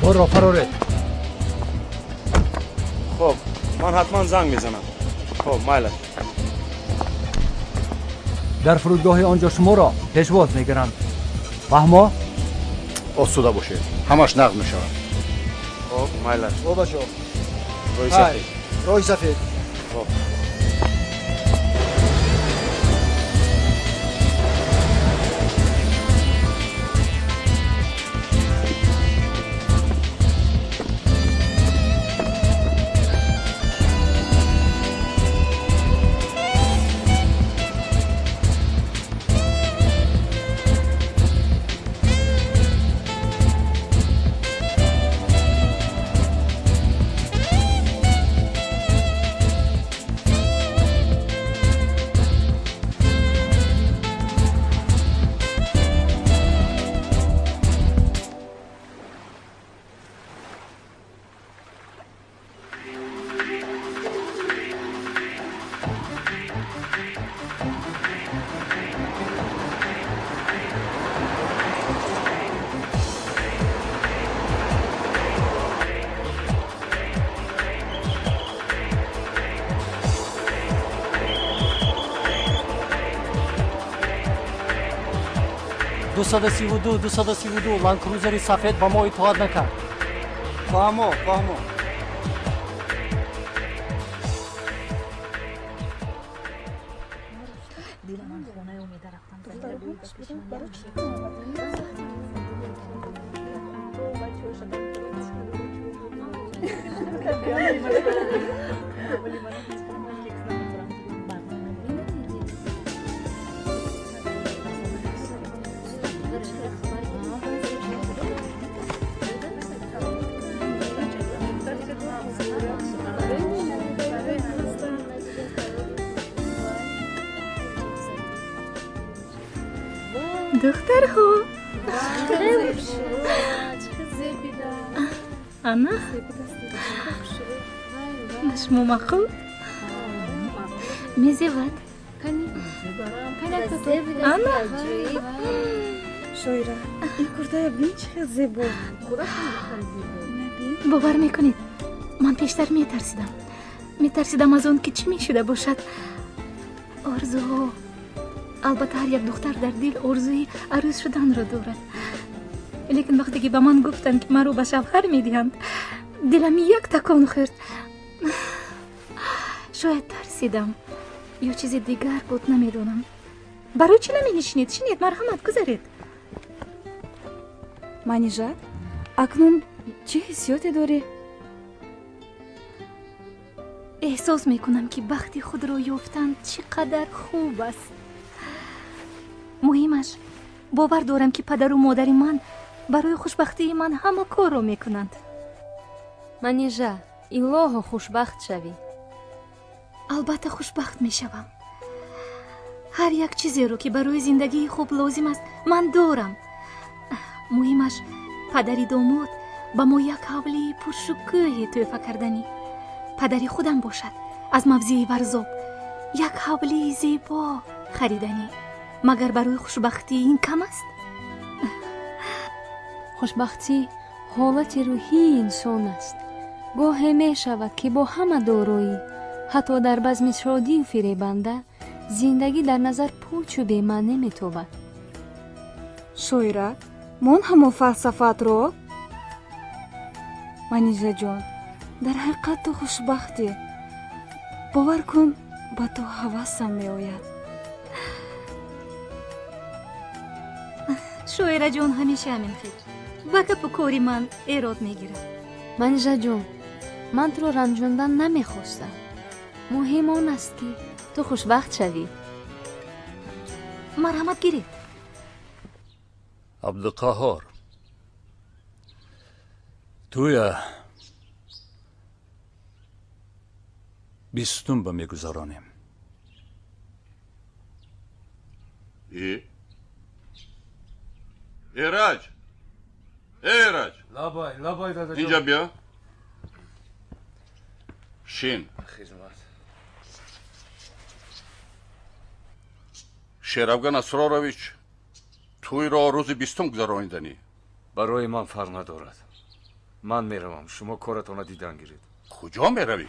Корро фароред. Хуб, ман ҳатман занг мезанам. Хуб, майлаш. Дар фурудгоҳи он ҷо шуморо пешвоз мегиранд. Фаҳмо? Осуда бошед, ҳамаш нағз мешавад. Хуб, майлаш. О бачо. Рӯи сафед. Рӯи сафед. Хуб. 232, 232, ландкрузери сафед ба мо итоат накард. Фаҳмо, фаҳмо. Духтарҳо, ана ба шумо маъқул мезевад. Ана Шоира, ин куртая бин чӣ хел зебо. Бовар мекунед, ман пештар метарсидам. Метарсидам аз он ки чӣ мешуда бошад. Орзуҳо. Албатта, ҳар як духтар дар дил орзуи арӯс шуданро дорад. Лекин вақте ки ба ман гуфтанд, ки маро ба шавҳар медиҳанд, дилам як такон хӯрд. Шояд тарсидам ё чизи дигар буд, намедонам. Барои чӣ наменишинед? Шинед, марҳамат, гузаред. Манижа, акнун чӣ ҳиссиёте дорӣ? Эҳсос мекунам, ки бахти худро ёфтан чӣ қадар хуб аст. Муҳимаш, бовар дорам, ки падару модари ман барои хушбахтии ман ҳама корро мекунанд. Манижа, илоҳо хушбахт шавӣ. Албатта, хушбахт мешавам. Ҳар як чизеро, ки барои зиндагии хуб лозим аст, ман дорам. Муҳимаш, падари домод ба мо як ҳавлии пуршукӯҳе тӯҳфа карданӣ. Падари худам бошад, аз мавзеи Варзоб як ҳавлии зебо хариданӣ. Магар барои хушбахтӣ ин кам аст? Хушбахтӣ ҳолати рӯҳии инсон аст. Гоҳе мешавад, ки бо ҳама дороӣ, ҳатто дар базми шодию фиребанда, зиндагӣ дар назар пучу бемаъне метобад. Шоира, мон ҳамон фалсафаатро? Манижаҷон, дар ҳақиқат ту хушбахтӣ. Бовар кун, ба ту ҳавасам меояд. Шоираҷон ҳамеша ҳамин хел ба гапу кори ман эрод мегирад. Манижаҷон, ман туро ранҷондан намехостам. Муҳим он аст, ки ту хушбахт шавӣ. Марҳамат, гиред. Абдуқаҳор, тӯя 20-ум ба мегузаронем. Эраҷ, Эраҷ, лабай, лабай, дадаҷон. Инҷа биё, шин. Хизмат. Шерафган Асрорович тӯйро рӯзи 20-ум гузарониданӣ. Барои ман фарқ надорад. Ман меравам, шумо коратонро дидан гиред. Куҷо меравӣ?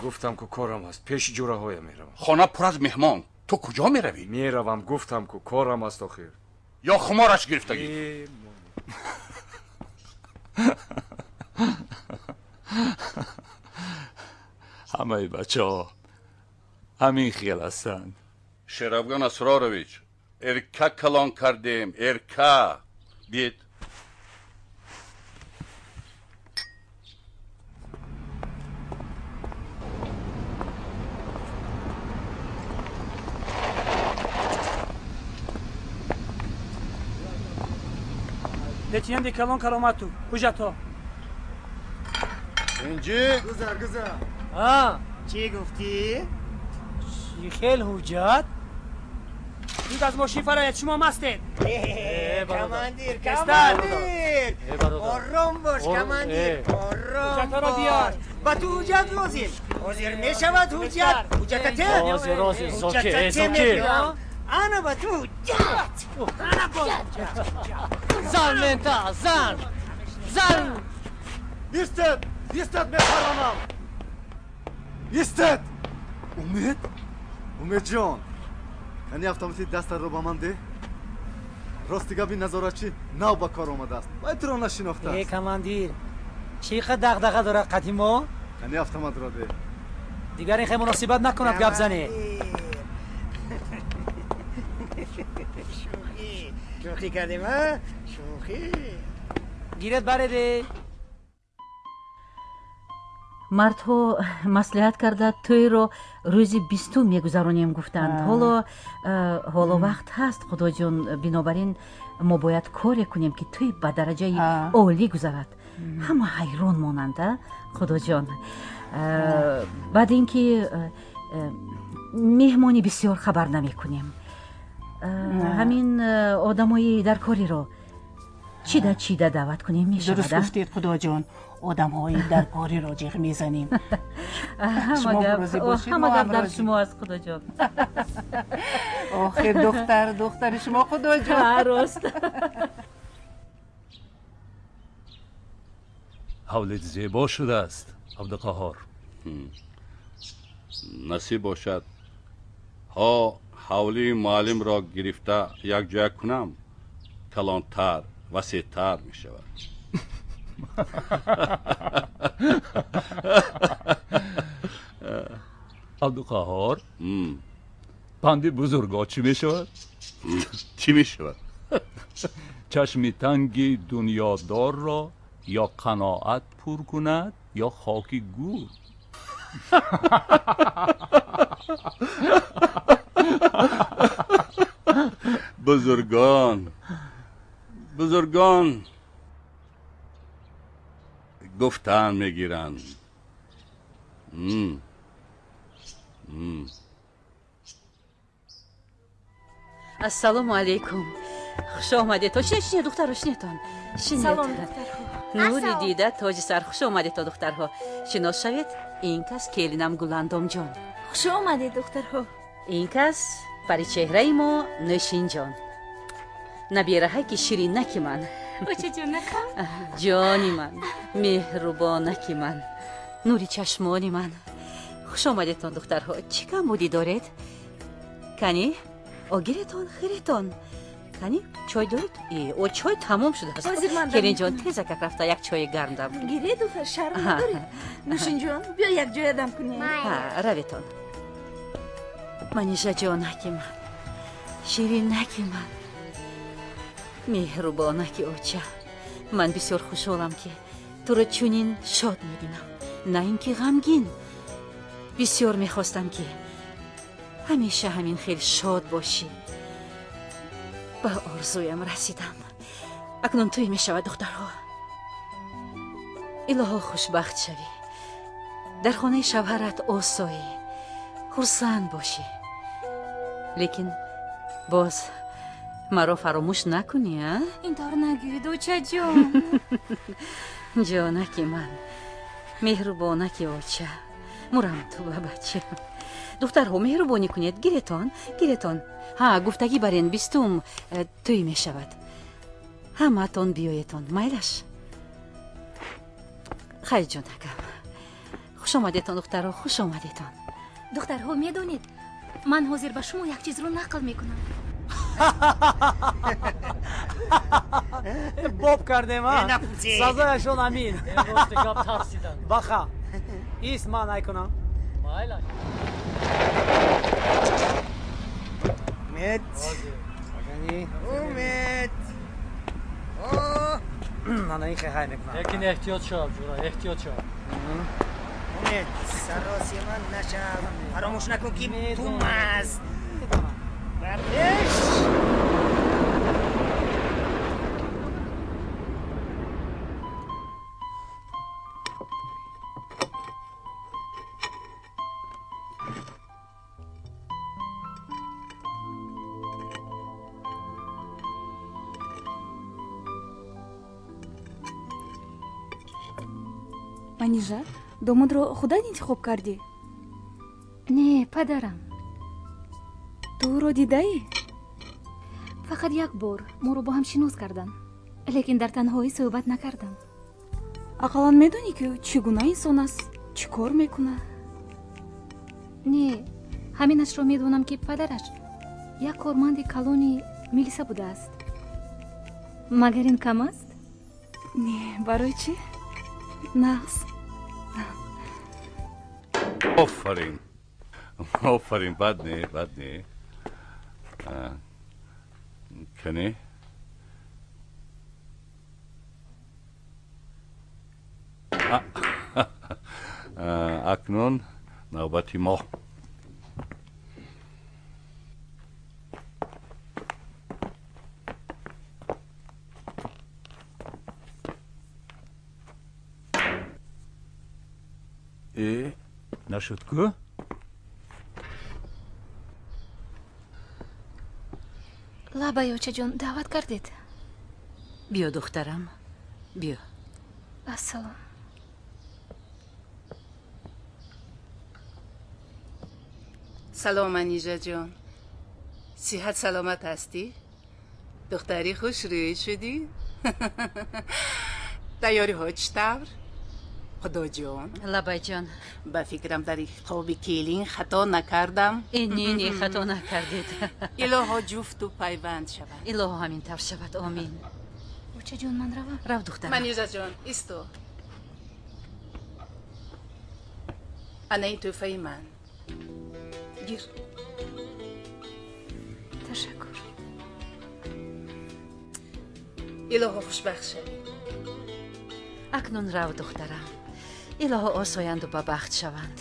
Гуфтам ку корам ҳаст, пеши ҷураҳоя меравам. Хона пур аз меҳмон, ту куҷо меравӣ? Меравам, гуфтам ку корам аст охир. Ё хумораш гирифтагӣ? Ҳамаи бачаҳо ҳамин хел ҳастанд. Шерафган Асрорович, эрка калон кардем, эрка. Бид. Лейтенанти калон Каромату, ҳуҷҷатҳо. Инҷи? Гузар, гузар. Чӣ гуфтӣ? Чӣ хел ҳуҷҷат? Зуд аз мошин фарояд, шумо мастед. Командир, командир! Ором бош, командир, ором бош. Ба ту ҳуҷҷат лозим. Ҳозир мешавад ҳуҷҷат. Ҳуҷҷата те? Ҳозир, ҳозир, зокир, Ҳуҷҷата те зокир. мегирам. Ана ба ту ҳуҷҷат. Ана боз. Зан мента, зан! Зан! Истед! Истед, мепаронам! Истед! Умед? Умедҷон, кани автомати дастатро ба ман деҳ. Рости гапи назоратчӣ нав ба кор омадааст. Вай туро нашинохтааст. Э, командир, чӣ қад дағдаға дорад қати мо? Кани автоматро деҳ. Дигар ин хел муносибат накунад гап занӣ. Шӯхӣ. Шӯхӣ кардем, а? Шӯхӣ. Гиред бареде. Мардҳо маслиҳат карда тӯйро рӯзи 20-ум мегузаронем гуфтанд. Ҳоло вақт ҳаст, Худоҷон, бинобар ин мо бояд коре кунем, ки тӯй ба дараҷаи олӣ гузарад, ҳама ҳайрон монанд, а Худоҷон. Баъд ин ки меҳмони бисёр хабар намекунем. Ҳамин одамои даркориро чида чида даъват кунем мешавад. Дуруст гуфтед, Худоҷон, одамҳои даркориро ҷиғ мезанем. Ҳама гап дар шумо аст, Худоҷон. Охир духтар духтари шумо, Худоҷон. Рост. Ҳавлит зебо шудааст, Абдуқаҳор. Насиб бошад, ҳо ҳавлии муаллимро гирифта якҷоя кунам, калонтар, васеътар мешавад. Абдуқаҳор, панди бузургҳо чӣ мешавад? Чӣ мешавад? Чашми танги дунёдорро ё қаноат пур кунад, ё хоки гур. Бузургон, бузургон гуфтан мегиранд. Ассалому алайкум, хуш омадед. Шинед, шинед, духтаро, шинедтон. Салом, духтарҳо. Нури дида, тоҷи сар, хуш омадед, духтарҳо. Шинос шавед, ин кас келинам Гуландомҷон. Хуш омадед, духтарҳо. Ин кас паричеҳраи мо Нӯшинҷон, набираҳаки ширинаки ман. Очаҷонакам. Ҷони ман, меҳрубонаки ман, нури чашмони ман. Хуш омадедтон, духтарҳо. Чӣ камбудӣ доред? Кани огиретон, хиретон. Кани чой доред? О, чой тамом шудааст. Келинҷон, тезакак рафта як чои гарм дам кунед. Гире, духтар, шарм надоред. Нӯшинҷон, биё якҷоя дам кунем. Раветон. Манижаҷонаки ман, ширинаки ман, меҳрубонаки оча. Ман бисёр хушҳолам, ки туро чунин шод мебинам, на ин ки ғамгин. Бисёр мехостам, ки ҳамеша ҳамин хел шод бошӣ. Ба орзуям расидам. Акнун тӯй мешавад, духтарҳо. Илоҳо, хушбахт шавӣ, дар хонаи шавҳарат осоӣ, хурсанд бошӣ. Лекин боз маро фаромӯш накунӣ, а? Ин тавр нагӯед, очаҷон. Ҷонаки ман, меҳрубонаки оча, мурам ту ба бача. Духтарҳо, меҳрубонӣ кунед, гиретон, гиретон. Ҳа, гуфтагӣ барен, 20-ум тӯй мешавад. Ҳамаатон биёетон, майлаш. Хайр ҷонакам, хуш омадетон духтаро, хуш омадетон. Духтарҳо, медонед, ман ҳозир ба шумо як чизро нақл мекунам. Боб кардем, а? Сазояшон амин. Баха, ис ман айкунам. Умед, Умед. Мана ин хай мекунам. Лекин эҳтиёт шав, ҷура, эҳтиёт шав. Умед, саросима нашав. Фаромӯш накун, ки ту маст. Ба пеш. Манижа, домодро худат интихоб кардӣ? Не, падарам. Ту ӯро дидаӣ? Фақат як бор моро бо ҳам шинос карданд, лекин дар танҳоӣ суҳбат накардам. Ақаллан медонӣ, ки ӯ чӣ гуна инсон аст, чӣ кор мекунад? Не, ҳаминашро медонам, ки падараш як корманди калони милиса будааст. Магар ин кам аст? Не, барои чӣ? Нағз. Офарин, офарин, бад не, бад не. Кане, акнун навбати мо. Э, нашуд ку? Лабай, очаҷон, даъват кардед? Биё, духтарам, биё. Ассалом. Салом, Манижаҷон. Сиҳат саломат ҳастӣ? Духтари хушрӯй шудӣ. Тайёриҳо чӣ тавр? Худоҷон. Лабайҷон. Ба фикрам, дар интихоби келин хато накардам. Не, не, хато накардед. Илоҳо ҷуфту пайванд шаванд. Илоҳо ҳамин тавр шавад, омин. Очаҷон, ман равам. Рав, духтарам. Манижаҷон, исто. Ана ин тӯҳфаи ман. Гир. Ташаккур. Илоҳо хушбахт шавӣ. Акнун рав, духтарам. Илоҳо осоянду ба бахт шаванд.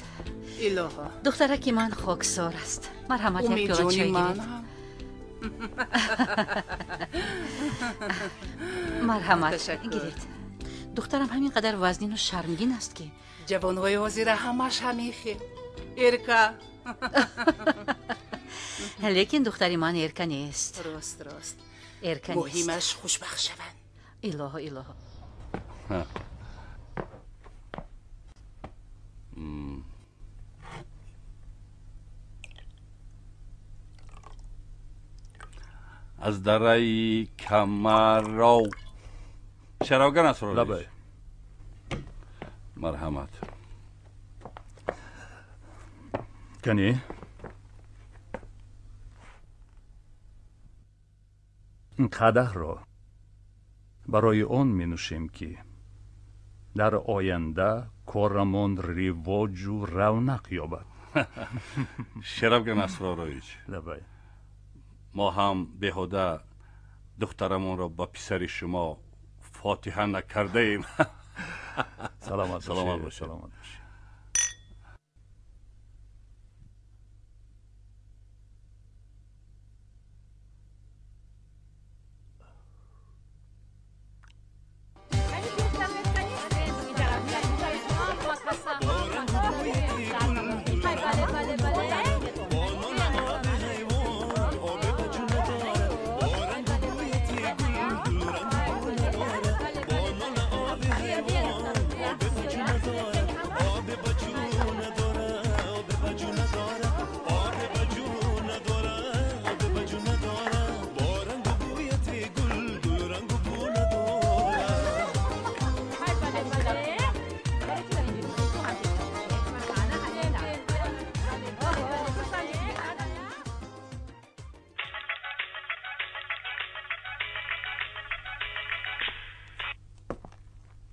Илоҳо. Духтараки ман хоксор аст. Марҳамат, як пиёла чой гиред. Марҳамат, гиред. Духтарам ҳамин қадар вазнину шармгин аст, ки ҷавонҳои ҳозира ҳамаш ҳамин хел эрка. Лекин духтари ман эрка нест. Рост, рост. Эрка нест. Муҳимаш хушбахт шаванд. Илоҳо, илоҳо. Аз дараи Камаров Шаровган Асроров. Лабай. Марҳамат. Кани, ин қадаҳро барои он менӯшем, ки дар оянда корамон ривоҷу равнақ ёбад. Шарафган Асрорович. Лабай. Мо ҳам беҳуда духтарамонро ба писари шумо фотиҳа накардаем. Саломат. Саломат бошед. Саломат бошед. Thank you.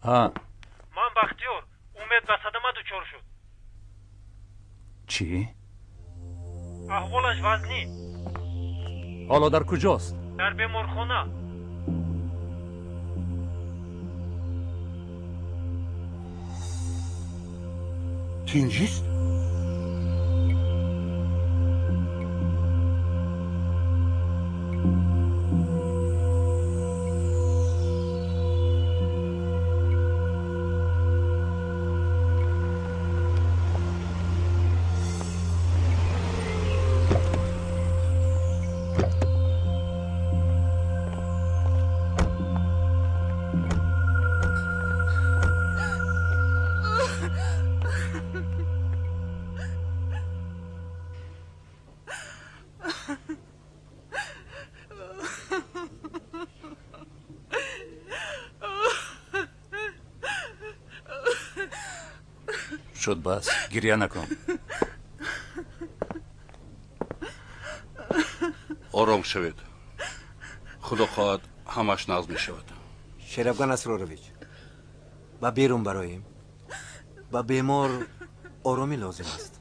Ҳа, ман Бахтиёр. Умед ба садама дучор шуд. Чӣ? Аҳволаш вазнин. Ҳоло дар куҷост? Дар беморхона. Тинҷист? Шуд, бас, гирья накун. Ором шавед, худо хоҳад, ҳамаш нағз мешавад. Шерафган Асрорович, ба берун бароем. Ба бемор оромӣ лозим аст.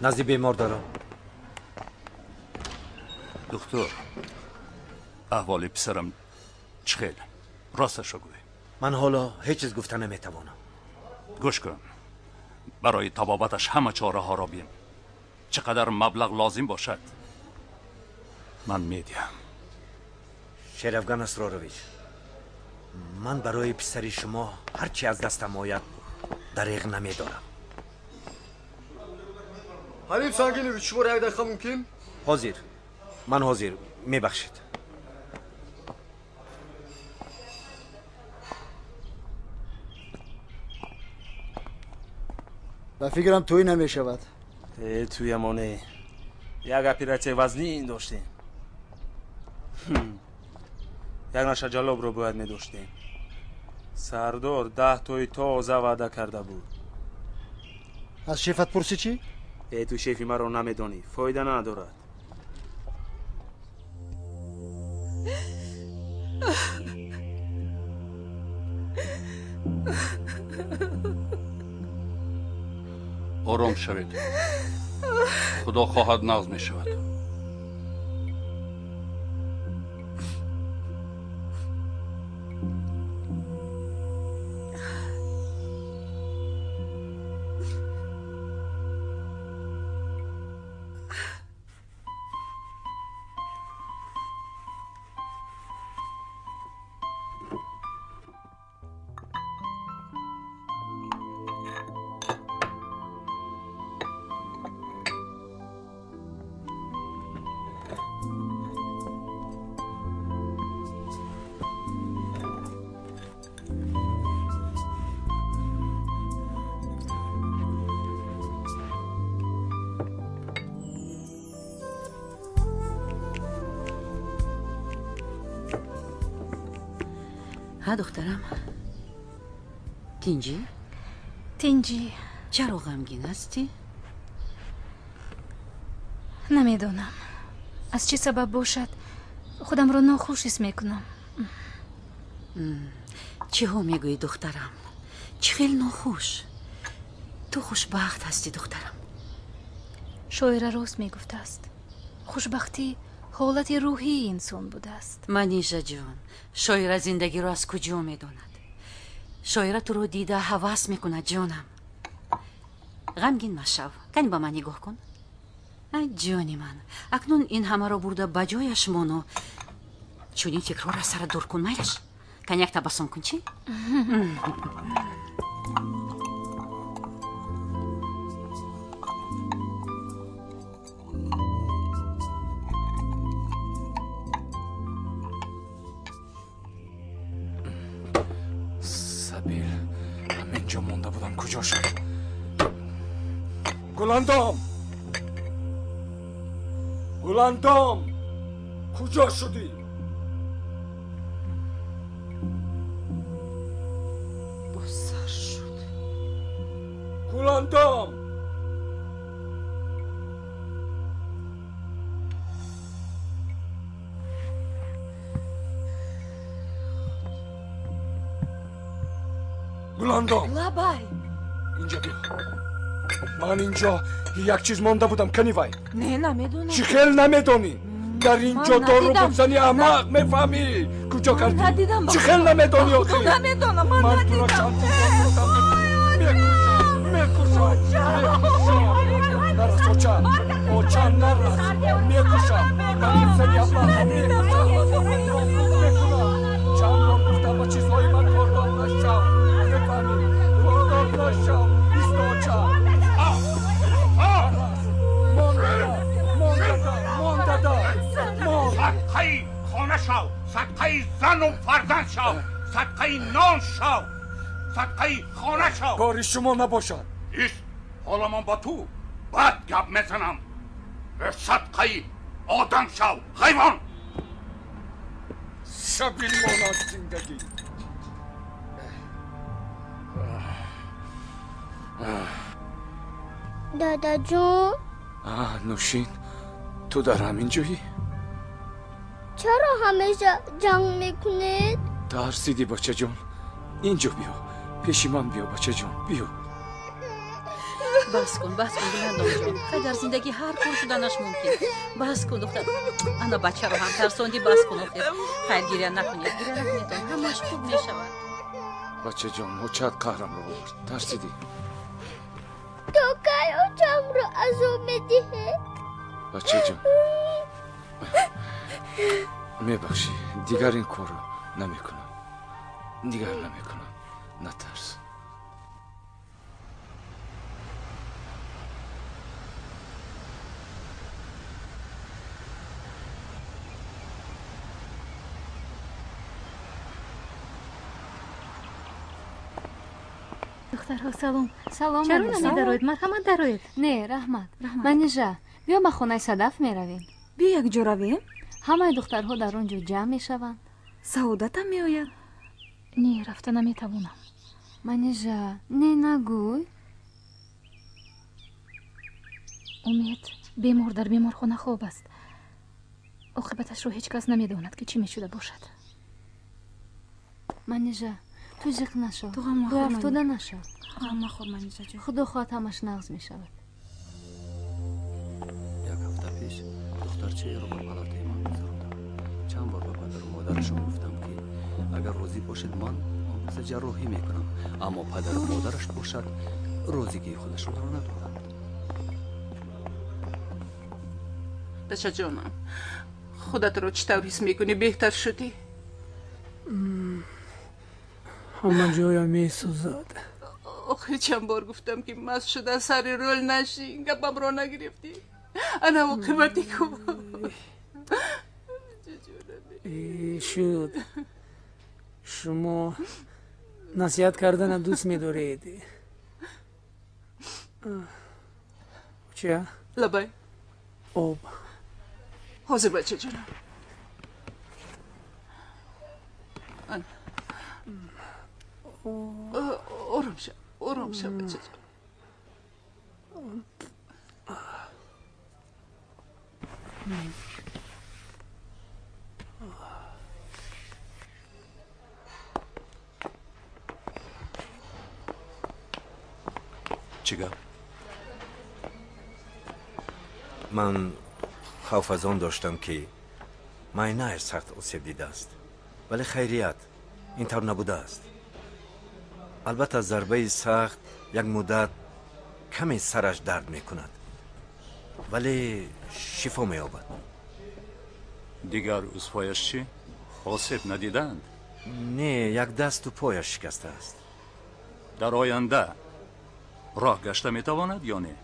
Назди бемор дорам. Духтур, аҳволи писарам чӣ хел? Росташро гӯй. Ман ҳоло ҳеҷ чиз гуфта наметавонам. Гӯш кун, барои табобаташ ҳама чораҳоро бин. Чӣ қадар маблағ лозим бошад, ман медиҳам. Шерафган Асрорович, ман барои писари шумо ҳар чи аз дастам ояд дареғ намедорам. Ҳалим Сангинович, шуморо як дақиқа мумкин? Ҳозир, ман ҳозир, мебахшед. Ба фикрам, тӯй намешавад. Э, тӯямоне. Як оператсияи вазнин доштем. Як наша ҷалобро бояд медоштем. Сардор 10 тои тоза ваъда карда буд. Аз шефат пурсӣ, чӣ? Э, ту шефи маро намедонӣ, фоида надорад. Ором шавед, худо хоҳад, нағз мешавад. Ҳа, духтарам, тинҷӣ? Тинҷӣ. Чаро ғамгин ҳастӣ? Намедонам, аз чӣ сабаб бошад, худамро нохуш ҳис мекунам. Чиҳо мегӯӣ, духтарам? Чӣ хел нохуш? Ту хушбахт ҳастӣ, духтарам. Шоира рост мегуфтааст: хушбахтӣ ҳолати рӯҳии инсон будааст. Манижаҷон, шоира зиндагиро аз куҷо медонад? Шоира туро дида ҳавас мекунад, ҷонам. Ғамгин машав, кани ба ман нигоҳ кун. Ай, ҷони ман, акнун ин ҳамаро бурда ба ҷояш мону чунин фикрҳоро аз сара дур кун. Майлаш, кани як табассум кун, чӣ? Сабил ҳамин ҷо монда будам, куҷо шуд? Гуландом, Гуландом, куҷо шудӣ? Босар шуд. Гуландом! Гуландом! Лабай! Инҷа биё. Ман инҷо як чиз монда будам, кани вай? Не, намедонам. Чӣ хел намедонӣ? Дар инҷо дору буд, зани аҳмақ, мефаҳмӣ? Куҷо кардӣ? Надидам. Чӣ хел намедонӣ охӣ? Намедонам, ман Ман туро надидам. чанд бор мекушам, мекушам, мекушам. Нарас, оча, оча, нарас. Мекушам. Ман ин зани аблаҳро мекушам. Нобуд мекунам. Чанд бор гуфтам, ба чизҳои ман кордор нашав. Мефаҳмӣ? Кордор нашав. Исто, оча. Нарас. Мондада, мондада, мондада. Мон. Садқаи хона шав, садқаи зану фарзанд шав, садқаи нон шав, садқаи хона шав. Кори шумо набошад. Ист, ҳоло ман ба ту бад гап мезанам. Садқаи одам шав, ҳайвон. Шабил монад зиндагӣ. Дадаҷон. Нӯшин, ту дар ҳамин ҷоӣ? Чаро ҳамеша ҷанг мекунед? Тарсидӣ, бачаҷон. Инҷо биё, пеши ман биё, бачаҷон, биё. Бас кун, бас кун, Гуландомҷон. Хай, дар зиндагӣ ҳар кор шуданаш мумкин. Бас кун, духтар. Ана, бачаро ҳам тарсондӣ. Бас кун охир. Хайр, гиря накунед, гиря накунедон, ҳамаш хуб мешавад. Бачаҷон, очаат қаҳрамро овард, тарсидӣ. То кай очамро азоб медиҳед? Бачаҷон, мебахшӣ, дигар ин корро намекунам, дигар намекунам, натарс. Духтарҳо, салом. Салом. Чаро Алиса. намедароед? Марҳамат, дароед. Не, раҳмат. Манижа, биё, ба хонаи Садаф меравем. Биё, якҷо равем. Ҳамаи духтарҳо дар он ҷо ҷамъ мешаванд. Саодатам меояд. Не, рафта наметавонам. Манижа, не нагӯй. Умед бемор дар беморхона хоб аст. Оқибаташро ҳеҷ кас намедонад, ки чӣ мешуда бошад. Манижа, ту зиқ нашав. Ту ғам махӯр, Рӯафтода нашав. Ғам махӯр, Манижаҷон. Худо хоҳад, ҳамаш нағз мешавад. Як ҳафта пеш духтарчаеро ба палатаи ман гузарондам. Чанд бор ба падару модарашон гуфтам, ки агар розӣ бошед, ман он каса ҷарроҳӣ мекунам, аммо падару модараш бошад, розигии худашонро надоданд. Бачаҷонам, худатро чӣ тавр ҳис мекунӣ? Беҳтар шудӣ? Ҳама ҷоя месӯзад. Охир чанд бор гуфтам, ки маст шуда сари рӯл нашин, гапамро нагирифтӣ. Ана оқибати ку. Шуд. Шумо насиҳат кардана дӯст медоред. Чия? Лабай. Об. Ҳозир, бачаҷонам. Ана. Ором шав, ором шав, бачаҷон. Чӣ гап? Ман хавф аз он доштам, ки майнааш сахт осеб дидааст, вале хайрият, ин тавр набудааст. Албатта, зарбаи сахт як муддат каме сараш дард мекунад, вале шифо меёбад. Дигар узвҳояш чӣ? Осеб надидаанд? Не, як дасту пояш шикастааст. Дар оянда роҳ гашта метавонад ё не?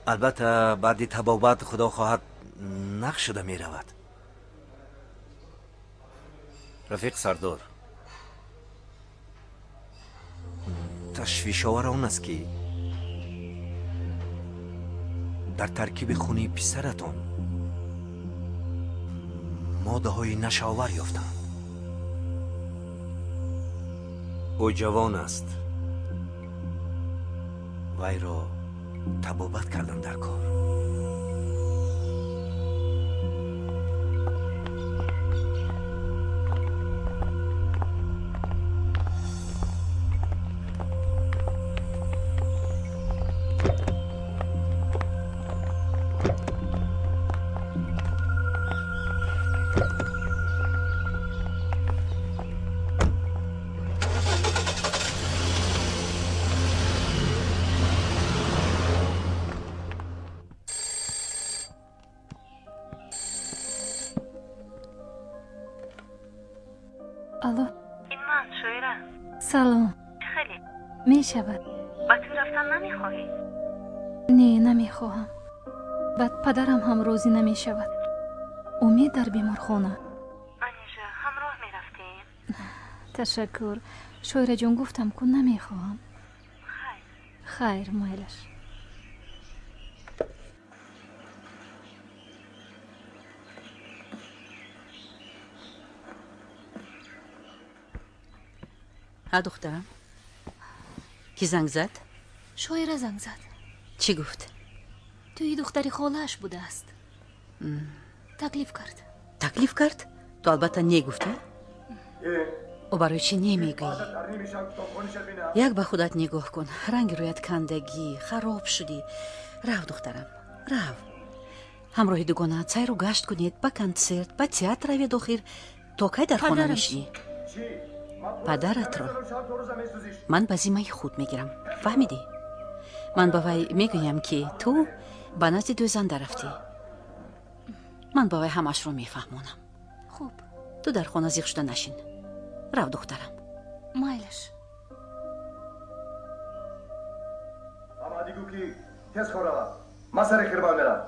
Албатта, баъди табобат, худо хоҳад, нағз шуда меравад. Рафиқ сардор, ташвишовар он аст, ки дар таркиби хуни писаратон моддаҳои нашаовар ёфтанд. Ӯ ҷавон аст. Вайро табобат кардан дар кор. Алло. Ин ман, Шоира. Салом. Чӣ хеле? Мешавад. Ба тӯй рафтан намехоҳӣ? Не, намехоҳам. Баъд падарам ҳам розӣ намешавад. Умед дар беморхона. Манижа, ҳамроҳ мерафтем. Ташаккур. Шоираҷон, гуфтам ку намехоҳам. Хайр. Хайр, майлаш. Ҳа, духтарам, кӣ занг зад? Шоира занг зад. Чӣ гуфт? Тӯи духтари холааш будааст. Таклиф кард. Таклиф кард? Ту албатта не гуфтӣ? Ӯ барои чӣ немегӯӣ? Як ба худат нигоҳ кун, ранги рӯят кандагӣ, хароб шудӣ. Рав, духтарам, рав. Ҳамроҳи дугонаат сайру гашт кунед, ба консерт, ба театр равед. Охир то кай дар хона мешинӣ? Падаратро ман ба зиммаи худ мегирам, фаҳмидӣ? Ман ба вай мегӯям, ки ту ба назди дӯзанда рафтӣ. Ман ба вай ҳамаашро мефаҳмонам. Хуб. Ту дар хона зиқ шуда нашин. Рав, духтарам. Майлаш. Дигӯ ки тез хор равад, ман сари хирбан мерам.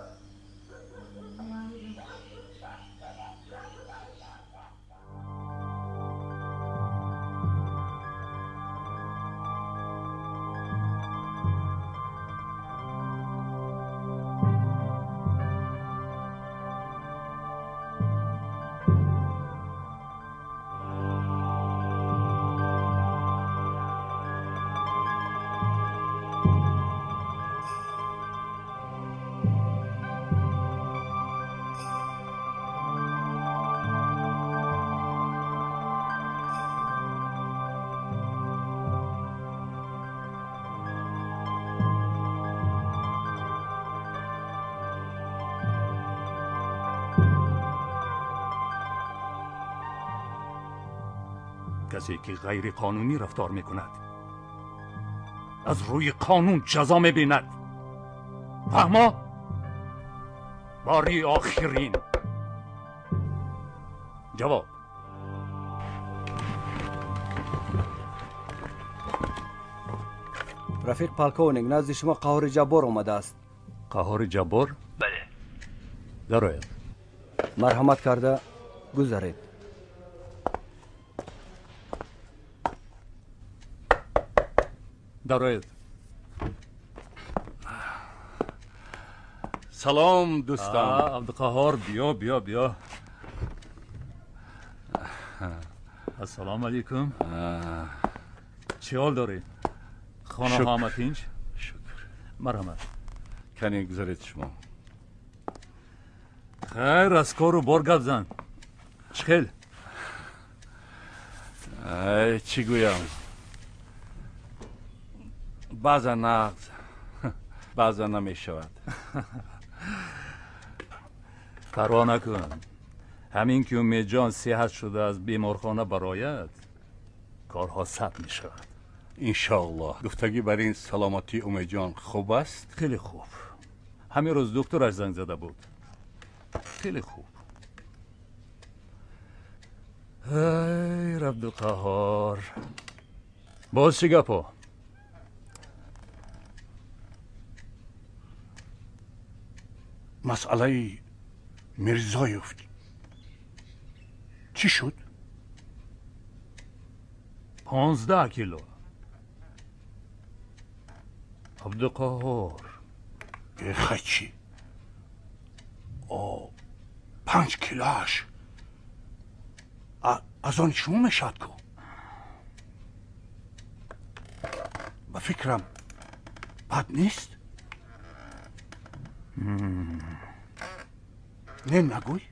Касе ки ғайриқонунӣ рафтор мекунад, аз рӯи қонун ҷазо мебинад. Фаҳмо? Бори охирин ҷавоб. Рафиқ полковник, назди шумо Қаҳори Ҷаббор омадааст. Қаҳори Ҷаббор? Бале. Дарояд. Марҳамат карда гузаред. Дарояд. Салом, дӯстам. Абдуқаҳор, биё, биё, биё. Ассалому алайкум. Чӣ ҳол дорӣ? Хона ҳама тинч? Шукр. Марҳамат. Кане гузаред шумо. Хайр, аз кору бор гап зан. Чӣ хел? Чӣ гӯям? Баъзан нағз, баъзан намешавад. Парво накун. Ҳамин ки Умедҷон сиҳат шуда аз беморхона барояд, корҳо сабт мешавад. Иншоаллоҳ. Гуфтагӣ бар ин саломатии Умедҷон хуб аст? Хеле хуб. Ҳамин рӯз духтураш занг зада буд. Хеле хуб. Ай, Абдуқаҳор, боз чӣ гапо? Масъалаи Мирзоев чӣ шуд? 15 кило. Абдуқаҳор. Хай чӣ? 5 килоаш аз они шумо мешавад ку? Ба фикрам Бад нест? Не нагӯй.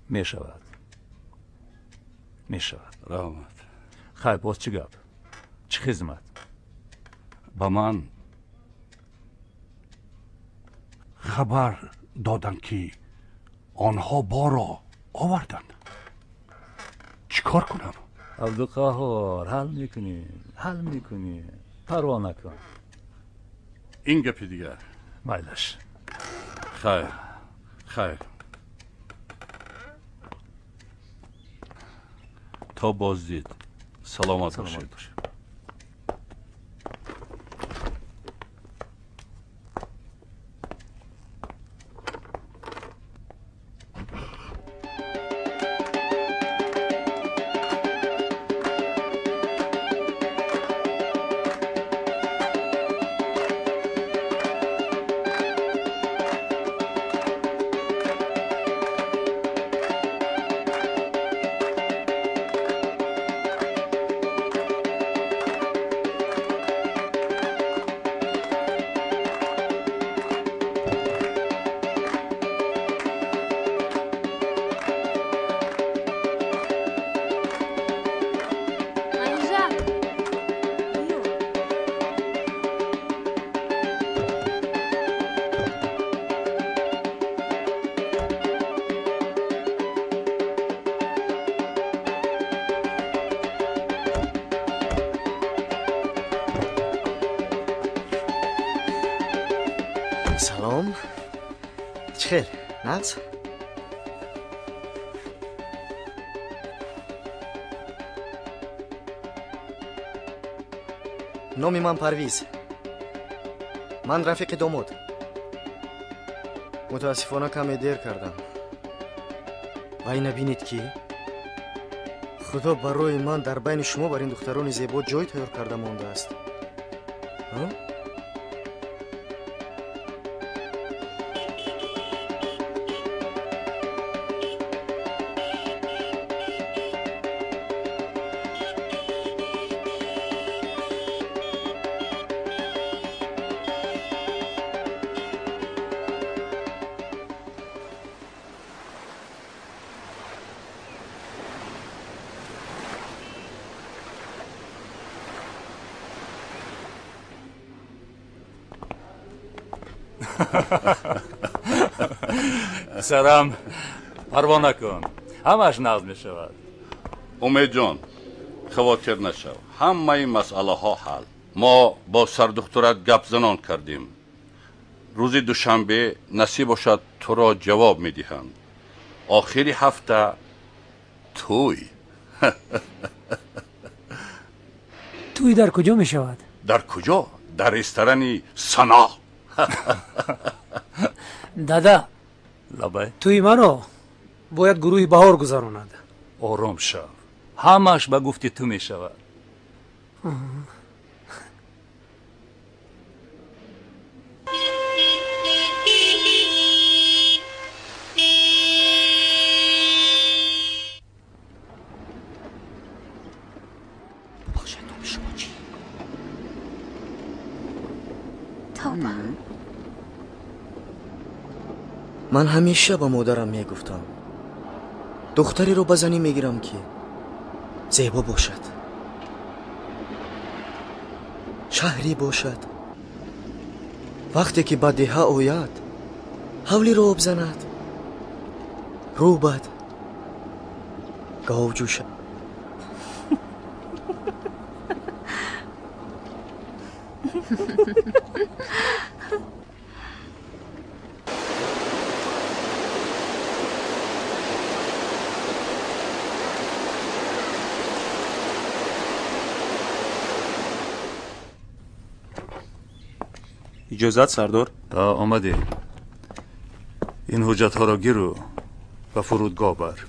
Мешавад, мешавад. Раҳмат. Хайр, боз чӣ гап? Чӣ хизмат? Ба ман хабар доданд, ки онҳо боро оварданд. Чӣ кор кунам? Абдуқаҳҳор, ҳал мекунем, ҳал мекунем, парво накун. Ин гапи дигар. Майлаш. Хайр, хайр. То боздид. Саломат бошед. Салом. Чӣ хел? Нағз? Номи ман Парвиз. Ман рафиқи домод. Мутаассифона, каме дер кардам. Ва ина бинед, ки Худо барои ман дар байни шумо бар ин духтарони зебо ҷой тайёр карда мондааст. Писарам, парво накун, ҳамааш нағз мешавад. Умедҷон, хавотир нашав, ҳамаи масъалаҳо ҳал. Мо бо сардухтурат гапзанон кардем. Рӯзи душанбе насиб бошад, туро ҷавоб медиҳанд. Охири ҳафта тӯй. Тӯй дар куҷо мешавад? Дар куҷо? Дар ресторани Сано. Дада. Лабай. Тӯи маро бояд гурӯҳи Баҳор гузаронад. Ором шав, ҳамааш ба гуфти ту мешавад. Бубахшед, номи шумо чӣ? Тавба. Ман ҳамеша ба модарам мегуфтам, духтареро ба занӣ мегирам, ки зебо бошад, шаҳрӣ бошад, вақте ки ба деҳа ояд, ҳавлиро об занад, рӯбад, гов ҷӯшад. Иҷозат, сардор. Омадӣ. Ин ҳуҷҷатҳоро гиру ба фурудгоҳ бар.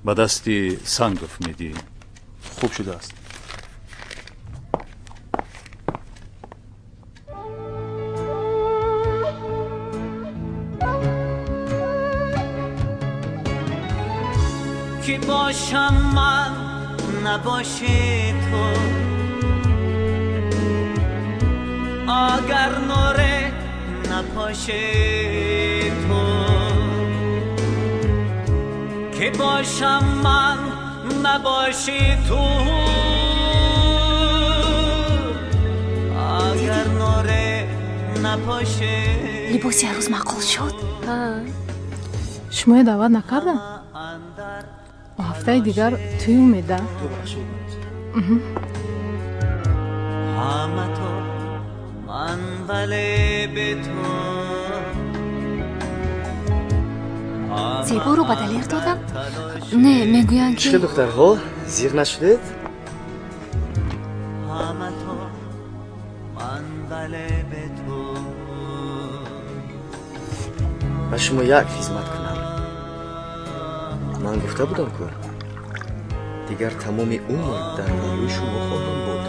Ба дасти Сангов медиҳӣ. Хуб шудааст. Ки бошам ман набошӣ ту, агар нуре напошӣ ту. Ки бошам ман набошӣ ту, агар нуре напошӣ. Либоси арӯз маъқул шуд? Шумоя даъват накардам? Ҳафтаи дигар тӯй умеда. Ҳама ту, ман вале бе ту. Зеборо ба Далер додам? Не, мегӯянд ки Чӣ духтарҳо, зиқ нашудед? Ҳама ту, ман вале бе ту. Ба шумо як хизмат кунам. Ман гуфта будам, ку дигар тамоми умр дар паҳлӯи шумо хоҳам буд.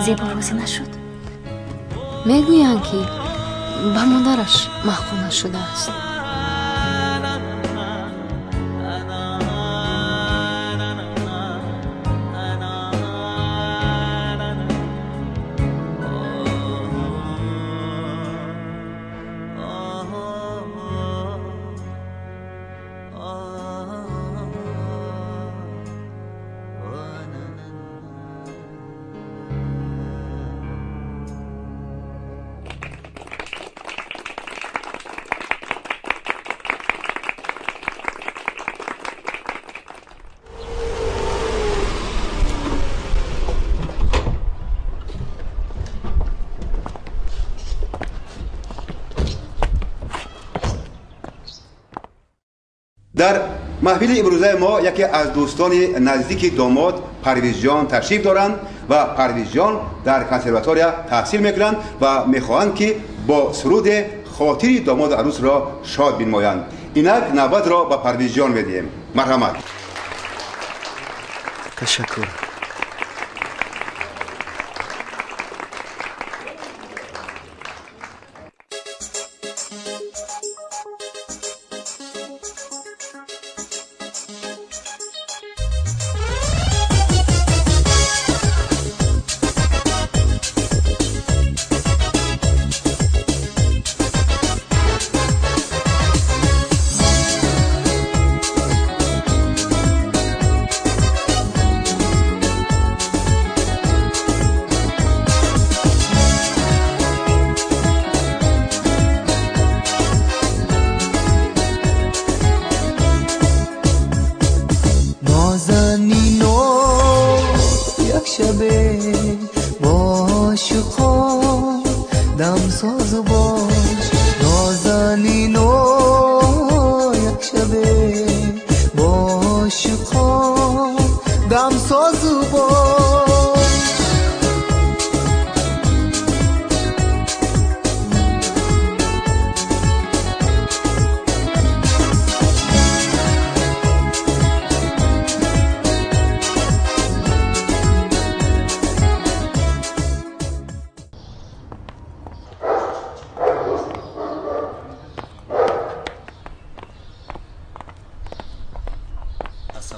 Зебо розӣ нашуд? Мегӯянд ки ба модараш маъқул нашудааст. Дар маҳфили имрӯзаи мо яке аз дӯстони наздики домод Парвизҷон ташриф доранд ва Парвизҷон дар консерватория таҳсил мекунанд ва мехоҳанд, ки бо суруде хотири домоду арӯсро шод бинмоянд. Инак навбатро ба Парвизҷон медиҳем. Марҳамат. Ташаккур.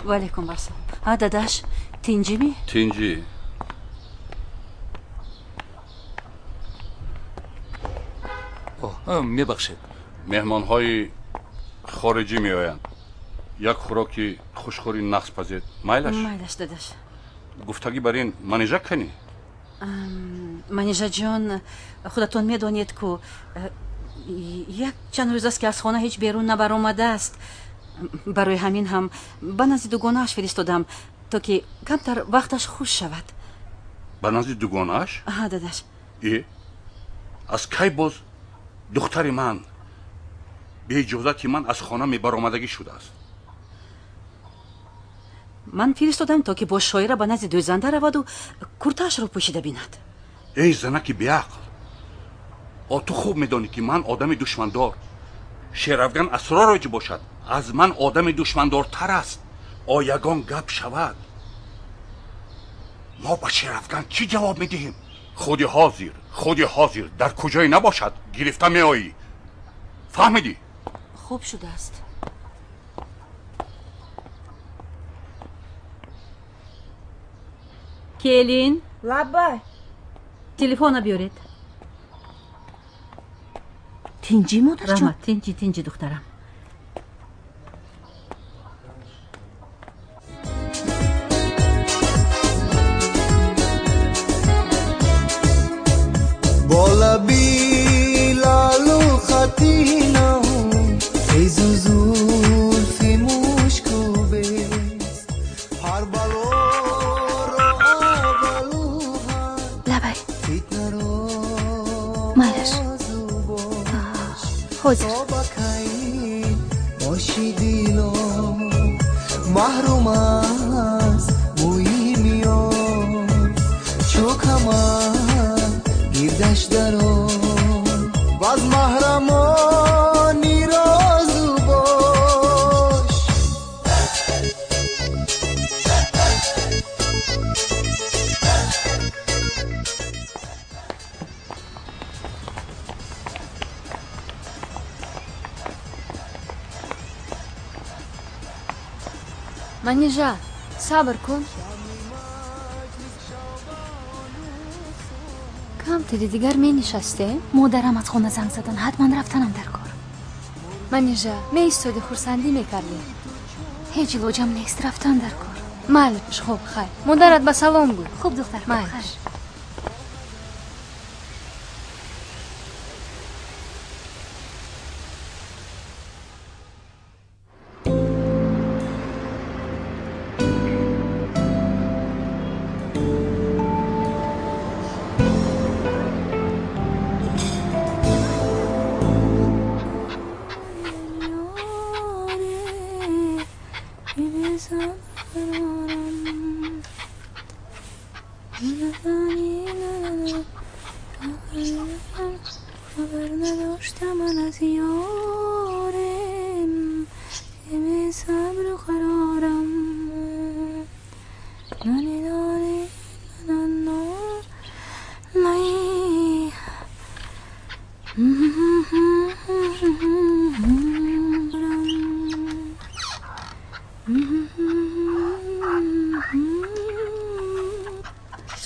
Ваалайкум ассалом. Ҳа, дадаш, тинҷимӣ? Тинҷӣ. Мебахшед. Меҳмонҳои хориҷӣ меоянд. Як хӯроки хушхӯри нақс пазед. Майлаш? Майлаш, дадаш. Гуфтагӣ бар ин Манижа кани? Манижаҷон, худатон медонед, ку як чанд рӯз аст, ки аз хона ҳеҷ берун набаромадааст. Барои ҳамин ҳам ба назди дугонааш фиристодам, то ки камтар вақташ хуш шавад. Ба назди дугонааш? Аҳа, дадаш. Э, аз кай боз духтари ман беиҷозати ман аз хона мебаромадагӣ шудааст? Ман фиристодам, то ки бо Шоира ба назди дӯзанда раваду куртаашро пӯшида бинад. Эй занаки беақл, о ту хуб медонӣ, ки ман одами душмандор. Шерафган Асророҷ бошад, аз ман одами душмандортар аст. О ягон гап шавад, мо ба Шерафган чӣ ҷавоб медиҳем? Худи ҳозир, худи ҳозир дар куҷое набошад, гирифта меоӣ. Фаҳмидӣ? Хуб шудааст. Келин. Лаббай. Телефона биёред. Тинҷӣ, модарҷон? Раҳмат, тинҷӣ, тинҷӣ, духтарам. Бо лаби лалу хатинам хезу зулфи мушкубест ҳар балоро аввалу лабай фитнаро майлаш ҳозир. То ба кай боши дило маҳрум аз бӯи миён чу камар гирдаш дарон ваз маҳрамони розу бош. Манижа, сабр кун. Камтари дигар менишастем? Модарам аз хона занг задан, ҳатман рафтанам дар кор. Манижа, меистоди, хурсандӣ мекардем. Ҳеҷ илоҷам нест, рафтан дар кор. Майлиш, хуб, хайр. Модарат ба салом гӯй. Хуб, духтар. Майлиш.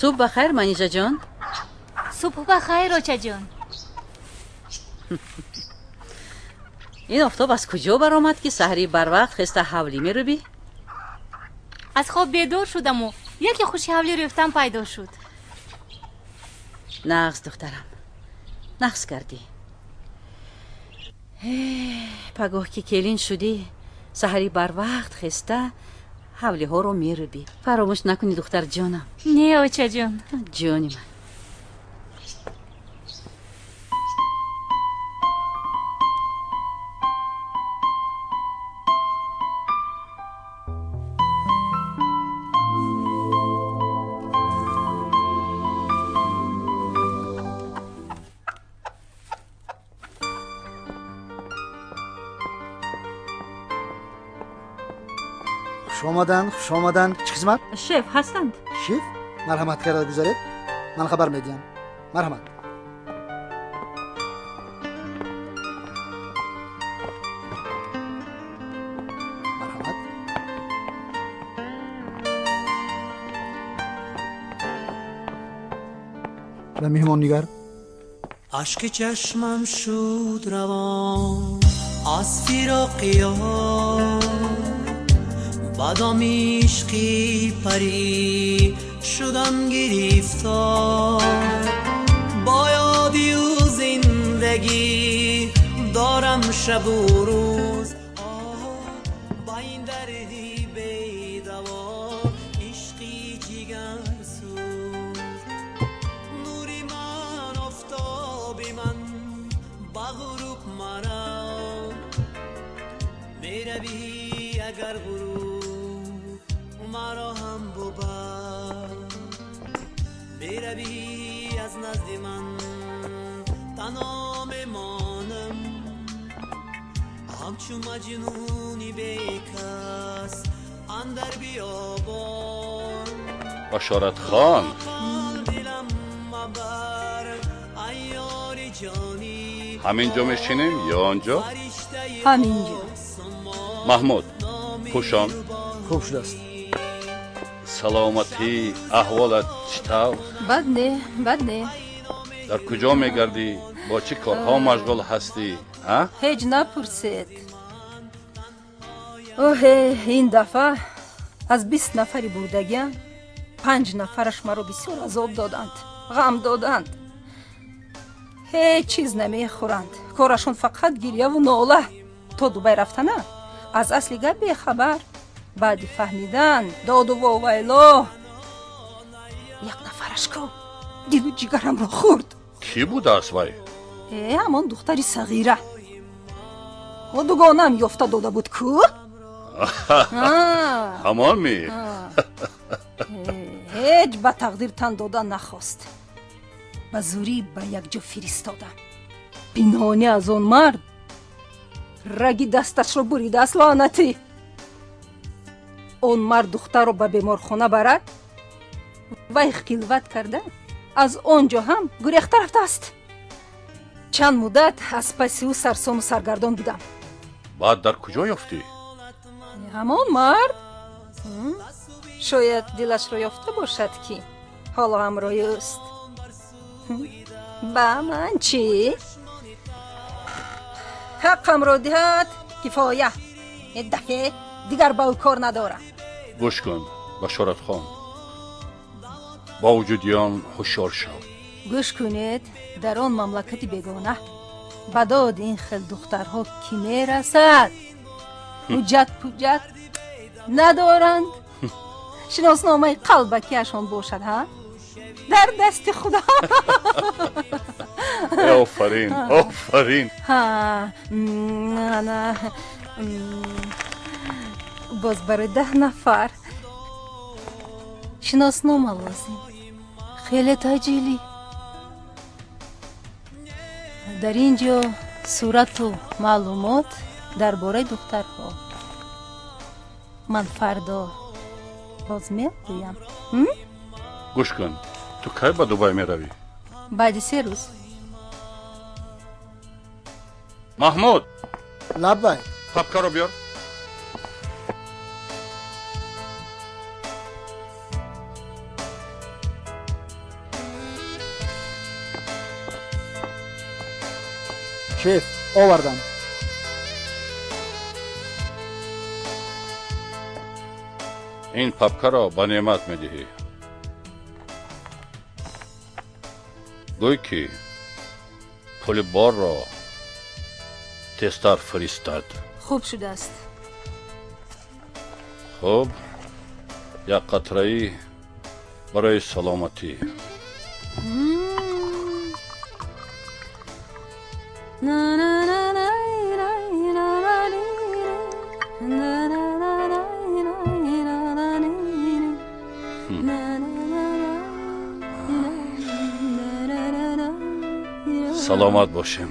Субҳ ба хайр, Манижаҷон. Субҳ ба хайр, очаҷон. Ин офтоб аз куҷо баромад, ки саҳари барвақт хеста ҳавлӣ мерӯбӣ? Аз хоб бедор шудаму яке хуши ҳавлӣ рӯфтан пайдо шуд. Нағз, духтарам, нағз кардӣ. Пагоҳ ки келин шудӣ, саҳари барвақт хеста ҳавлиҳоро мерӯбӣ. Фаромӯш накунӣ, духтарҷонам. Не, очаҷон. Ҷони ман. Хушомадан, хушомадан. Чӣ хизмат? Шеф ҳастанд? Шеф? Марҳамат карда гузаред, ман хабар медиҳам. Марҳамат. Марҳамат. Ба меҳмон нигар. Ашки чашмам шуд равон аз фироқи ёр, бадом ишқи парӣ шудам гирифтор. Бо ёди ӯ зиндагӣ дорам шабу рӯз, ба ин дарди бедаво ишқи ҷигарсӯз. Нури ман, офтоби ман, ба ғуруб марав, меравӣ агар ғуруб маро ҳам бубар. Меравӣ аз назди ман танҳо мемонам, ҳамчун маҷнуни бекас андар биёбон. Башоратхон. Дилам мабар, ай ёри ҷонӣ. Ҳамин ҷо мешинем ё он ҷо? Ҳамин ҷо. Маҳмуд, пӯшон. Хуб шудааст. Саломатӣ, аҳволат чӣ тавр? Бад не, бад не. Дар куҷо мегардӣ? Бо чӣ корҳо машғул ҳастӣ? А? Ҳеҷ напурсед. Оҳе, ин дафъа аз 20 нафари бурдагиам 5 нафараш маро бисёр азоб доданд, ғам доданд. Ҳеҷ чиз намехӯранд. Корашон фақат гирьяву нола. То Дубай рафтана аз асли гап бехабар. Баъди фаҳмидан доду вовайло. Як нафараш ку дилу ҷигарамро хӯрд. Кӣ будааст вай? Э, ҳамон духтари сағира. О, дугонаам ёфта дода буд ку? Ҳамон ми? Ҳеҷ ба тақдир тан дода нахост. Ба зурӣ ба якҷо фиристодам. Пинҳонӣ аз он мард раги дасташро буридааст, лаънатӣ. Он мард духтарро ба беморхона барад, вай хилват карда аз он ҷо ҳам гурехта рафтааст. Чанд муддат аз паси ӯ сарсону саргардон будам. Баъд дар куҷо ёфтӣ? Ҳамон мард. Шояд дилашро ёфта бошад, ки ҳоло ҳамроҳи ӯст. Ба ман чӣ? Ҳаққамро диҳад кифоя. Дафъе дигар ба ӯ кор надорам. Гӯш кун, Башоратхон, бо вуҷуди он ҳушёр шав. Гӯш кунед, дар он мамлакати бегона ба доди ин хел духтарҳо кӣ мерасад? Ҳуҷҷат пуҷҷат надоранд. Шиносномаи қалбакиашон бошад, ҳа? Дар дасти Худо. Офарин, офарин. Ҳа, ана боз барои 10 нафар шиноснома лозим. Хеле таъҷилӣ. Дар ин ҷо сурату маълумот дар бораи духтарҳо. Ман фардо боз мегӯям. Гӯш кун, ту кай ба Дубай меравӣ? Баъди 3 рӯз. Маҳмуд! Лаббай. Папкаро биёр. Шеф, овардам. Ин папкаро ба неъмат медиҳӣ. Гӯй ки пули борро тезтар фиристад. Хуб шудааст. Хуб, як қатраи барои саломатӣ. Саломат бошем.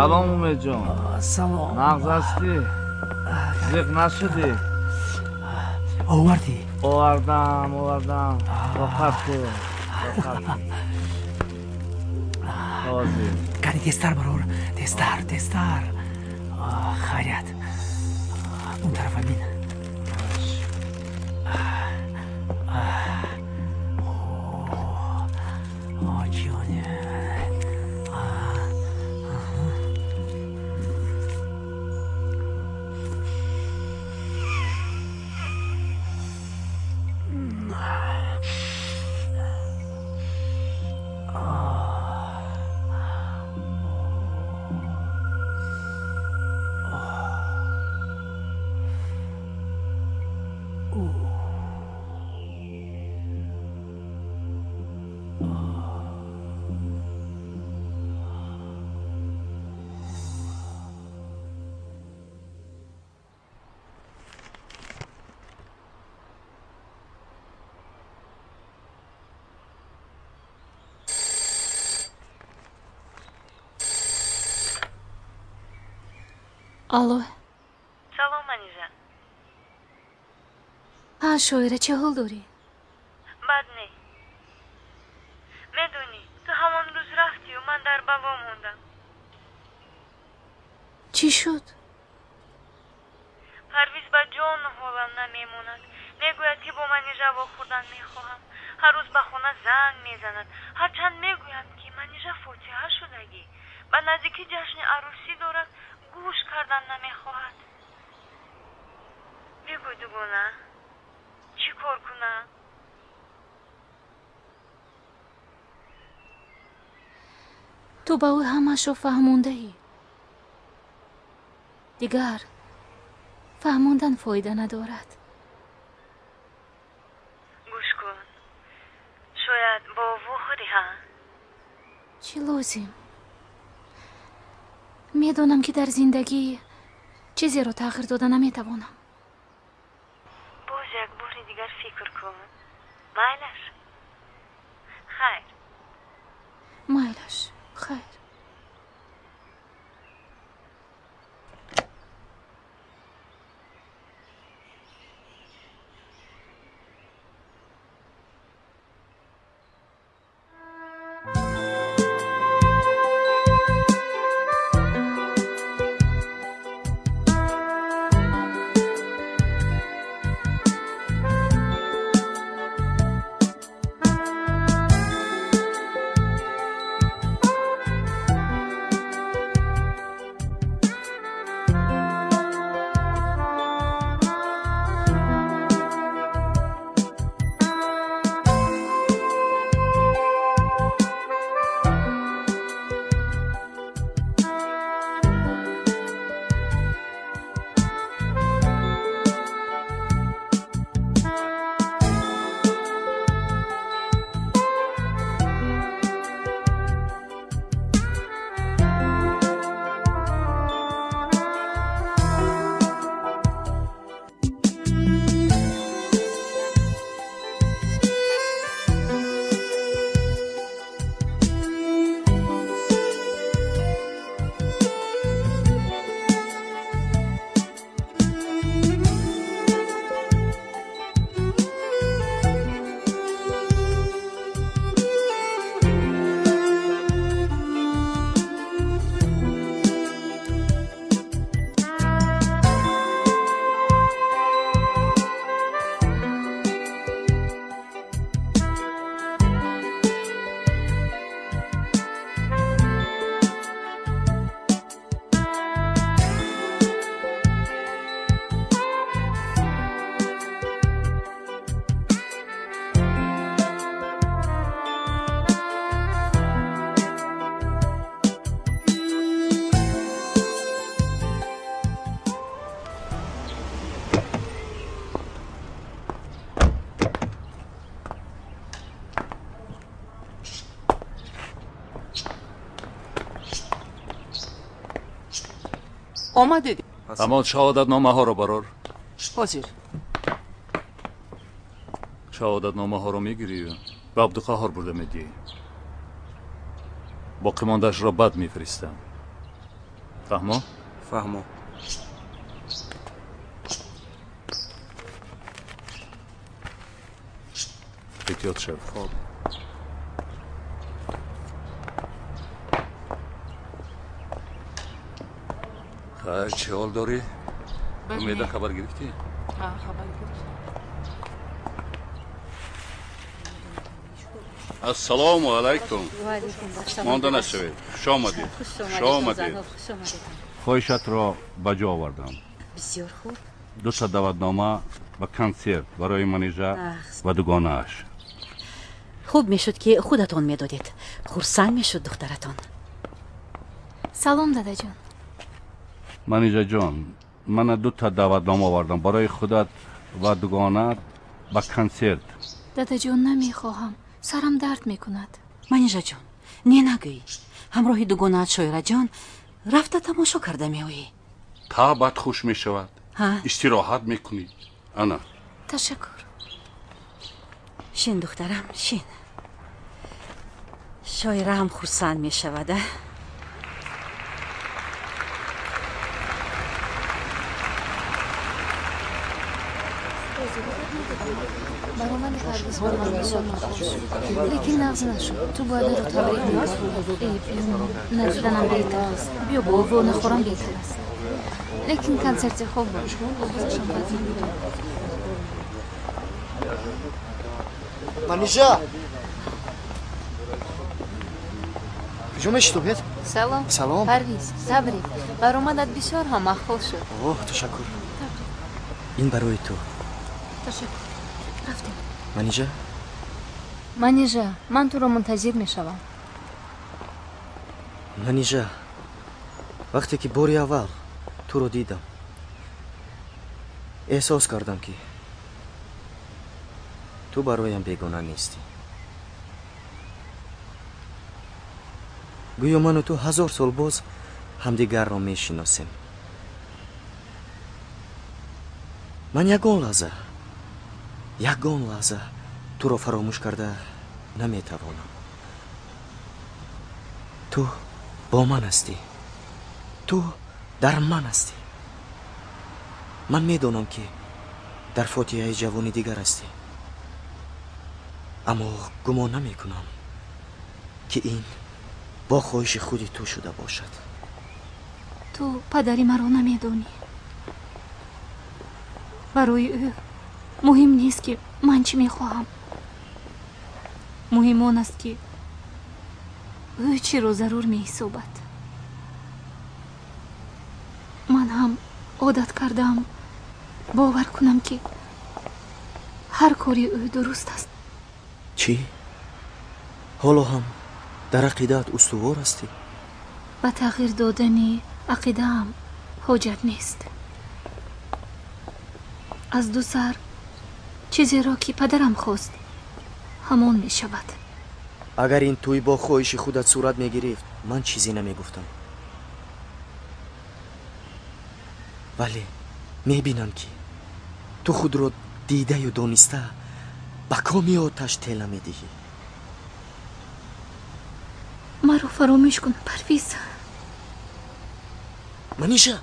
Салом Умедҷон. Салом. Нағз ҳастӣ? Зиқ нашудӣ? Овардӣ? Овардам, овардам. Тоқат кун. Тоқат кун. Ҳозир. Кани тезтар барор, тезтар, тезтар. Хайрият. Он тарафа бин. Алло. Салом, Манижа. Ҳа, Шоира, чӣ ҳол дорӣ? Бад не. Медонӣ, ту ҳамон рӯз рафтию ман дар бало мондам. Чӣ шуд? Парвиз ба ҷону ҳолам намемонад. Мегӯяд, ки бо Манижа вохӯрдан мехоҳам. Ҳар рӯз ба хона занг мезанад. Ҳарчанд мегӯям, ки Манижа фотиҳа шудагӣ, ба наздикӣ ҷашни арӯсӣ дорад, гӯш кардан намехоҳад. Бигӯй, дугона, чӣ кор кунам? Ту ба ӯ ҳамаашро фаҳмондаӣ. Дигар фаҳмондан фоида надорад. Гӯш кун, шояд бо вохӯрӣ, ҳа? Чӣ лозим? Медонам, ки дар зиндагӣ чизеро тағйир дода наметавонам. Боз як бори дигар фикр кун. Майлаш? Хайр. Майлаш, хайр. Омадед. Амон шаҳодатномаҳоро барор. Ҳозир. Шаҳодатномаҳоро мегирӣ ба Абдуқаҳор бурда медиҳӣ. Боқимондаашро баъд мефиристам. Фаҳмо? Фаҳмо. Эҳтиёт шав. Хоб. Хайр, чӣ ҳол дорӣ? Умеда хабар гирифтӣ? Хабар гирифтам. Ассалому алайкум. Монда нашавед. Хуш омадед. Хуш омадед. Хоҳишатро ба ҷо овардам. Бисёр хуб. Дута даъватнома ба консерт барои Манижа ва дугонааш. Хуб мешуд, ки худатон медодед. Хурсанд мешуд духтаратон. Салом, дадаҷон. Манижаҷон, мана дута даъватнома овардам барои худат ва дугонаат ба консерт. Дадаҷон, намехоҳам. Сарам дард мекунад. Манижаҷон, не нагӯй. Ҳамроҳи дугонаат Шоираҷон рафта тамошо карда меоӣ. Табъат хуш мешавад. Истироҳат мекунӣ. Ана. Ташаккур. Шин, духтарам, шин. Шоираам хурсанд мешавад, а? Баромади Парвиз ба ман бисёр маъқул шуд, лекин нағз нашуд. Ту бояд ӯро табрик мекардӣ. Надиданам беҳтар аст. Биё бо ӯ нахӯрам беҳтар аст. Лекин консерти хуб буд. Овозашам бад набуд. Манижа! Куҷо мешитобед? Салом. Салом. Парвиз, табрик. Баромадат бисёр ҳам маъқул шуд. Оҳ, ташаккур. Ин барои ту. Ташаккур. Рафтем. Манижа? Манижа, ман туро мунтазир мешавам. Манижа, вақте ки бори аввал туро дидам, эҳсос кардам, ки ту бароям бегона нестӣ. Гӯё ману ту 1000 сол боз ҳамдигарро мешиносем. Ман ягон лаҳза туро фаромӯш карда наметавонам. Ту бо ман ҳастӣ, ту дар ман ҳастӣ. Ман медонам, ки дар фотиҳаи ҷавони дигар ҳастӣ, аммо гумон намекунам, ки ин бо хоҳиши худи ту шуда бошад. Ту падари маро намедонӣ. Барои ӯ муҳим нест, ки ман чӣ мехоҳам. Муҳим он аст, ки ӯ чиро зарур меҳисобад. Ман ҳам одат кардаам бовар кунам, ки ҳар кори ӯ дуруст аст. Чӣ? Ҳоло ҳам дар ақидаат устувор ҳастӣ? Ба тағйир додани ақидаам ҳоҷат нест. Аз ду сар чизеро, ки падарам хост, ҳамон мешавад. Агар ин тӯй бо хоҳиши худат сурат мегирифт, ман чизе намегуфтам. Вале мебинам, ки ту худро дидаю дониста ба коми оташ тела медиҳӣ. Маро фаромӯш кун, Парвиз. Маниша!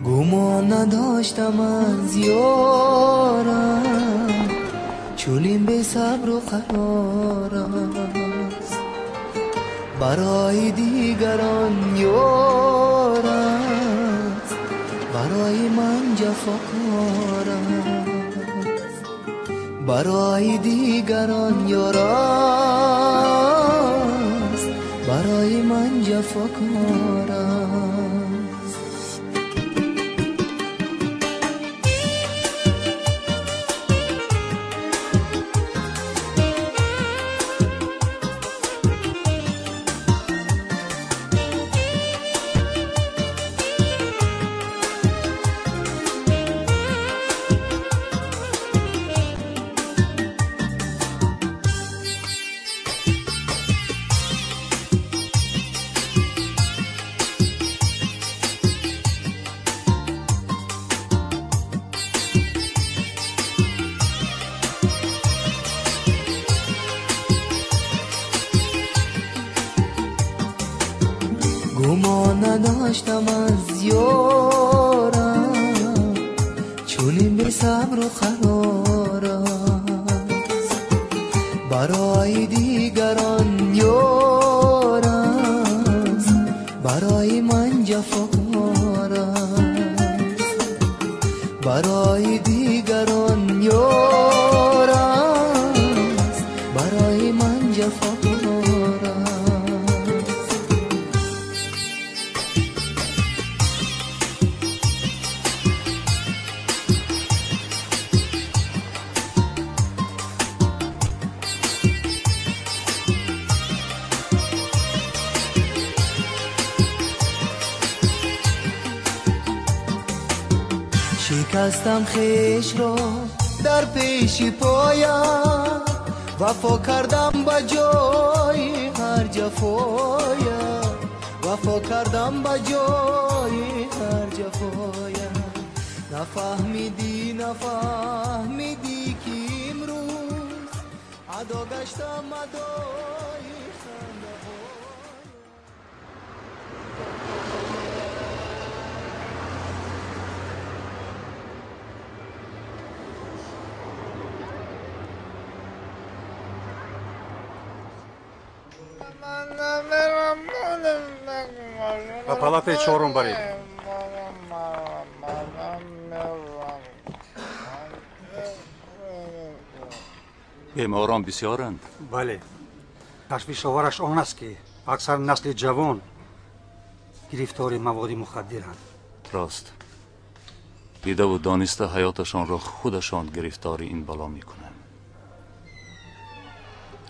Гумон надоштам аз ёрам, чунин бесабру қарор аст. Барои дигарон ёр аст, барои ман ҷафокор аст. Барои дигарон ёр аст, барои ман ҷафокор аст. Гумон надоштам аз ёрам, чунин бесабру қарор аст. Барои дигарон ёр аст, барои ман ҷафокор аст. Барои дигарон ёр аст, барои ман ҷафокор аст. Шикастам хешро дар пеши поям, вафо кардам ба ҷои ҳар ҷафоям, вафо кардам ба ҷои ҳар ҷафоям. Нафаҳмидӣ, нафаҳмидӣ, ки имрӯз адо гаштам адои хандаҳо. Ба палатаи чорум баред. Беморон бисёранд. Бале, ташвишовараш он аст, ки аксар насли ҷавон гирифтори маводи мухаддиранд. Рост, дидаву дониста ҳаёташонро худашон гирифтори ин бало мекунанд.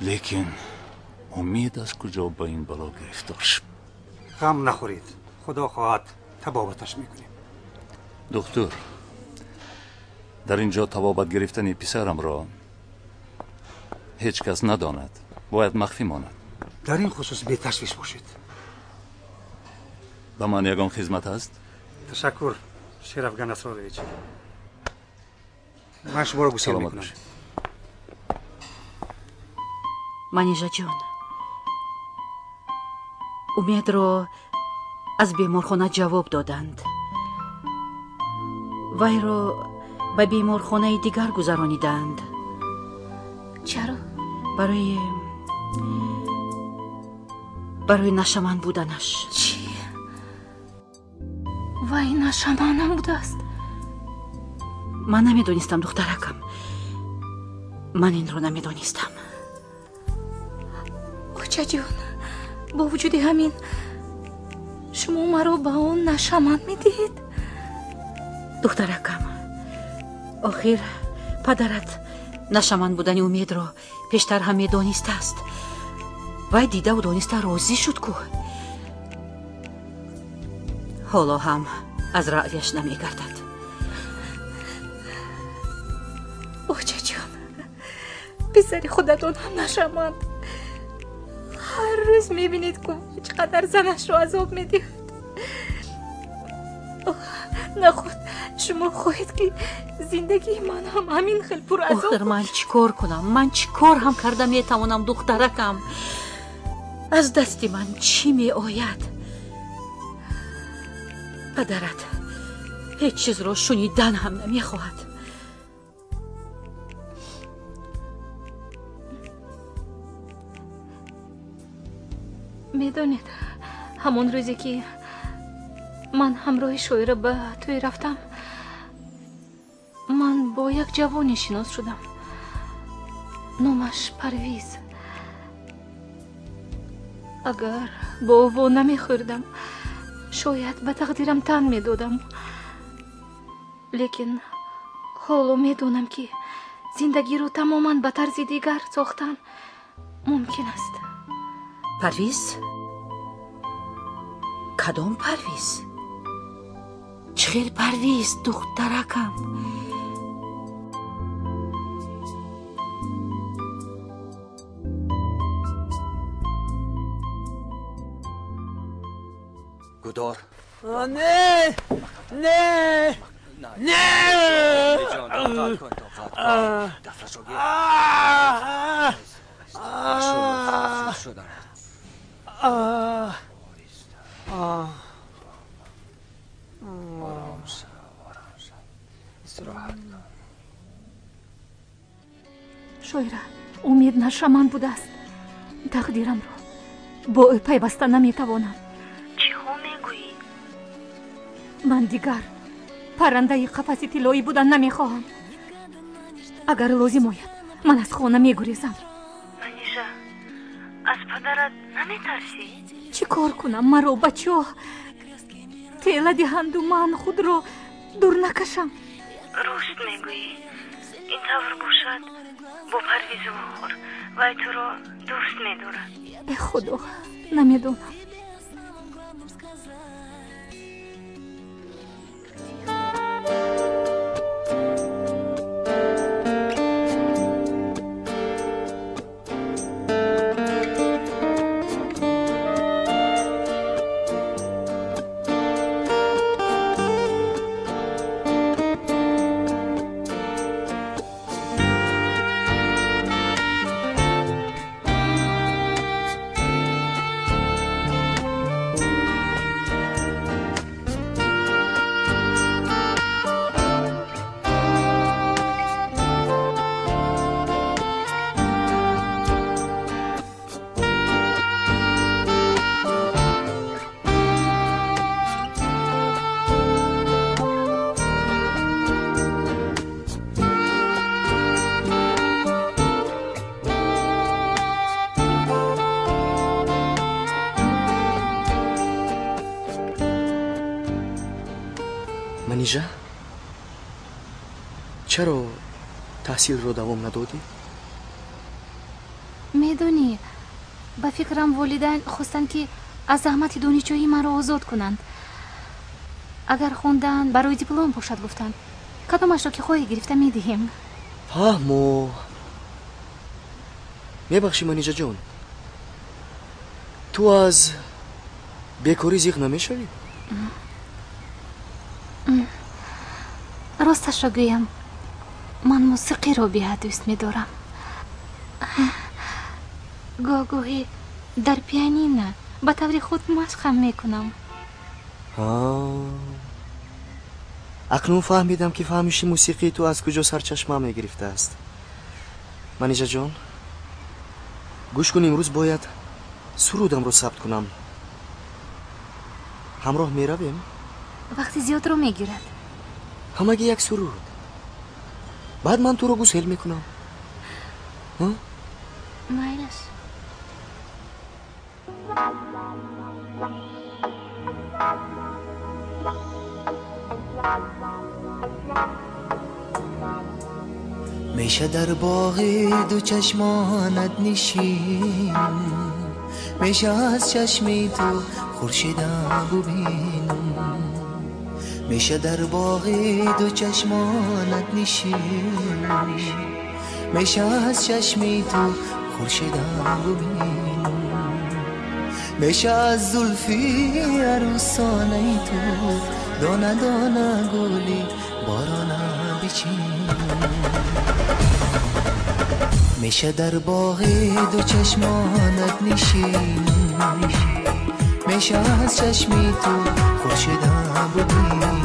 Лекин Умид аз куҷо ба ин бало гирифтор шуд? Ғам нахӯред, худо хоҳад табобаташ мекунем. Духтур, дар ин ҷо табобат гирифтани писарамро ҳеҷ кас надонад, бояд махфӣ монад. Дар ин хусус беташвиш бошед. Ба ман ягон хизмат ҳаст? Ташаккур, Шерафган Асрорович. Ман шуморо гусел мекунам. Манижаҷон, Умедро аз беморхона ҷавоб доданд. Вайро ба беморхонаи дигар гузарониданд. Чаро? Барои нашаман буданаш. Чӣ? Вай нашаманам будааст? Ман намедонистам, духтаракам. Ман инро намедонистам. Очаҷон, бо вуҷуди ҳамин шумо маро ба он нашаман медиҳед? Духтаракам, охир падарат нашаман будани Умедро пештар ҳам медонистааст. Вай дидаву дониста розӣ шуд ку. Ҳоло ҳам аз раъяш намегардад. Очаҷон, писари худатон ҳам нашаманд. Ҳар рӯз мебинед, ку чӣ қадар занашро азоб медиҳад. Наход шумо хоҳед, ки зиндагии ман ҳам ҳамин хел пуразоб? Охир ман чӣ кор кунам? Ман чӣ кор ҳам карда метавонам, духтаракам? Аз дасти ман чӣ меояд? Падарат ҳеҷ чизро шунидан ҳам намехоҳад. Медонед, ҳамон рӯзе ки ман ҳамроҳи шоира ба тӯй рафтам, ман бо як ҷавоне шинос шудам. Номаш Парвиз. Агар бо ӯ намехӯрдам, шояд ба тақдирам тан медодам. Лекин ҳоло медонам, ки зиндагиро тамоман ба тарзи дигар сохтан мумкин аст. Парвиз? Кадом Парвиз? Чӣ хел Парвиз, духтаракам? Гудор. Не, не, не! Шоира, Умед нашаман будааст. Тақдирамро бо ӯ пайваста наметавонам. Чиҳо мегӯӣ? Ман дигар паррандаи қафаси тиллоӣ будан намехоҳам. Агар лозим ояд, ман аз хона мегурезам. Манижа, аз падарат наметарсӣ? Чӣ кор кунам? Маро ба чоҳ тела диҳанду ман худро дур накашам. Рост мегӯӣ. Ин тавр бошад, бо Парвиз вохӯр. Вай туро дӯст медорад. Э худо, намедонам. Манижа, чаро таҳсилро давом надодӣ? Медонӣ, ба фикрам волидайн хостанд, ки аз заҳмати донишҷӯӣ маро озод кунанд. Агар хондан барои диплом бошад, гуфтанд, кадомашро ки хоҳӣ гирифта медиҳем. Фаҳмо. Мебахшӣ, Манижаҷон, ту аз бекорӣ зиқ намешавӣ? Росташро гӯям, ман мусиқиро беҳад дӯст медорам. Гоҳ-гоҳӣ дар пианино ба таври худ машқам мекунам. Акнун фаҳмидам, ки фаҳмиши мусиқии ту аз куҷо сарчашма мегирифтааст. Манижаҷон, гӯш кун, имрӯз бояд сурудамро сабт кунам. Ҳамроҳ меравем? Вақти зиёдро мегирад. Ҳамагӣ як суруд. Баъд ман туро гусел мекунам. Майлаш. Меша дар боғи ду чашмонат нишинам, меша аз чашми ту хуршедам бубинам. Меша дар боғи ду чашмонат нишинам, меша аз чашми ту хуршедам бубинам. Меша аз зулфи арӯсонаи ту дона дона гули борона бичинам. Меша дар боғи ду чашмонат нишинам, меша аз чашми ту хуршедам бубинам.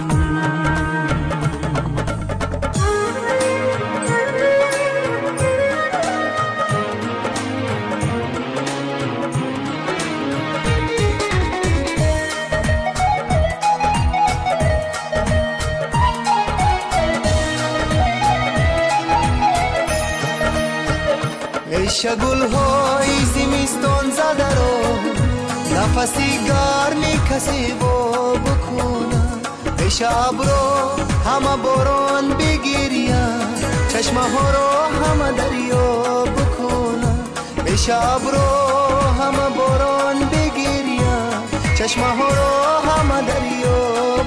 Меша гулҳои зимистон задаро нафаси гарми касе во бикунад. Меша абро ҳама борон бигирия, чашмаҳоро ҳама дарё бикунад. Меша абро ҳама борон бигирия, чашмаҳоро ҳама дарё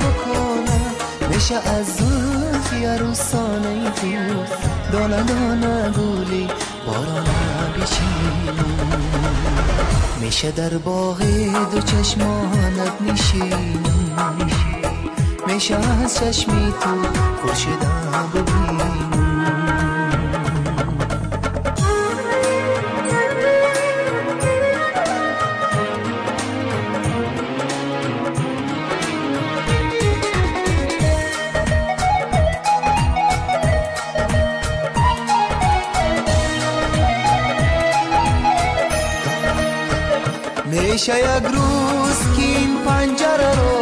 бикунад. Меша аз зулфи арӯсонаи ту дона дона гули борона бичинам. Меша дар боғи ду чашмонат нишинам, меша аз чашми ту хуршедам бубинам. Меша як рӯз ки ин панҷараро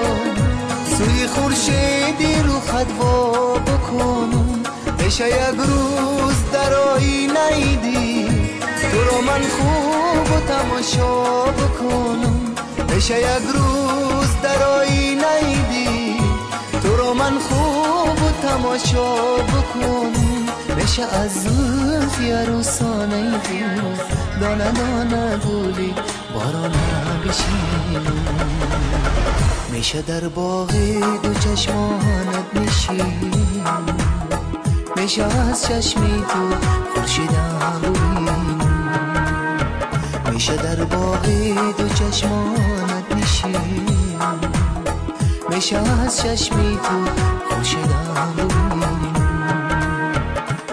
сӯи хуршеди рухат во бикунам. Меша як рӯз дар оинаи дил туро ман хубу тамошо бикунам. Меша як рӯз дар оинаи дил туро ман хубу тамошо бикунам. Меша аз зулфи арӯсонаи ту дона дона гули борона бичинам. Меша дар боғи ду чашмонат нишинам, меша аз чашми ту хуршедам бубинам. Меша дар боғи ду чашмонат нишинам, меша аз чашми ту хуршедам бубинам.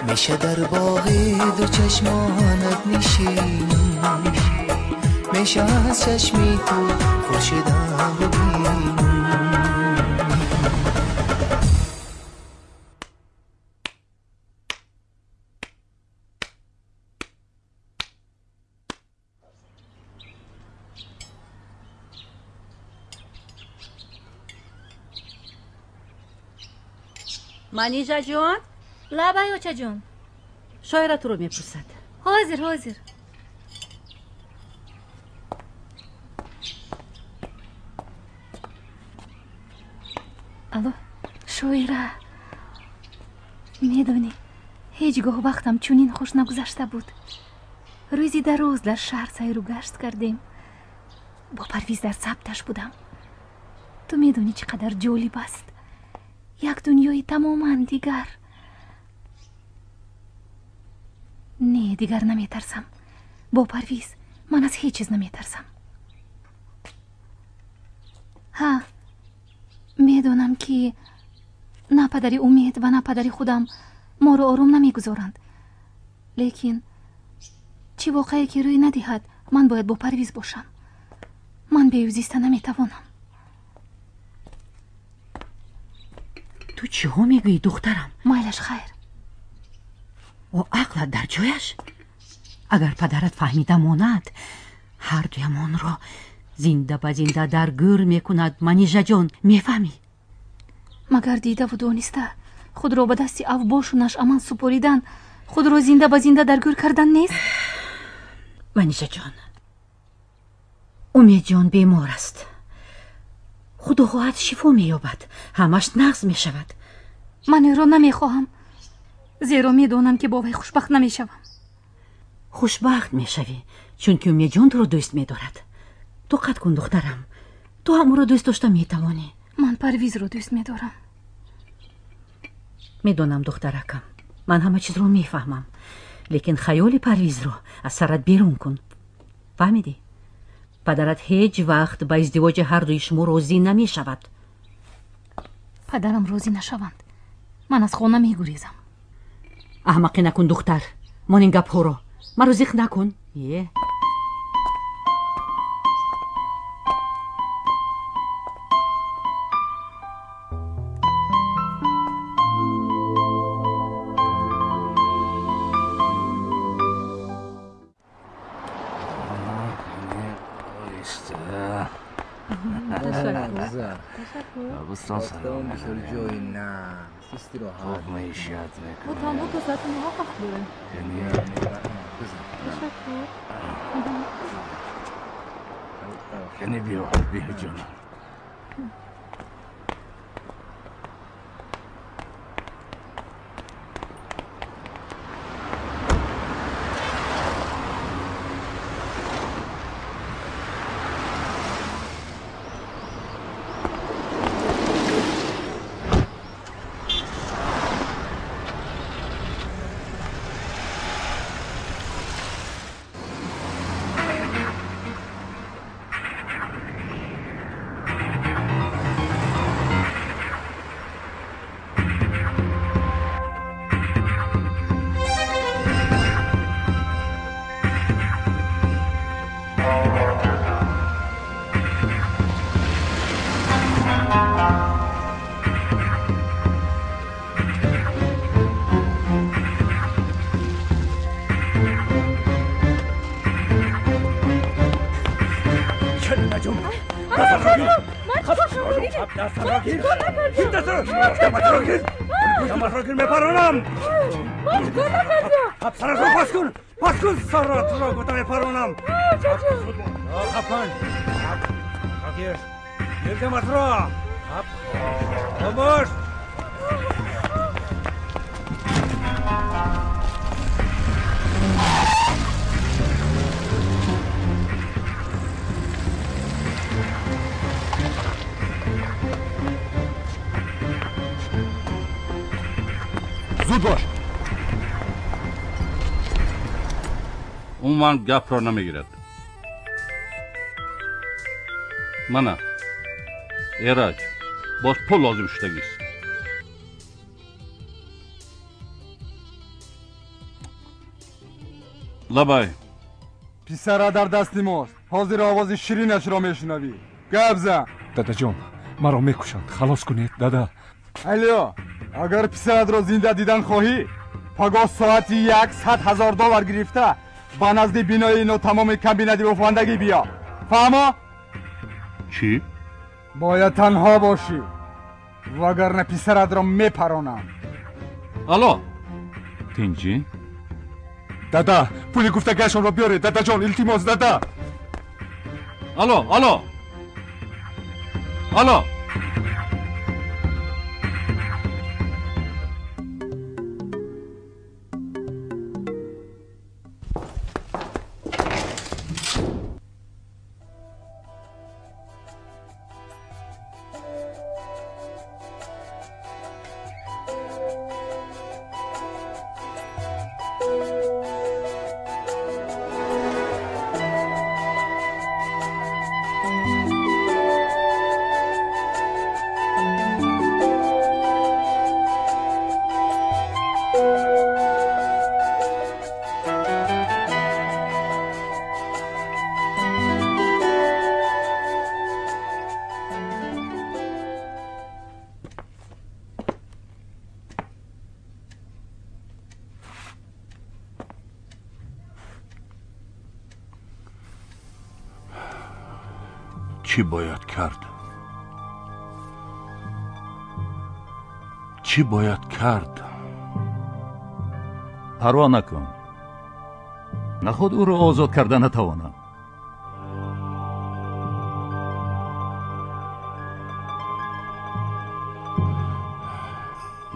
Меша дар боғи ду чашмонат нишинам, меша аз чашми ту хуршедам бубинам. Манижаҷон? Лабай, очаҷон. Шоира туро мепурсад. Ҳозир, ҳозир. Алло, Шоира, медонӣ, ҳеҷ гоҳ вақтам чунин хуш нагузашта буд. Рӯзи дароз дар шаҳр сайру гашт кардем. Бо Парвиз дар сабташ будам. Ту медонӣ чӣ қадар ҷолиб аст. Як дунёи тамоман дигар. Не, дигар наметарсам. Бо Парвиз ман аз ҳеҷ чиз наметарсам. Ҳа, медонам ки на падари Умед ва на падари худам моро ором намегузоранд. Лекин чӣ воқеае ки рӯй надиҳад, ман бояд бо Парвиз бошам. Ман бе ӯ зиста наметавонам. Ту чиҳо мегӯӣ, духтарам? Майлаш, хайр. О, ақлат дар ҷояш? Агар падарат фаҳмида монад, ҳардуямонро зинда ба зинда дар гӯр мекунад. Манижаҷон, мефаҳмӣ? Магар дидаву дониста худро ба дасти авбошу нашъаман супоридан худро зинда ба зинда дар гӯр кардан нест? Манижаҷон, Умедҷон бемор аст. Худо хоҳад шифо меёбад, ҳамаш нағз мешавад. Ман ӯро намехоҳам, зеро медонам ки бо вай хушбахт намешавам. Хушбахт мешавӣ, чунки Умедҷон туро дӯст медорад. Тоқат кун, духтарам, ту ҳам ӯро дӯст дошта метавонӣ. Ман Парвизро дӯст медорам. Медонам, духтаракам, ман ҳама чизро мефаҳмам, лекин хаёли Парвизро аз сарат берун кун. Фаҳмидӣ? Падарат ҳеҷ вақт ба издивоҷи ҳардуи шумо розӣ намешавад. Падарам розӣ нашаванд, ман аз хона мегурезам. Аҳмақӣ накун, духтар, мон ин гапҳоро. Маро зиқ накун. Е. Бустон бисёр ҷои нағз, истироҳат хуб маишат мекунем. Мо танҳо то соати 9 вақт дорем. Ташаккур. Яъне биё, биё ҷонам. Зуд бош. Умуман гапро намегирад. Мана, Эраҷ, боз пул лозим шудагист. Лабай. Писара дар дасти мост. Ҳозир овози ширинашро мешунавӣ. Гап зан. Дадаҷон, маро мекушанд. Халос кунед, дада. Алё, агар писаратро зинда дидан хоҳӣ, пагоҳ соати 100 000 доллар гирифта ба назди бинои нотамоми комбинати бофандагӣ биё. Фаҳмо? Чӣ? Бояд танҳо бошӣ, вагарна писаратро мепаронам. Алло, тинҷӣ? Дада, пули гуфтагиашонро биёред, дадаҷон, илтимос, дада. Алло, алло, алло. Чӣ бояд кард? Чӣ бояд кард? Парво накун. Наход ӯро озод карда натавонам.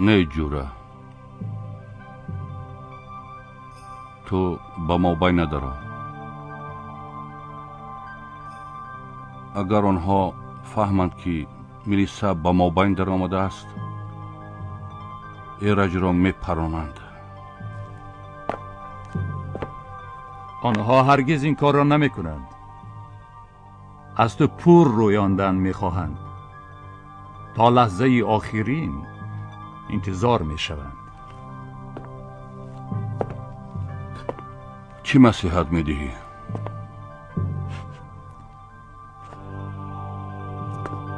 Не, ҷура, ту ба мобайн надаро. Агар онҳо фаҳманд, ки милиса ба мобайн даромадааст, Эраҷро мепаронанд. Онҳо ҳаргиз ин корро намекунанд. Аз ту пур рӯёндан мехоҳанд. То лаҳзаи охирин интизор мешаванд. Чӣ маслиҳат медиҳӣ?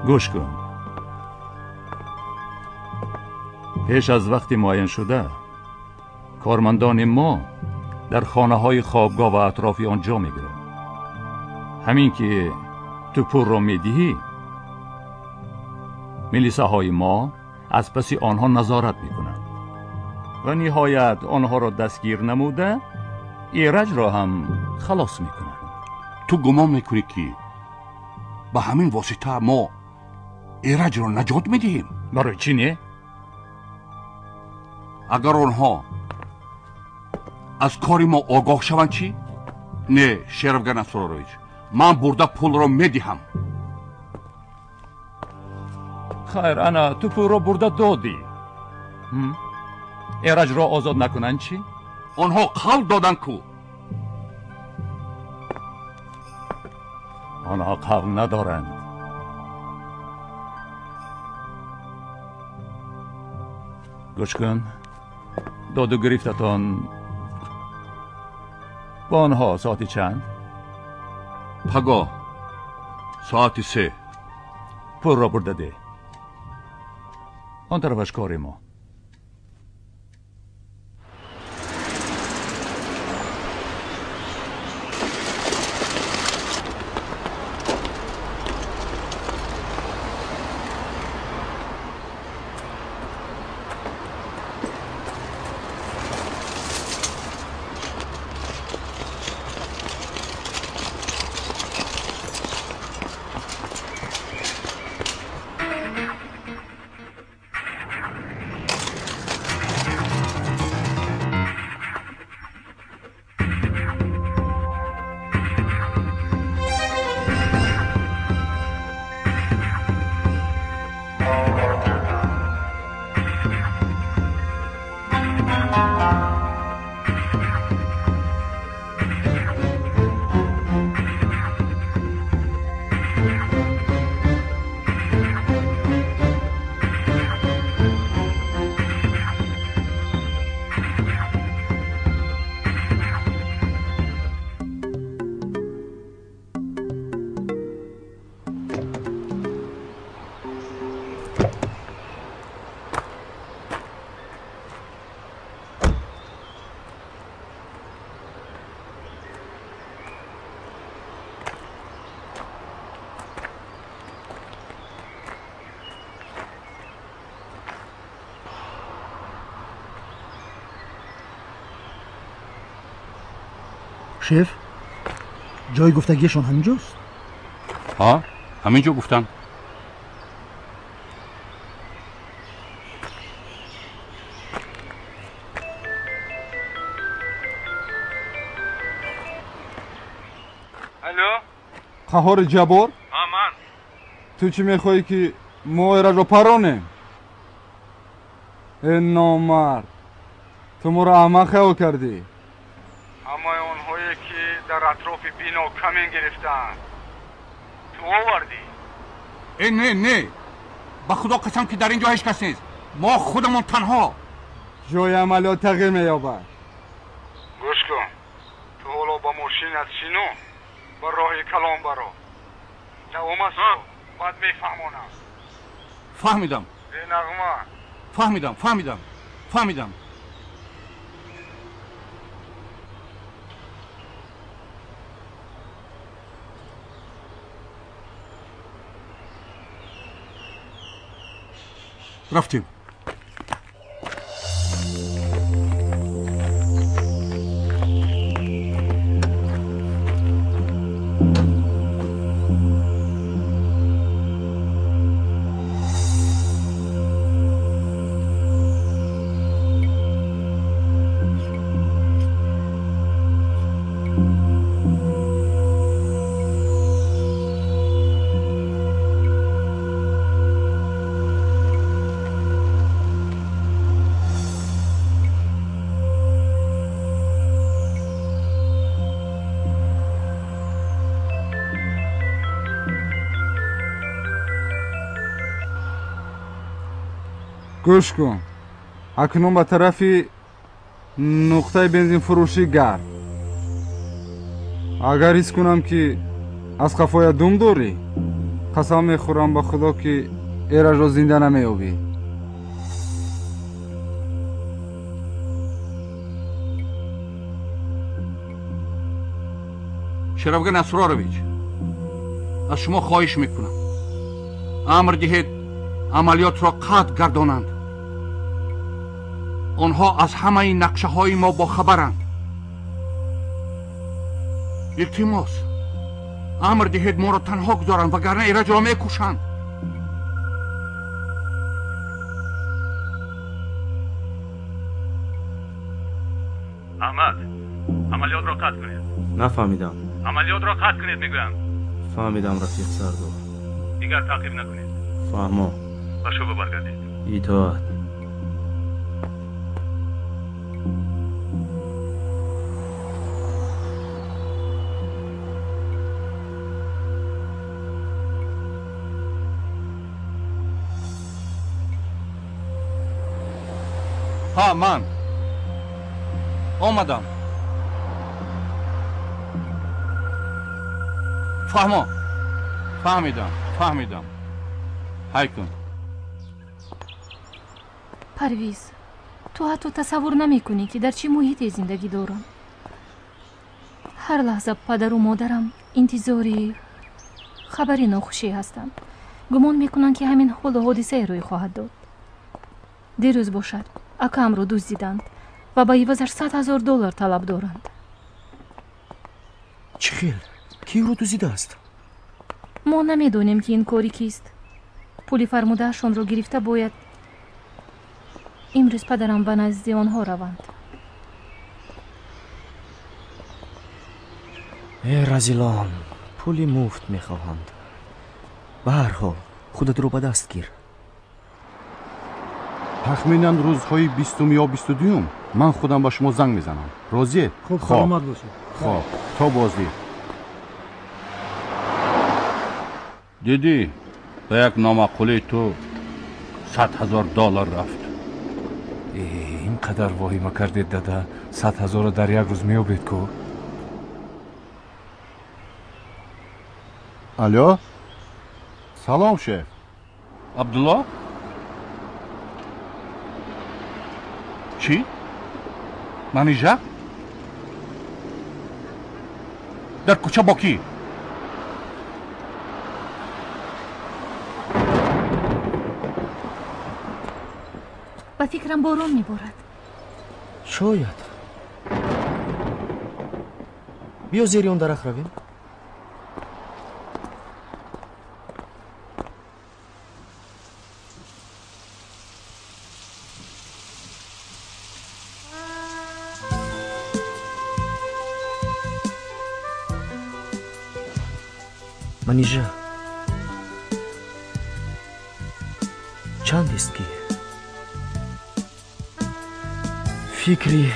Гӯш кун. Пеш аз вақти муайяншуда кормандони мо дар хонаҳои хобгоҳ ва атрофи он ҷо мегиранд. Ҳамин ки ту пулро медиҳӣ, милисаҳои мо аз паси онҳо назорат мекунанд ва ниҳоят онҳоро дастгир намуда Эраҷро ҳам халос мекунанд. Ту гумон мекунӣ, ки ба ҳамин восита мо Эраҷро наҷот медиҳем? Барои чӣ не? Агар онҳо аз кори мо огоҳ шаванд чӣ? Не, Шерафган Асрорович, ман бурда пулро медиҳам. Хайр, ана ту пулро бурда додӣ. Эраҷро озод накунанд чӣ? Онҳо қавл доданд ку. Онҳо қавл надоранд. Гӯш кун, доду гирифтатон бо онҳо соати чанд? Пагоҳ соати 3. Пулро бурда деҳ. Он тарафаш кори мо. Шеф, ҷои гуфтагиашон ҳаминҷост? Ҳа, ҳаминҷо гуфтанд. Алло? Қаҳори Ҷаббор? Ҳа, ман. Ту чӣ мехоҳӣ, ки мо Эраҷро паронем? Э номард, ту моро аҳмақ хаёл кардӣ. Ҳамаи онҳое, ки дар атрофи бино камин гирифтаанд, ту овардӣ? Э, не, не, ба худо қасам, ки дар ин ҷо ҳеҷ кас нест. Мо худамон танҳо. Ҷои амалиёт тағйир меёбад. Гӯш кун, ту ҳоло ба мошинат шино, ба роҳи калон баро. Давом аст, баъд мефаҳмонам. Фаҳмидам. Э нағма. Фаҳмидам, фаҳмидам, фаҳмидам. Рафтем. Гӯш кун, акнун ба тарафи нуқтаи бензинфурӯшӣ гард. Агар ҳис кунам, ки аз қафоя дум дорӣ, қасам мехӯрам ба Худо, ки Эраҷро зинда намеёбӣ. Шерафган Асрорович, аз шумо хоҳиш мекунам, амр диҳед амалиётро қатъ гардонанд. Онҳо аз ҳамаи нақшаҳои мо бохабаранд. Илтимос, амр диҳед моро танҳо гузоранд, вагарна Эраҷро мекушанд. Аҳмад, амалиётро қатъ кунед. Нафаҳмидам. Амалиётро қатъ кунед, мегӯям. Фаҳмидам, рафиқ сардор. Дигар таъқиб накунед. Фаҳмо. Ба шӯъба баргардед. Итоат. Ҳа, ман омадам. Фаҳмо, фаҳмидам, фаҳмидам. Ҳай кун. Парвиз, ту ҳатто тасаввур намекунӣ, ки дар чӣ муҳите зиндагӣ дорам. Ҳар лаҳза падару модарам интизори хабари нохушӣ ҳастанд. Гумон мекунанд, ки ҳамин ҳолу ҳодисае рӯй хоҳад дод. Дирӯз бошад, акаамро дуздиданд ва ба ивазаш 100 000 доллар талаб доранд. Чӣ хел? Кӣ ӯро дуздидааст? Мо намедонем, ки ин кори кист. Пули фармудаашонро гирифта бояд имрӯз падарам ба назди онҳо раванд. Э, разилон, пули муфт мехоҳанд. Ба ҳар ҳол, худатро ба даст гир. Тахминан рӯзҳои 20-ум ё 22-юм ман худам ба шумо занг мезанам. Розиед? Хуб, саломат бошед. Хоб, то боздид. Дидӣ, ба як номаъқулии ту 100 000 доллар рафт. Ин қадар воҳима кардед, дада, 100 000-ро дар як рӯз меёбед ку. Алло, салом, шеф. Абдулло, чӣ? Манижа дар кӯча бо кӣ? Ба фикрам, борон меборад. Шояд. Биё, зери он дарахт равем. Манижа, чандест, ки фикри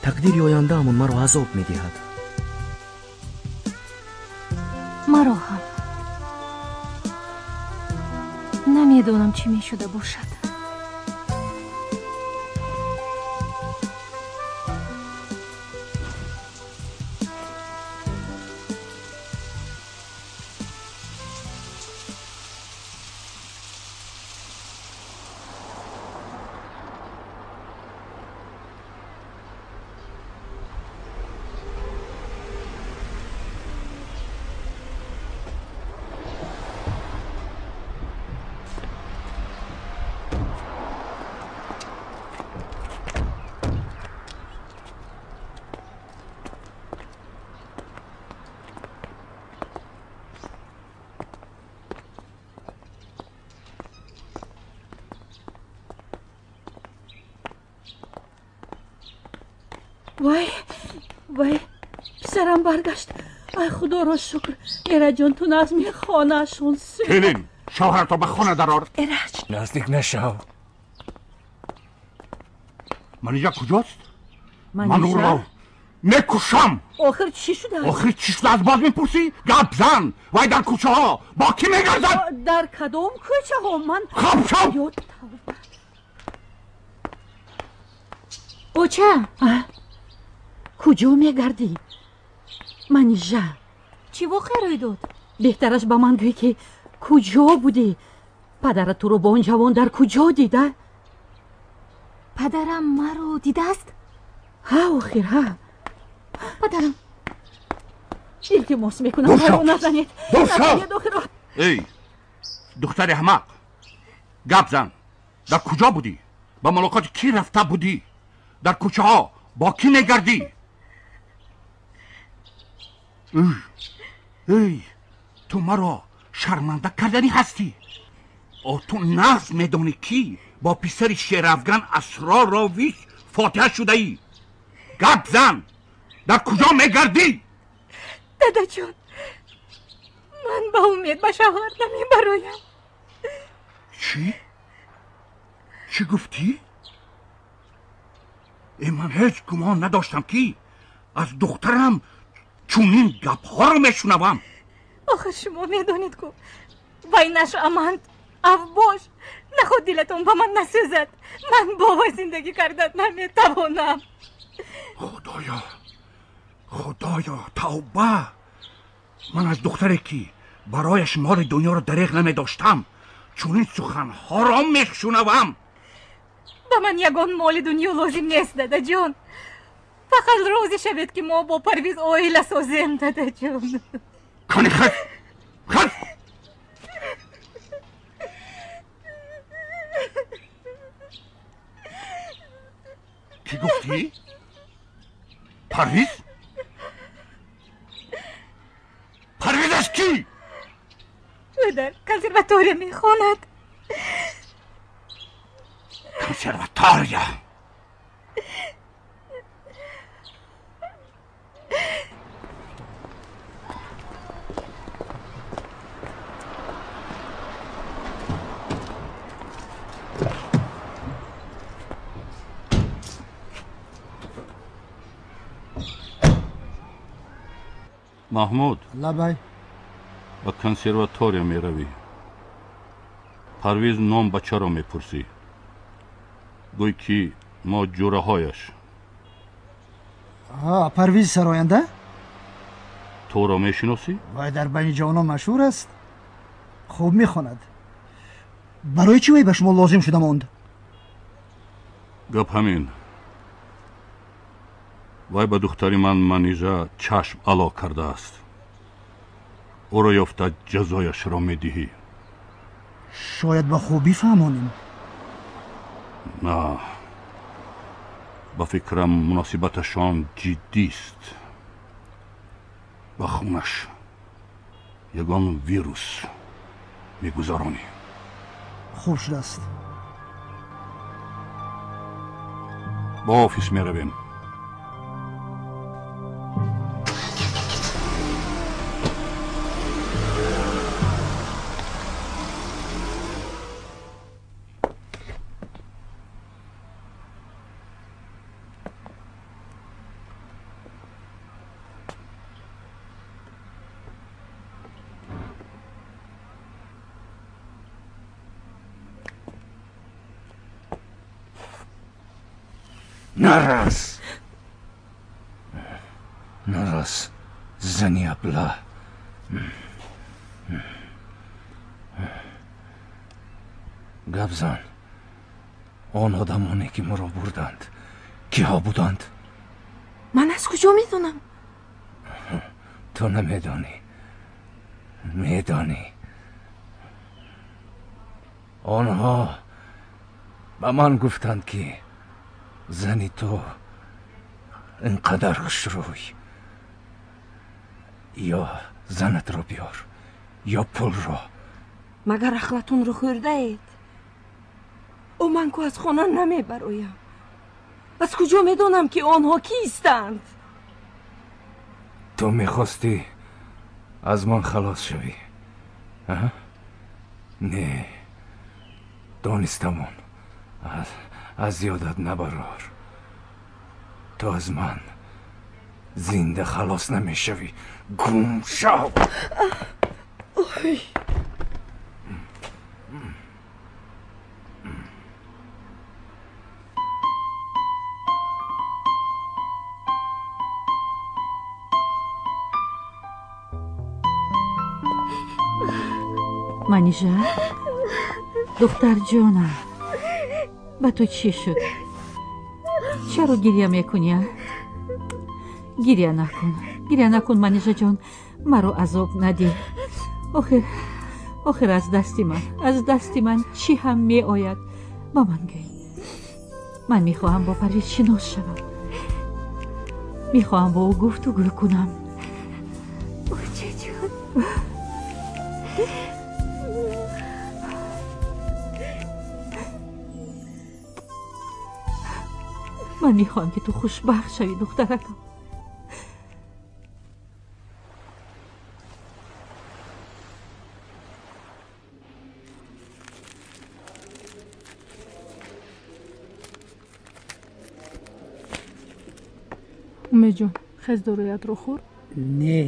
тақдири ояндаамон маро азоб медиҳад. Маро ҳам. Намедонам, чӣ мешуда бошад. Вай, вай, писарам баргашт. Ай, худоро шукр. Эраҷон, ту назми хонаашон. Келин, шавҳарато ба хона дарор. Эраҷ, наздик нашав. Манижа куҷост? Ман ӯро мекушам. Охир чӣ шудааст? Охир чӣ шудааст боз мепурсӣ? Гап зан. Вай дар кӯчаҳо бо кӣ мегардад? Дар кадом кӯчаҳо? Ман хоб шав. Оча, куҷо мегардӣ? Манижа, чӣ воқеа рӯй дод? Беҳтараш ба ман гӯй, ки куҷо будӣ? Падарат туро бо он ҷавон дар куҷо дида? Падарам маро дидааст? Ҳа, охир, ҳа. Падарам, илтимос мекунам, маро назанед. Эй, духтари аҳмақ, гап зан. Дар куҷо будӣ? Ба мулоқоти кӣ рафта будӣ? Дар кӯчаҳо бо кӣ мегардӣ? Эй, ту маро шарманда карданӣ ҳастӣ. О, ту нағз медонӣ, ки бо писари Шерафган Асрорович фотиҳа шудаӣ. Гап зан, дар куҷо мегардӣ? Дадаҷон, ман ба умед ба шавҳар намебароям. Чӣ? Чӣ гуфтӣ? Э, ман ҳеҷ гумон надоштам, ки аз духтарам чунин гапҳоро мешунавам. Охир шумо медонед, ку вай нашъаманд, авбош. Наход дилатон ба ман насӯзад. Ман бо вай зиндагӣ карда наметавонам. Худоё, худоё, тавба! Ман аз духтаре, ки барояш моли дунёро дареғ намедоштам, чунин суханҳоро мешунавам. Ба ман ягон моли дунё лозим нест, дадаҷон. Фақат розӣ шавед, ки мо бо Парвиз оила созем, дадаҷон. Кани, хез, хез! Кӣ гуфтӣ? Парвиз? Парвиз аз кӣ? Ӯ дар консерватория мехонад. Консерватория? Маҳмуд, лабай. Ба консерватория меравӣ. Парвиз ном бачаро мепурсӣ. Гӯй, ки мо ҷураҳояш. Парвиз сароянда? Туро мешиносӣ? Вай дар байни ҷавонон машҳур аст, хуб мехонад. Барои чӣ вай ба шумо лозим шуда монд? Гап ҳамин. Вай ба духтари ман Манижа чашм ало кардааст. Ӯро ёфта ҷазояшро медиҳӣ. Шояд ба хубӣ фаҳмонем. На, ба фикрам, муносибаташон ҷиддист. Ба хунаш ягон вирус мегузаронӣ. Хуб шудааст. Ба офис меравем. Нарас, нарас, зани абла. Гап зан. Он одамоне, ки моро бурданд, киҳо буданд? Ман аз куҷо медонам? Ту намедонӣ? Медонӣ. Онҳо ба ман гуфтанд, ки зани ту ин қадар хушрӯй, ё занатро биёр, ё пулро. Магар ақлатонро хӯрдаед? Ӯ ман ку аз хона намебароям. Аз куҷо медонам, ки онҳо кистанд? Ту мехостӣ аз ман халос шавӣ? Не, донистамон, аз ёдат набарор. Ту аз ман зинда халос намешавӣ. Гум шав! Ой! Манижа, духтарҷонам, ба ту чӣ шуд? Чаро гирья мекунӣ? Гирья накун, гирья накун, Манижаҷон, маро азоб надиҳ. Охир, охир аз дасти ман, аз дасти ман чӣ ҳам меояд? Ба ман гӯй. Ман мехоҳам бо Парвиз шинос шавам. Мехоҳам бо ӯ гуфтугӯ кунам. Очаҷон. Ман мехоҳам, ки ту хушбахт шавӣ, духтаракам. Умедҷон, хез доруятро хӯр. Не,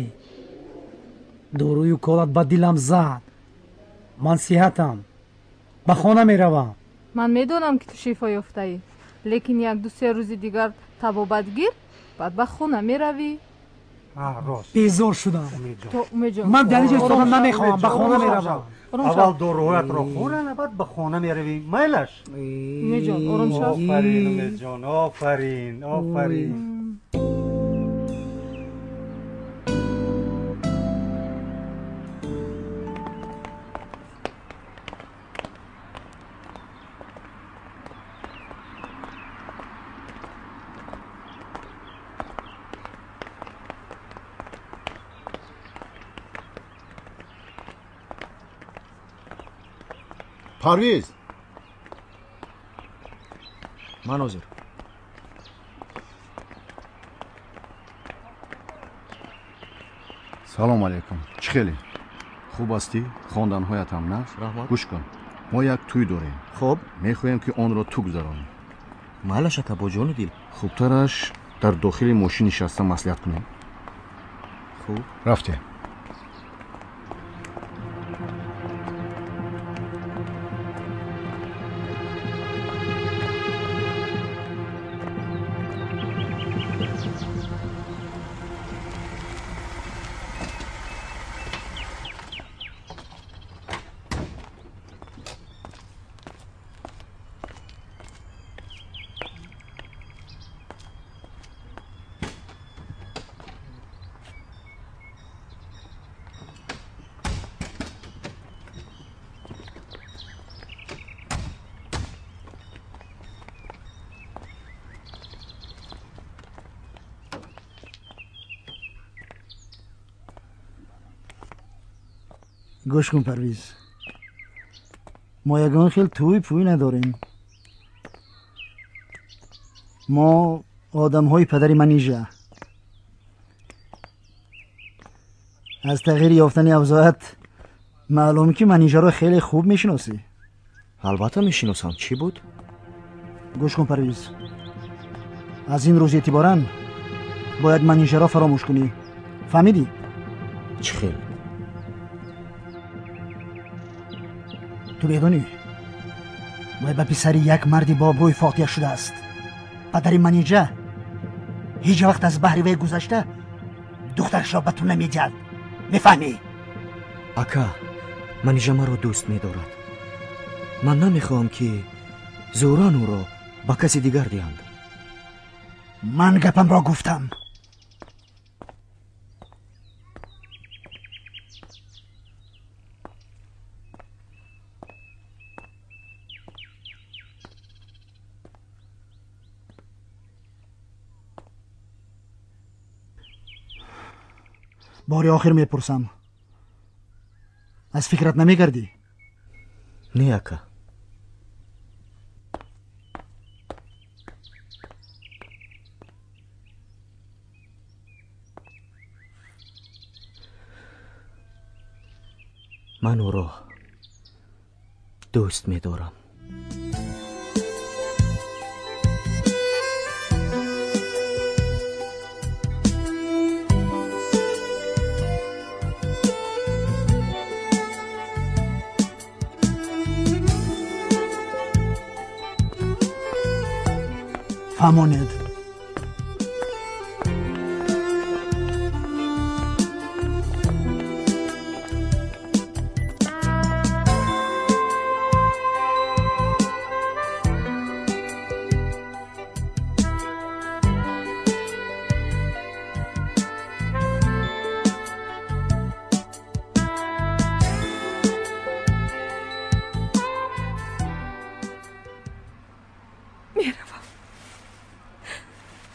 дорую колат ба дилам зад. Ман сиҳатам, ба хона меравам. Ман медонам, ки ту шифо ёфтаӣ, лекин як-ду се рӯзи дигар табобат гир, баъд ба хона меравӣ. Безор шудам. Ман дар инҷо истодан намехоҳам, ба хона меравам. Аввал доруҳоятро хӯран, баъд ба хона меравӣ. Майлаш? Умедҷон, ором шав. Офарин, Умедҷон, офарин, офарин. Парвиз! Ман ҳозир. Салом алейкум. Чӣ хеле? Хуб ҳастӣ? Хонданҳоятам нағз? Раҳмат. Гӯш кун, мо як тӯй дорем. Хуб. Мехоҳем, ки онро ту гузаронӣ. Майлаш, ака, бо ҷону дил. Хубтараш дар дохили мошин нишаста маслиҳат кунем. Хуб. Рафтем. Гӯш кун, Парвиз, мо ягон хел тӯй пӯй надорем. Мо одамҳои падари Манижа. Аз тағйир ёфтани авзоат маълум, ки Манижаро хеле хуб мешиносӣ. Албатта мешиносам. Чӣ буд? Гӯш кун, Парвиз, аз ин рӯз эътиборан бояд Манижаро фаромӯш кунӣ. Фаҳмидӣ? Чӣ хел? Ту медонӣ, вай ба писари як марди бобрӯи фотиҳа шудааст. Падари Манижа ҳеҷ вақт аз баҳри вай гузашта духтарашро ба ту намедиҳад. Мефаҳмӣ? Ака, Манижа маро дӯст медорад. Ман намехоҳам, ки зӯран ӯро ба каси дигар диҳанд. Ман гапамро гуфтам. Бори охир мепурсам, аз фикрат намегардӣ? Не, ака. Ман ӯро дӯст медорам. Фаҳмонед.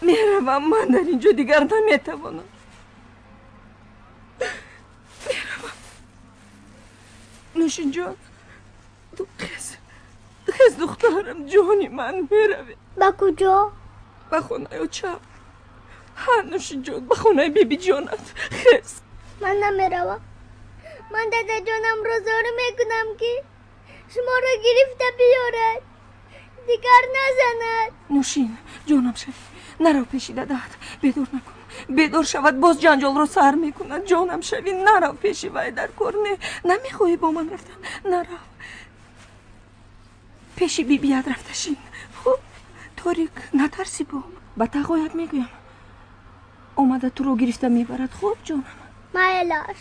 Меравам, ман дар ин ҷо дигар наметавонам. Меравам. Нӯшинҷон, ту хез, хез духтарам, ҷони ман, меравем. Ба куҷо? Ба хонаи очам. Ҳа, Нӯшинҷон, ба хонаи бибиҷонат. Хез. Ман намеравам. Ман дадаҷонамро зорӣ мекунам, ки шуморо гирифта биёрад, дигар назанад. Нӯшин, ҷонам шавӣ, нарав пеши дадаат, бедор накун. Бедор шавад, боз ҷанҷолро сар мекунад. Ҷонам шавӣ, нарав пеши вай дар кор. Не, намехоҳӣ бо ман рафтан? Нарав. Пеши бибият рафта шин. Хуб, торик, натарсӣ бо. Ба тағоят мегӯям, омада туро гирифта мебарад. Хуб, ҷонам? Майлаш.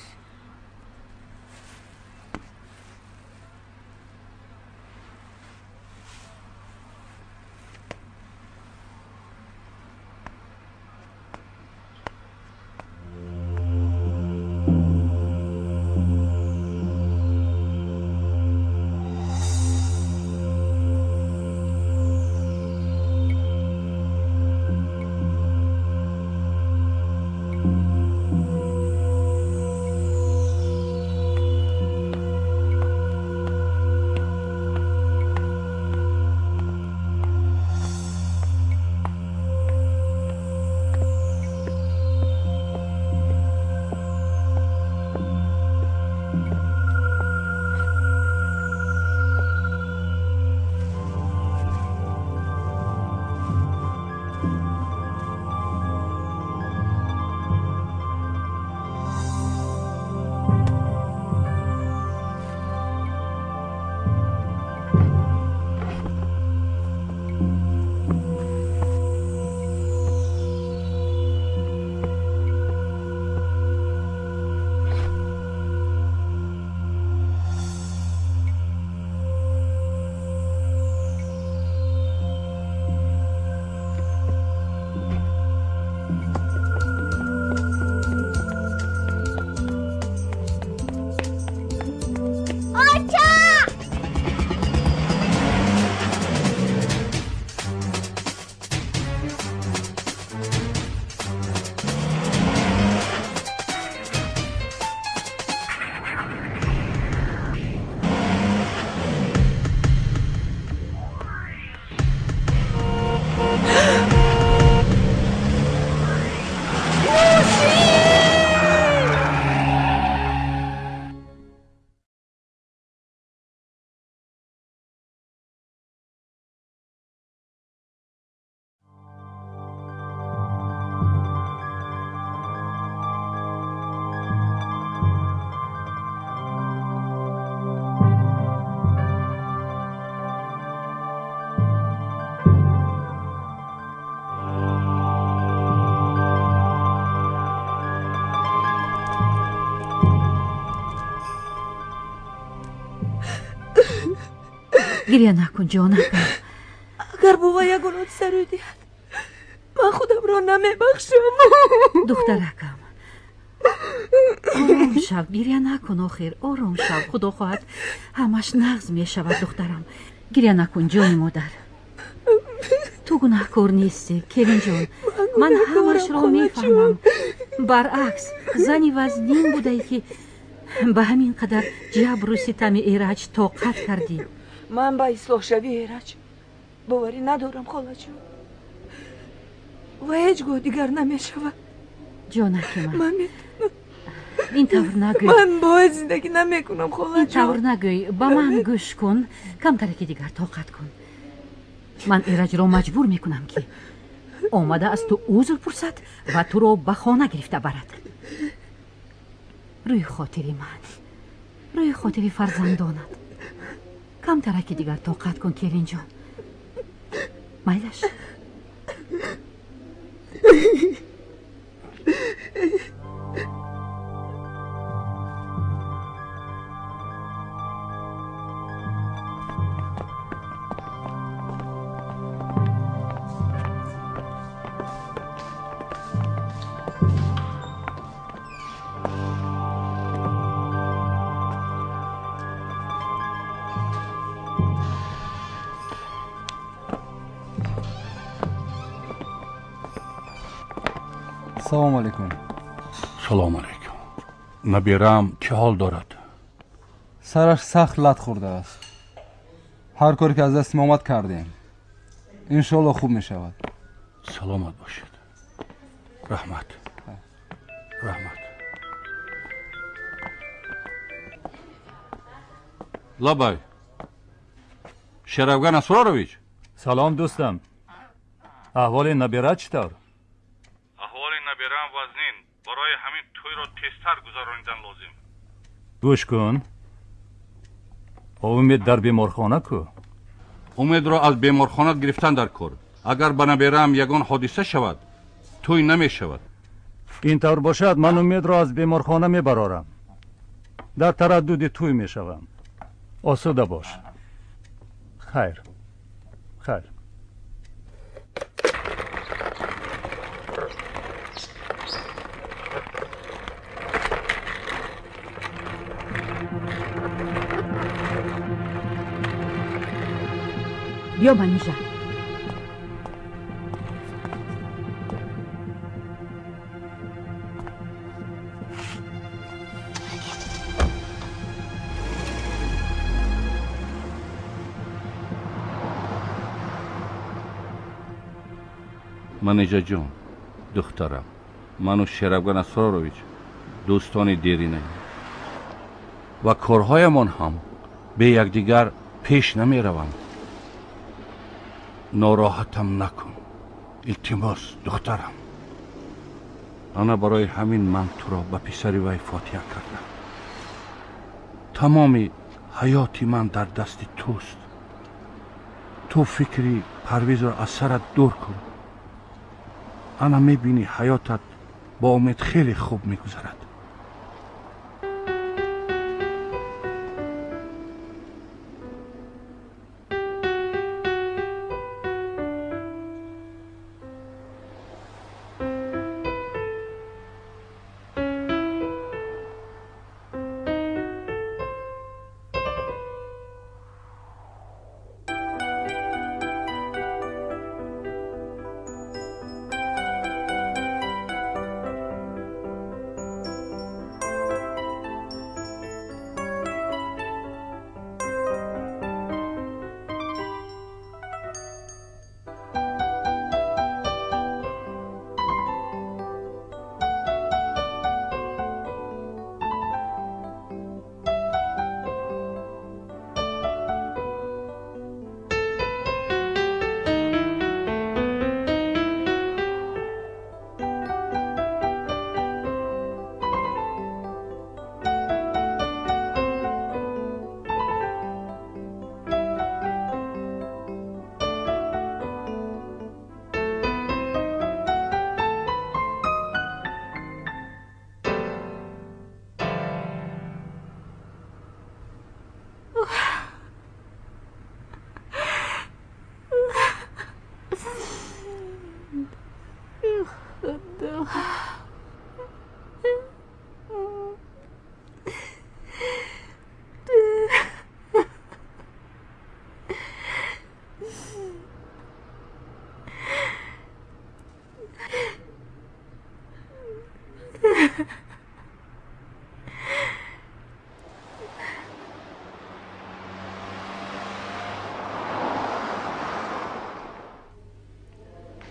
Гиря накун, ҷонакам. Агар бува ягон ҳодиса рӯй диҳад, ман худамро намебахшам. Духтаракам, ором шав, гиря накун. Охир ором шав, худо хоҳад ҳамаш нағз мешавад. Духтарам, гиря накун, ҷони модар. Ту гунаҳкор нестӣ, келинҷон. Ман ҳамашро мефаҳмам. Баръакс, зани вазнин будае, ки ба ҳамин қадар ҷабру ситами Эраҷ тоқат кардӣ. Ман ба ислоҳшавии Эраҷ боварӣ надорам, холаҷон, ва ҳеҷ гоҳ дигар намешавад. Ҷонаки ман, ман метавонам. Ин тавр нагӯй. Ман бояд зиндагӣ намекунам, холаҷон. Ин тавр нагӯй. Ба ман гӯш кун. Камтаре ки дигар тоқат кун. Ман Эраҷро маҷбур мекунам, ки омада аз ту узр пурсад ва туро ба хона гирифта барад. Рӯи хотири ман, рӯи хотири фарзандонат. Камтараки дигар тоқат кун, келинҷон. Майлаш. Салом алейкум. Салом алейкум. Набираам чӣ ҳол дорад? Сараш сахт лат хӯрдааст. Ҳар коре ки аз дастим омад кардем. Иншоалло хуб мешавад. Саломат бошед. Раҳмат. Раҳмат. Лабай. Шерафган Асрорович. Салом, дӯстам. Аҳволи набира чӣ тавр? Набираам вазнин. Барои ҳамин тӯйро тезтар гузаронидан лозим. Гӯш кун. Умед дар беморхона ку? Умедро аз беморхона гирифтан дар кор. Агар ба набираам ягон ҳодиса шавад, тӯй намешавад. Ин тавр бошад, ман Умедро аз беморхона мебарорам. Дар тараддуди тӯй мешавам. Осуда бош. Хайр. Хайр. Биё, Манижа. Манижаҷон, духтарам, ману Шерафган Асрорович дӯстони деринаем ва корҳоямон ҳам бе якдигар пеш намераванд. Нороҳатам накун, илтимос, духтарам. Ана барои ҳамин ман туро ба писари вай фотиҳа кардам. Тамоми ҳаёти ман дар дасти туст. Ту фикри Парвизро аз сарат дур кун. Ана мебинӣ, ҳаётат бо Умед хеле хуб мегузарад.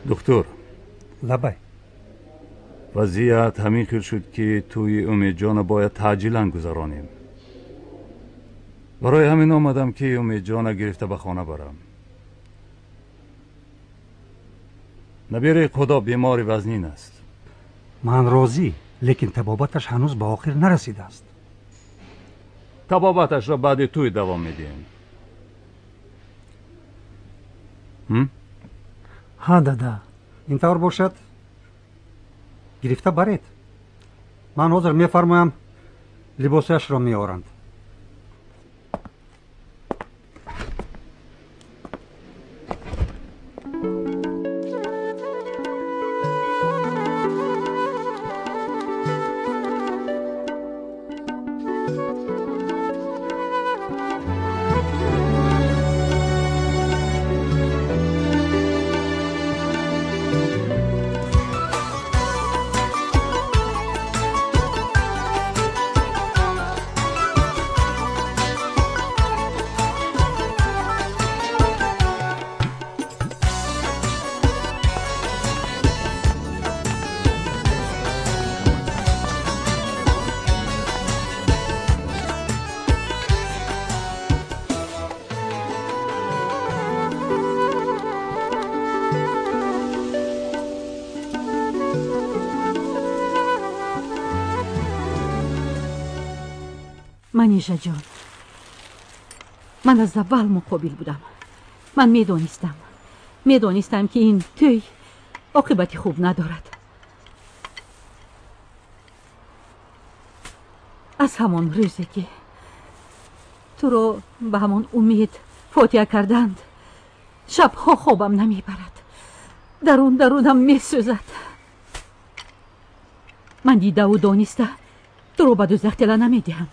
Духтур. Лабай. Вазъият ҳамин хел шуд, ки тӯи Умедҷонро бояд таъҷилан гузаронем. Барои ҳамин омадам, ки Умедҷонро гирифта ба хона барам. Набираи Худо бемори вазнин аст. Ман розӣ, лекин табобаташ ҳанӯз ба охир нарасидааст. Табобаташро баъди тӯй давом медиҳем. Ҳа, дада. Ин тавр бошад, гирифта баред. Ман ҳозир мефармоям, либосашро меоранд. Манижа ҷон, ман аз аввал муқобил будам. Ман медонистам, ки ин тӯй оқибати хуб надорад. Аз ҳамон рӯзе, ки туро ба ҳамон умед фотиҳа карданд, шабҳо хобам намебарад, дарун дарунам месӯзад. Ман дидаву дониста туро ба дӯзах тела намедиҳам.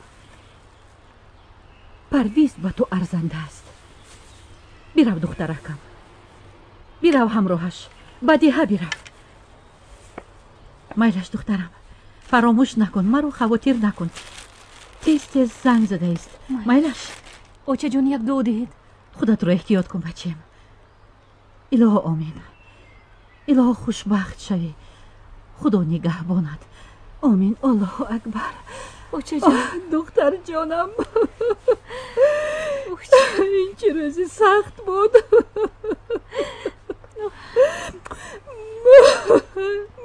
Парвиз ба ту арзанда аст. Бирав, духтаракам, бирав ҳамроҳаш, ба деҳа бирав. Майлаш, духтарам, фаромӯш накун, маро хавотир накун. Тез тез занг задаист. Майлаш. Очаҷон, як дуо диҳед. Худатро эҳтиёт кун, бачаем. Илоҳо омин. Илоҳо хушбахт шавӣ. Худо нигаҳбонат. Омин. Аллоҳу акбар. Очаҷон. Духтарҷонам, ин чӣ рӯзи сахт буд.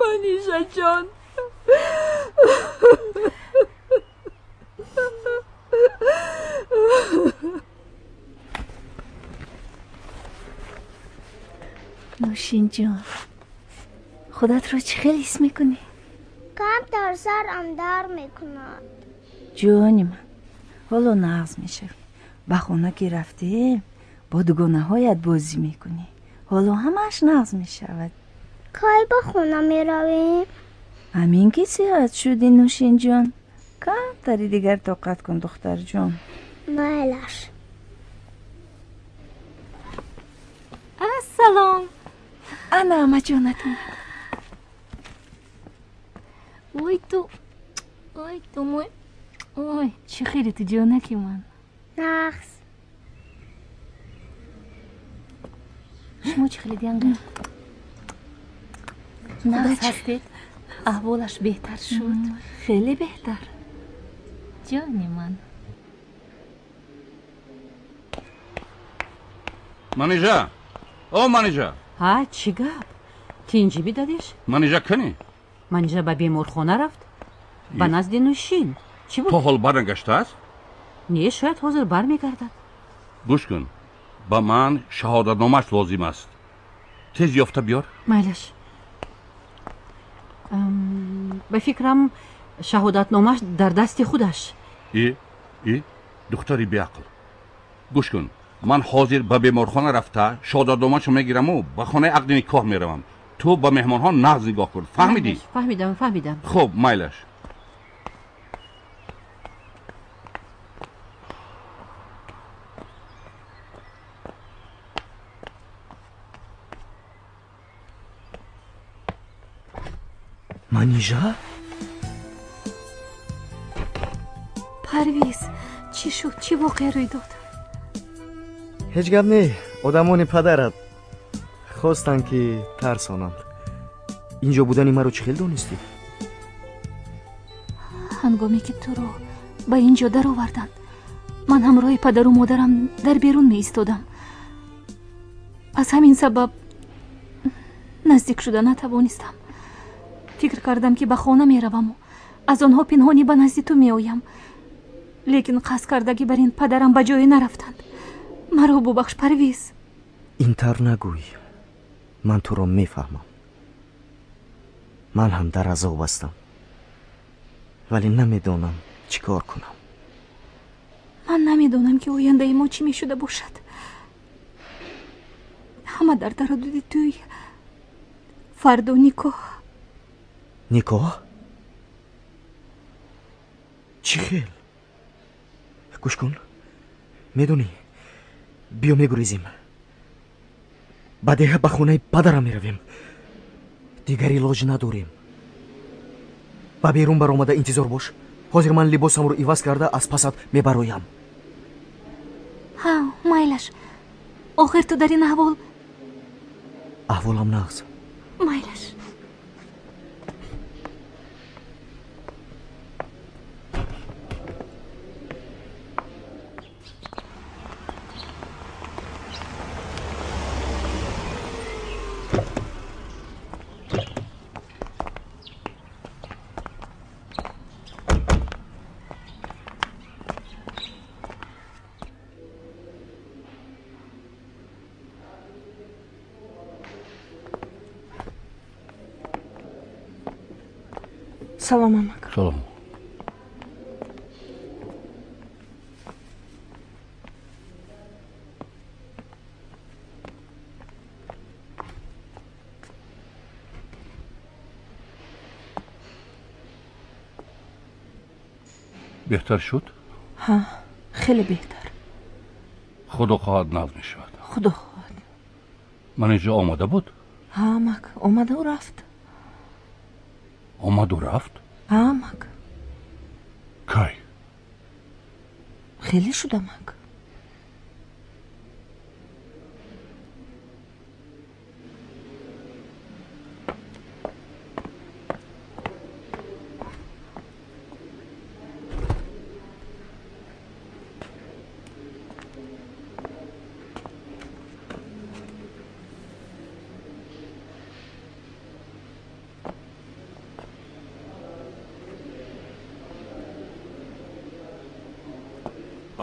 Манижаҷон. Нӯшинҷон, худатро чӣ хел ҳис мекунӣ? Камтар сарам дард мекунад. Ҷони ман, ҳоло нағз мешавӣ. Ба хона ки рафтем, бо дугонаҳоят бозӣ мекунӣ. Ҳоло ҳамааш нағз мешавад. Кай ба хона меравем? Ҳамин ки сиҳат шудӣ, Нӯшинҷон. Камтари дигар тоқат кун, духтарҷон. Майлаш. Ассалом. Ана амаҷонатон. Ой ту, ой ту мой, ой, чӣ хеле ту ҷонаки ман. Нағз. Шумо чӣ хеле дианга? Нағз ҳастед? Аҳволаш беҳтар шуд? Хеле беҳтар. Ҷони ман. Манижа, о Манижа. Ҳа, чӣ гап? Тинҷӣ бидадиш? Манижа кани? Манижа ба беморхона рафт, ба назди Нӯшин. Чӣ буд? То ҳол барнагаштааст? Не, шояд ҳозир бармегардад. Гӯш кун, ба ман шаҳодатномааш лозим аст. Тез ёфта биёр. Майлаш. Ба фикрам, шаҳодатномааш дар дасти худаш. И и духтари беақл, гӯш кун, ман ҳозир ба беморхона рафта шаҳодатномаашро мегираму ба хонаи ақди никоҳ меравам. Ту ба меҳмонҳо нағз нигоҳ кун, фаҳмидӣ? Фаҳмидам, фаҳмидам. Хуб, майлаш. Манижа? Парвиз, чӣ шуд? Чӣ воқеа рӯй дод? Ҳеҷ гап не. Одамони падарат хостанд, ки тарсонанд. Инҷо будани маро чӣ хел донистӣ? Ҳангоме ки туро ба ин ҷо дароварданд, ман ҳамроҳи падару модарам дар берун меистодам. Аз ҳамин сабаб наздик шуда натавонистам. Фикр кардам, ки ба хона мераваму аз онҳо пинҳонӣ ба назди ту меоям. Лекин қасд кардагӣ бар ин падарам ба ҷое нарафтанд. Маро бубахш, Парвиз. Ин тавр нагӯй. Ман туро мефаҳмам. Ман ҳам дар азоб ҳастам, вале намедонам чӣ кор кунам. Ман намедонам, ки ояндаи мо чӣ мешуда бошад. Ҳама дар тараддуди тӯй. Фардо никоҳ. Никоҳ? Чӣ хел? Гӯш кун, медонӣ, биё мегурезем. Ба деҳа, ба хонаи падарам меравем. Дигар илоҷ надорем. Ба берун баромада интизор бош. Ҳозир ман либосамро иваз карда аз пасат мебароям. Ҳа, майлаш. Охир ту дар ин аҳвол. Аҳволам нағз. Майлаш. Салом, амак. Салом. Беҳтар шуд? Ҳа, хеле беҳтар. Худо хоҳад, нав мешавад. Худо хоҳад. Манижа омода буд? Ҳа, амак, омаду рафт. Омаду рафт? Ҳа, амак. Кай? Хеле шуд, амак.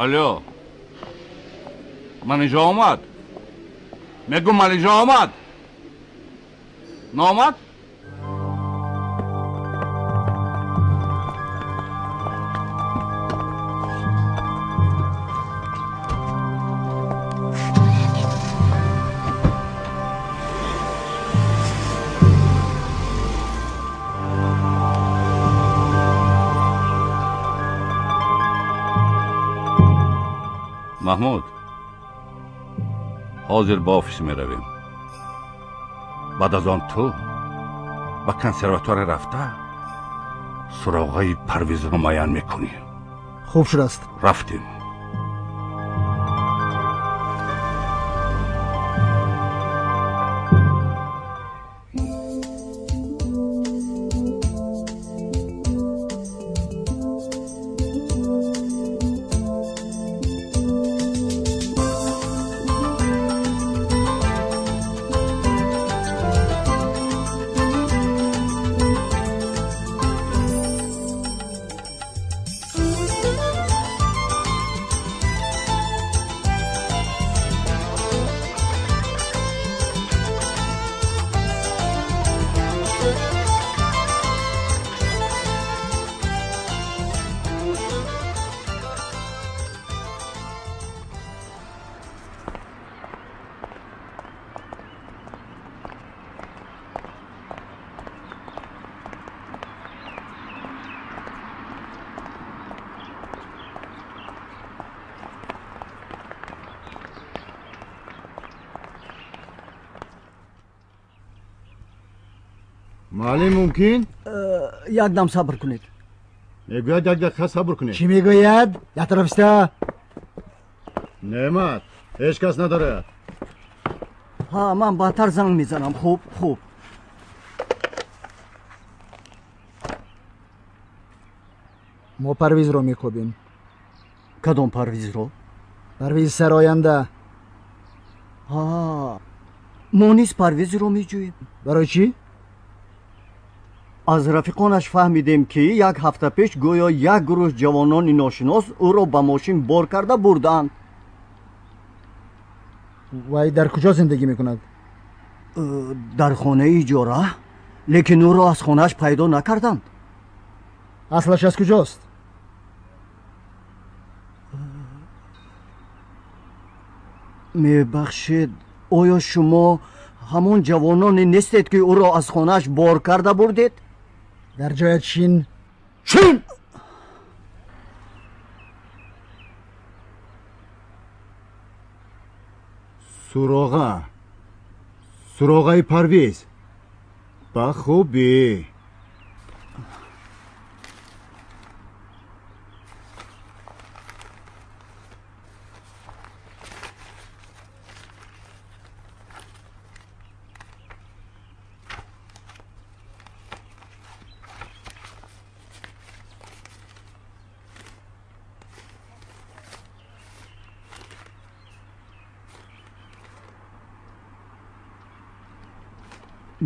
Алло, Манижа омад? Мегӯм, Манижа омад? Наомад? Маҳмуд, ҳозир ба офис меравем. Баъд аз он ту ба консерватория рафта суроғаи Парвизро муайян мекунӣ. Хуб шудааст. Рафтем. Маълим мумкин? Як дам сабр кунед. Мегӯяд, як дақиқа сабр кунед. Чӣ мегӯяд? Як тараф иста. Неъмат, ҳеҷ кас надорад. Ҳа, ман баъдтар занг мезанам. Хуб, хуб. Мо Парвизро мекобем. Кадом Парвизро? Парвизи сароянда. Ҳа, мо низ Парвизро меҷӯем. Барои чӣ? Аз рафиқонаш фаҳмидем, ки як ҳафта пеш гӯё як гурӯҳ ҷавонони ношинос ӯро ба мошин бор карда бурданд. Вай дар куҷо зиндагӣ мекунад? Дар хонаи иҷора, лекин ӯро аз хонааш пайдо накарданд. Аслаш аз куҷост? Мебахшед, оё шумо ҳамон ҷавононе нестед, ки ӯро аз хонааш бор карда бурдед? Дар ҷоят шин. Шин! Суроға, суроғаи Парвиз. Ба хубӣ.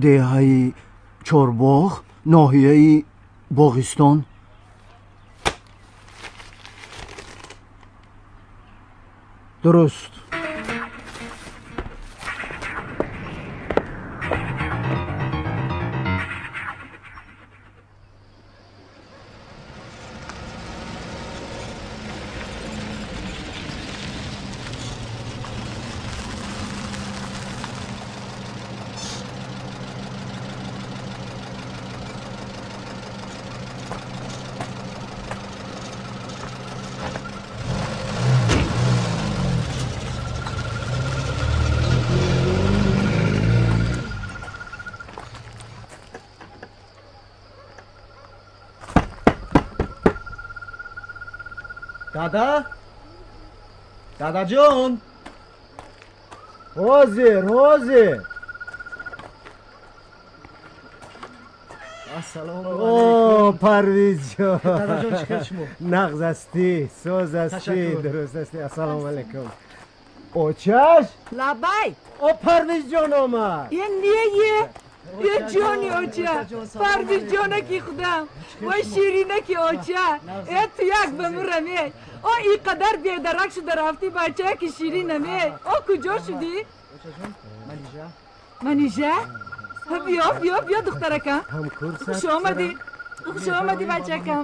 Деҳаи Чорбоғ, ноҳияи Боғистон. Дуруст. Дада? Дадаҷон? Ҳозир, ҳозир. Ассалому О, Парвизҷон. Дадаҷон, чӣ хел шумо? Нағз ҳастӣ, соз ҳастӣ, Ташаккур. дуруст ҳастӣ. Ассалому алайкум. Очаш? Лабай! О, Парвизҷон омад. Е, не, е! Е, ҷони оча! Парвизҷонаки худам! Вой, ширинаки оча! Е, ту як ба мураме! О, ин қадар бедарак шуда рафтӣ, бачаяки ширинаме! О, куҷо шудӣ? Манижа? Биё, биё, биё, духтаракам! Хуш омадӣ! Хуш омадӣ, бачакам!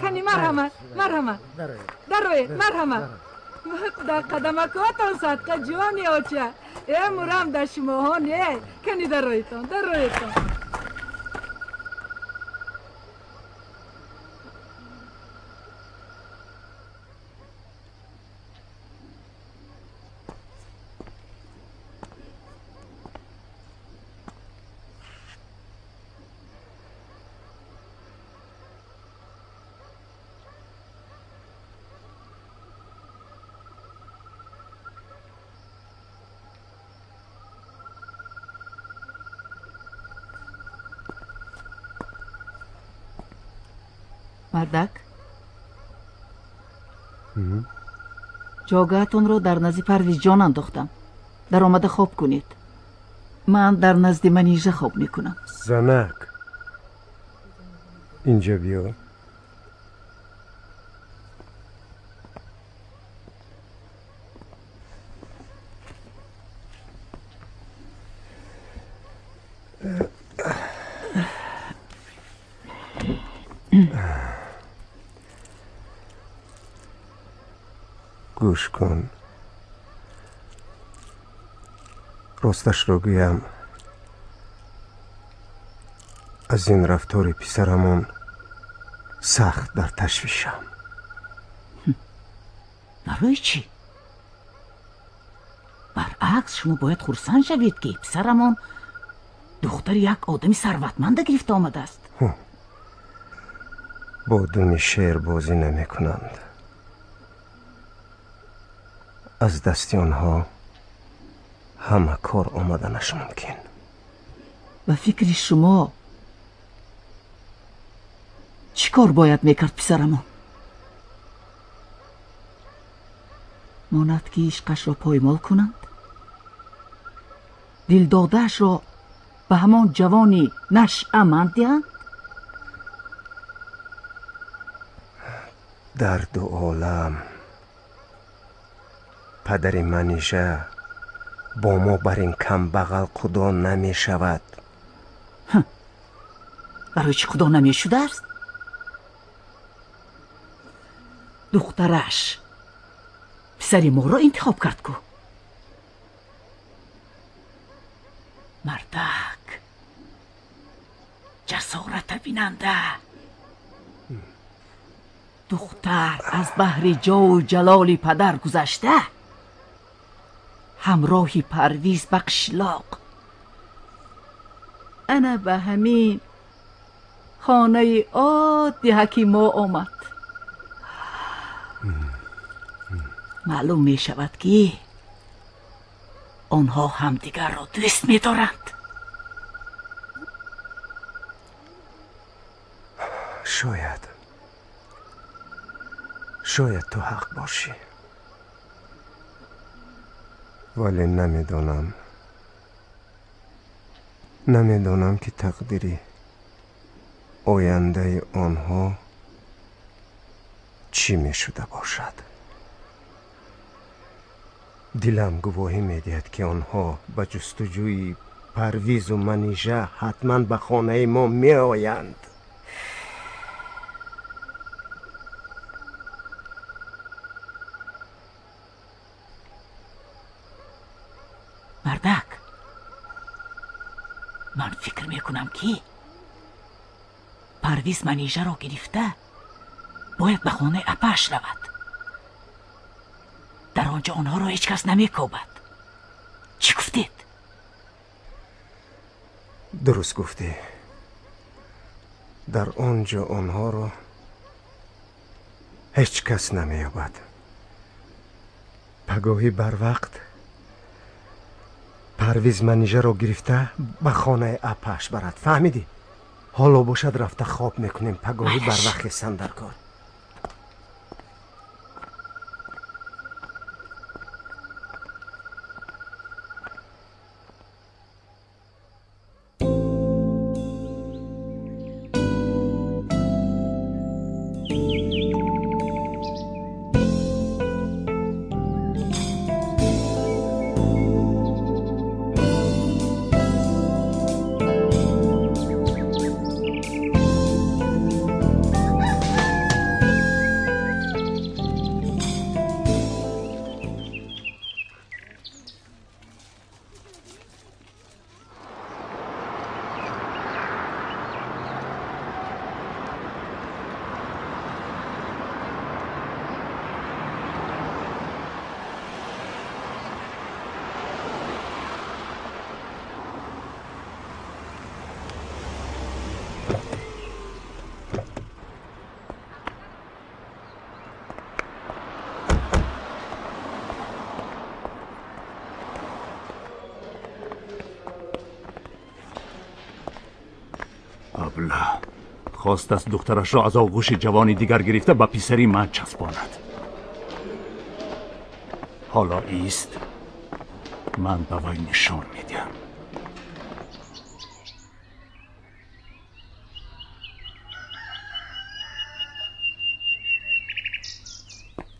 Кани, марҳамат, марҳамат! Дароед, марҳамат! Дар қадамакотон садқа, ҷони оча! Э, мурам дар шумоҳо не! Кани, дароедтон, дароедтон! Мардак, ҷогаатонро дар назди Парвизҷон андохтам. Даромада хоб кунед. Ман дар назди Манижа хоб мекунам. Занак, инҷа биё. Гӯш кун, росташро гӯям, аз ин рафтори писарамон сахт дар ташвишам. Барои чӣ? Баръакс, шумо бояд хурсанд шавед, ки писарамон духтари як одами сарватманда гирифта омадааст. Бо думи шер бозӣ намекунанд. Аз дасти онҳо ҳама кор омаданаш мумкин. Ба фикри шумо, Чӣ кор бояд мекард писарамон? Монад ки ишқашро поймол кунанд? Дилдодаашро ба ҳамон ҷавони нашъаманд диҳанд? Дар ду олам падари Манижа бо мо бар ин камбағал худо намешавад. Барои чӣ худо намешудааст? Духтараш писари моро интихоб кард ку. Мардак ҷасората бинанда. Духтар аз баҳри ҷову ҷалоли падар гузашта ҳамроҳи Парвиз ба қишлоқ, ана ба ҳамин хонаи одди ҳакимо омад. Маълум мешавад, ки онҳо ҳамдигарро дӯст медоранд. Шояд ту ҳақ бошӣ, вале намедонам ки тақдири ояндаи онҳо чӣ мешуда бошад. Дилам гувоҳӣ медиҳад, ки онҳо ба ҷустуҷӯи Парвизу Манижа ҳатман ба хонаи мо меоянд. Мардак, ман фикр мекунам, ки Парвиз Манижаро гирифта бояд ба хонаи апааш равад. Дар он ҷо онҳоро ҳеҷ кас намекобад. Чӣ гуфтед? Дуруст гуфтӣ. Дар он ҷо онҳоро ҳеҷ кас намеёбад. Пагоҳӣ барвақт Парвиз Манижаро гирифта ба хонаи апааш барад. Фаҳмидӣ? Ҳоло бошад рафта хоб мекунем. Пагоҳӣ барвақт хестан дар кор. Хост аст духтарашро аз оғӯши ҷавони дигар гирифта ба писари ман часпонад. Ҳоло ист, ман ба вай нишон медиҳам.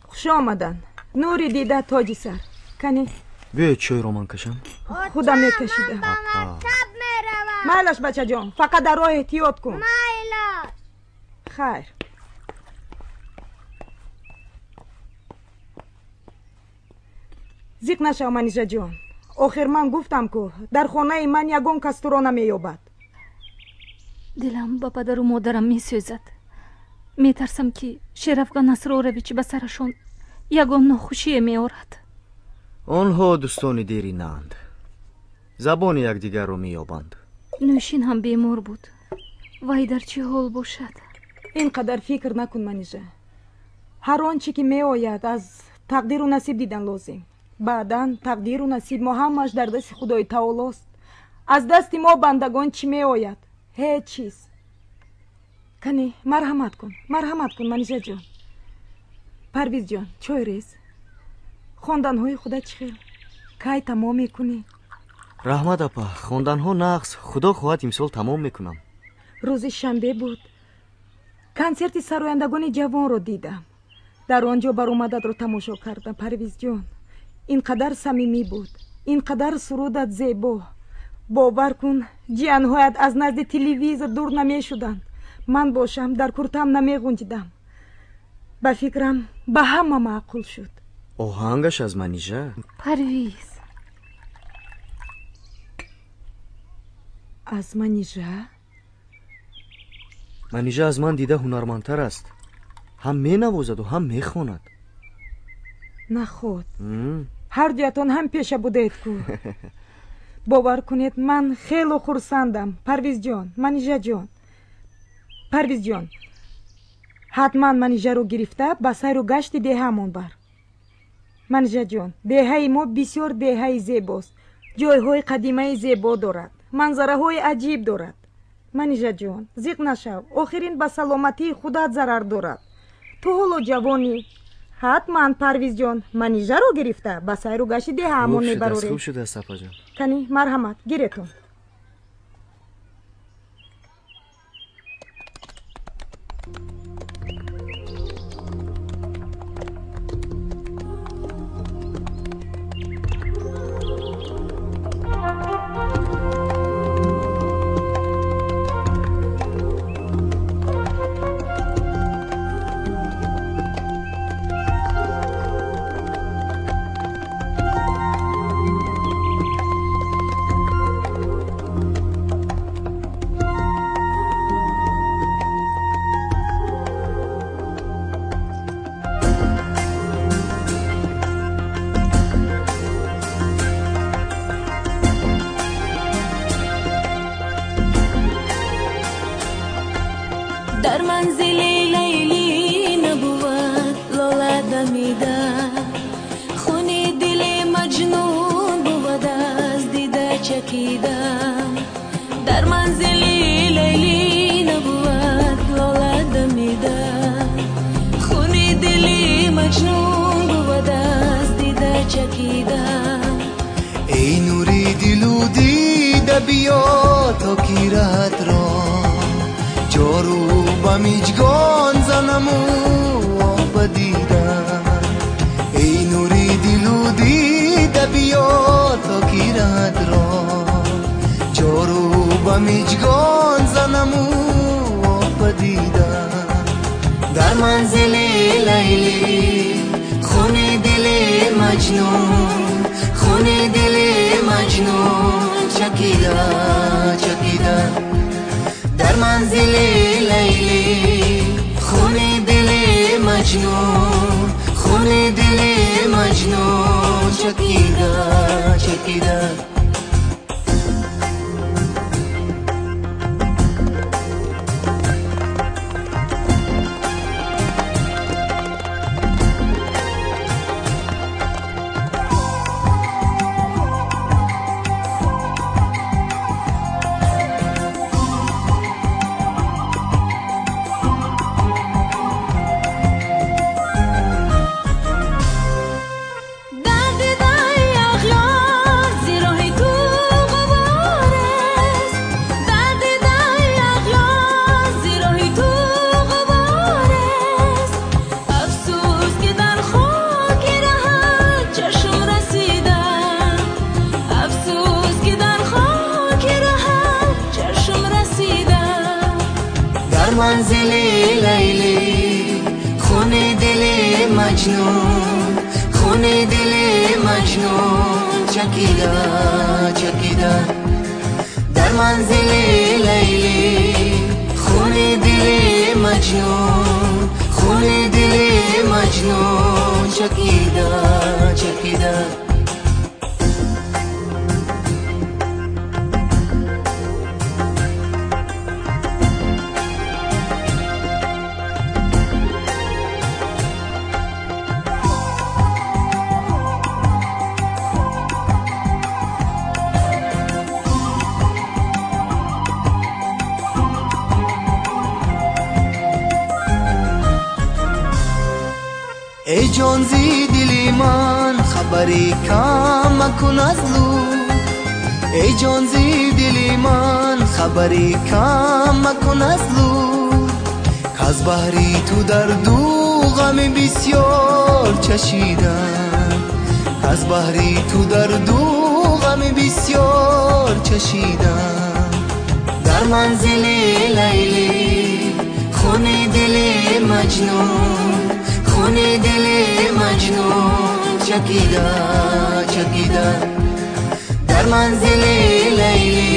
Хуш омаданд. Нури дида, тоҷи сар. Кани? Биёед чойро ман кашам. Худам мекашидам. Майлаш, бачаҷон, фақат дар роҳ эҳтиёт кун. Хайр. Зиқ нашав, Манижаҷон. Охир ман гуфтам ку, дар хонаи ман ягон кас туро намеёбад. Дилам ба падару модарам месӯзад. Метарсам, ки Шерафган Асрорович ба сарашон ягон нохушие меорад. Онҳо дӯстони деринаанд, забони якдигарро меёбанд. Нӯшин ҳам бемор буд. Вай дар чӣ ҳол бошад? Ин қадар фикр накун, Манижа. Ҳар он чӣ ки меояд, аз тақдиру насиб дидан лозим. Баъдан тақдиру насиб мо ҳамааш дар дасти Худои таолост. Аз дасти мо бандагон чӣ меояд? Ҳеҷ чиз. Кани, марҳамат кун, марҳамат кун, Манижаҷон. Парвизҷон, чой рез. Хонданҳои худа чӣ хел? Кай тамом мекунӣ? Раҳмат, апа, хонданҳо нағз, худо хоҳад имсол тамом мекунам. Рӯзи шанбе буд. Консерти сарояндагони ҷавонро дидам. Дар он ҷо баромадатро тамошо кардам, Парвизҷон. Ин қадар самимӣ буд, ин қадар сурудат зебо. Бовар кун, ҷиянҳоят аз назди телевизор дур намешуданд. Ман бошам, дар куртам намеғунҷидам. Ба фикрам, ба ҳама маъқул шуд. Оҳангаш аз Манижа. Парвиз. Аз Манижа? Манижа аз ман дида ҳунармандтар аст. Ҳам менавозаду ҳам мехонад. Наход. Ҳар дуятон ҳам пеша будаед ку. Бовар кунед, ман хело хурсандам, Парвизҷон, Манижаҷон. Парвизҷон, ҳатман Манижаро гирифта ба сайру гашти деҳаамон бар. Манижаҷон, деҳаи мо бисёр деҳаи зебост. Ҷойҳои қадимаи зебо дорад, манзараҳои аҷиб дорад. Манижаҷон, зиқ нашав, охирин ба саломатии худат зарар дорад. Ту ҳоло ҷавонӣ. Ҳатман, Парвизҷон, Манижаро гирифта ба сайру гашти деҳаамон мебарорем. Хуб шудааст, апаҷон. Кани, марҳамат, гиретон. Дар манзили Лайлӣ набувад лола дамида, хуни дили Маҷнун бувад аз дида чакида. Дар манзили Лайлӣ набувад лола дамида, хуни дили Маҷнун бувад аз дида чакида. Эй нури дилу дида, биё то ки раҳатро ҷору ба миҷгон занаму ба дида. Эй нури дилу дида, биё то ки раҳатро ҷору ба миҷгон занаму ба дида. Дар манзили Лайлӣ хуни дили Маҷнун, хуни дили Маҷнун чакида, чакида. Дар манзили Лайлӣ хуни дили Маҷнун, хуни дили Маҷнун чакида, чакида. Манзили Лайлӣ хуни дили Маҷнун, хуни дили Маҷнун чакида, чакида. Дар манзили Лайлӣ хуни дили Маҷнун, хуни дили Маҷнун чакида, чакида. Эй ҷон зи дили ман хабаре кам макун аз лутф, эй ҷон зи дили ман хабаре кам макун аз лутф, каз баҳри ту дарду ғами бисёр чашидам, каз баҳри ту дарду ғами бисёр чашидам. Дар манзили Лайлӣ хуни дили Маҷнун, хуни дили Маҷнун чакида чакида. Дар манзили Лайлӣ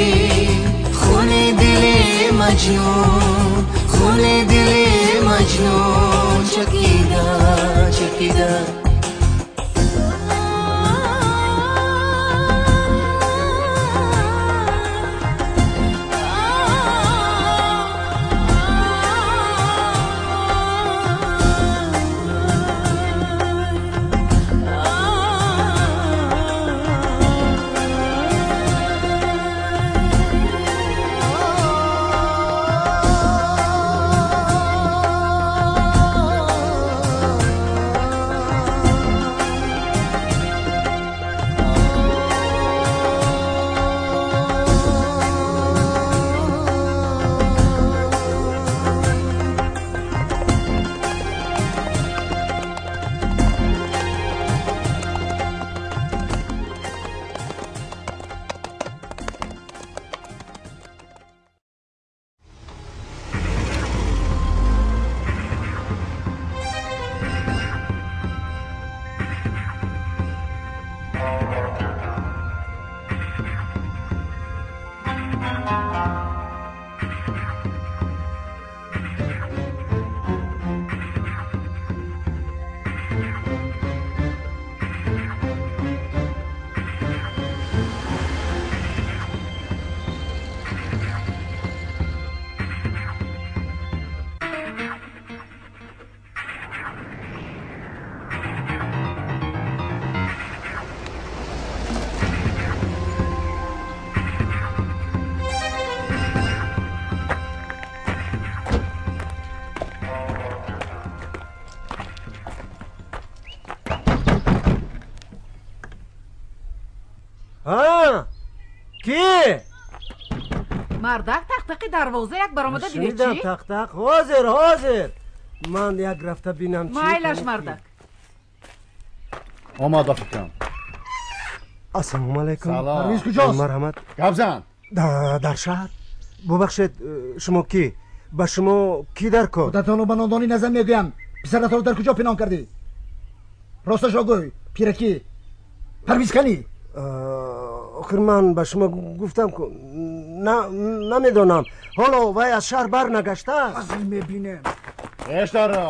хуни дили Маҷнун, хуни дили Маҷнун чакида чакида. Мардак тақтақи дарвоза як баромада дидед чӣ? Тақтақ ҳозир ҳозир. Ман як рафта бинам чӣ. Майлаш мардак. Омад ба фикрам. Ассалому алайкум. Салом. Парвиз куҷост? Марҳамат. Гап зан. Дар шаҳр. Бубахшед, шумо кӣ? Ба шумо кӣ дар кор? Худатонро ба нодонӣ назар мегӯям. Писаратро дар куҷо пинҳон кардӣ? Росташро гӯй, пиракӣ. Парвиз канӣ? Охир ман ба шумо гуфтам ку намедонам. Ҳоло вай аз шаҳр бар нагаштааст. Аз ин мебинем. Бештарро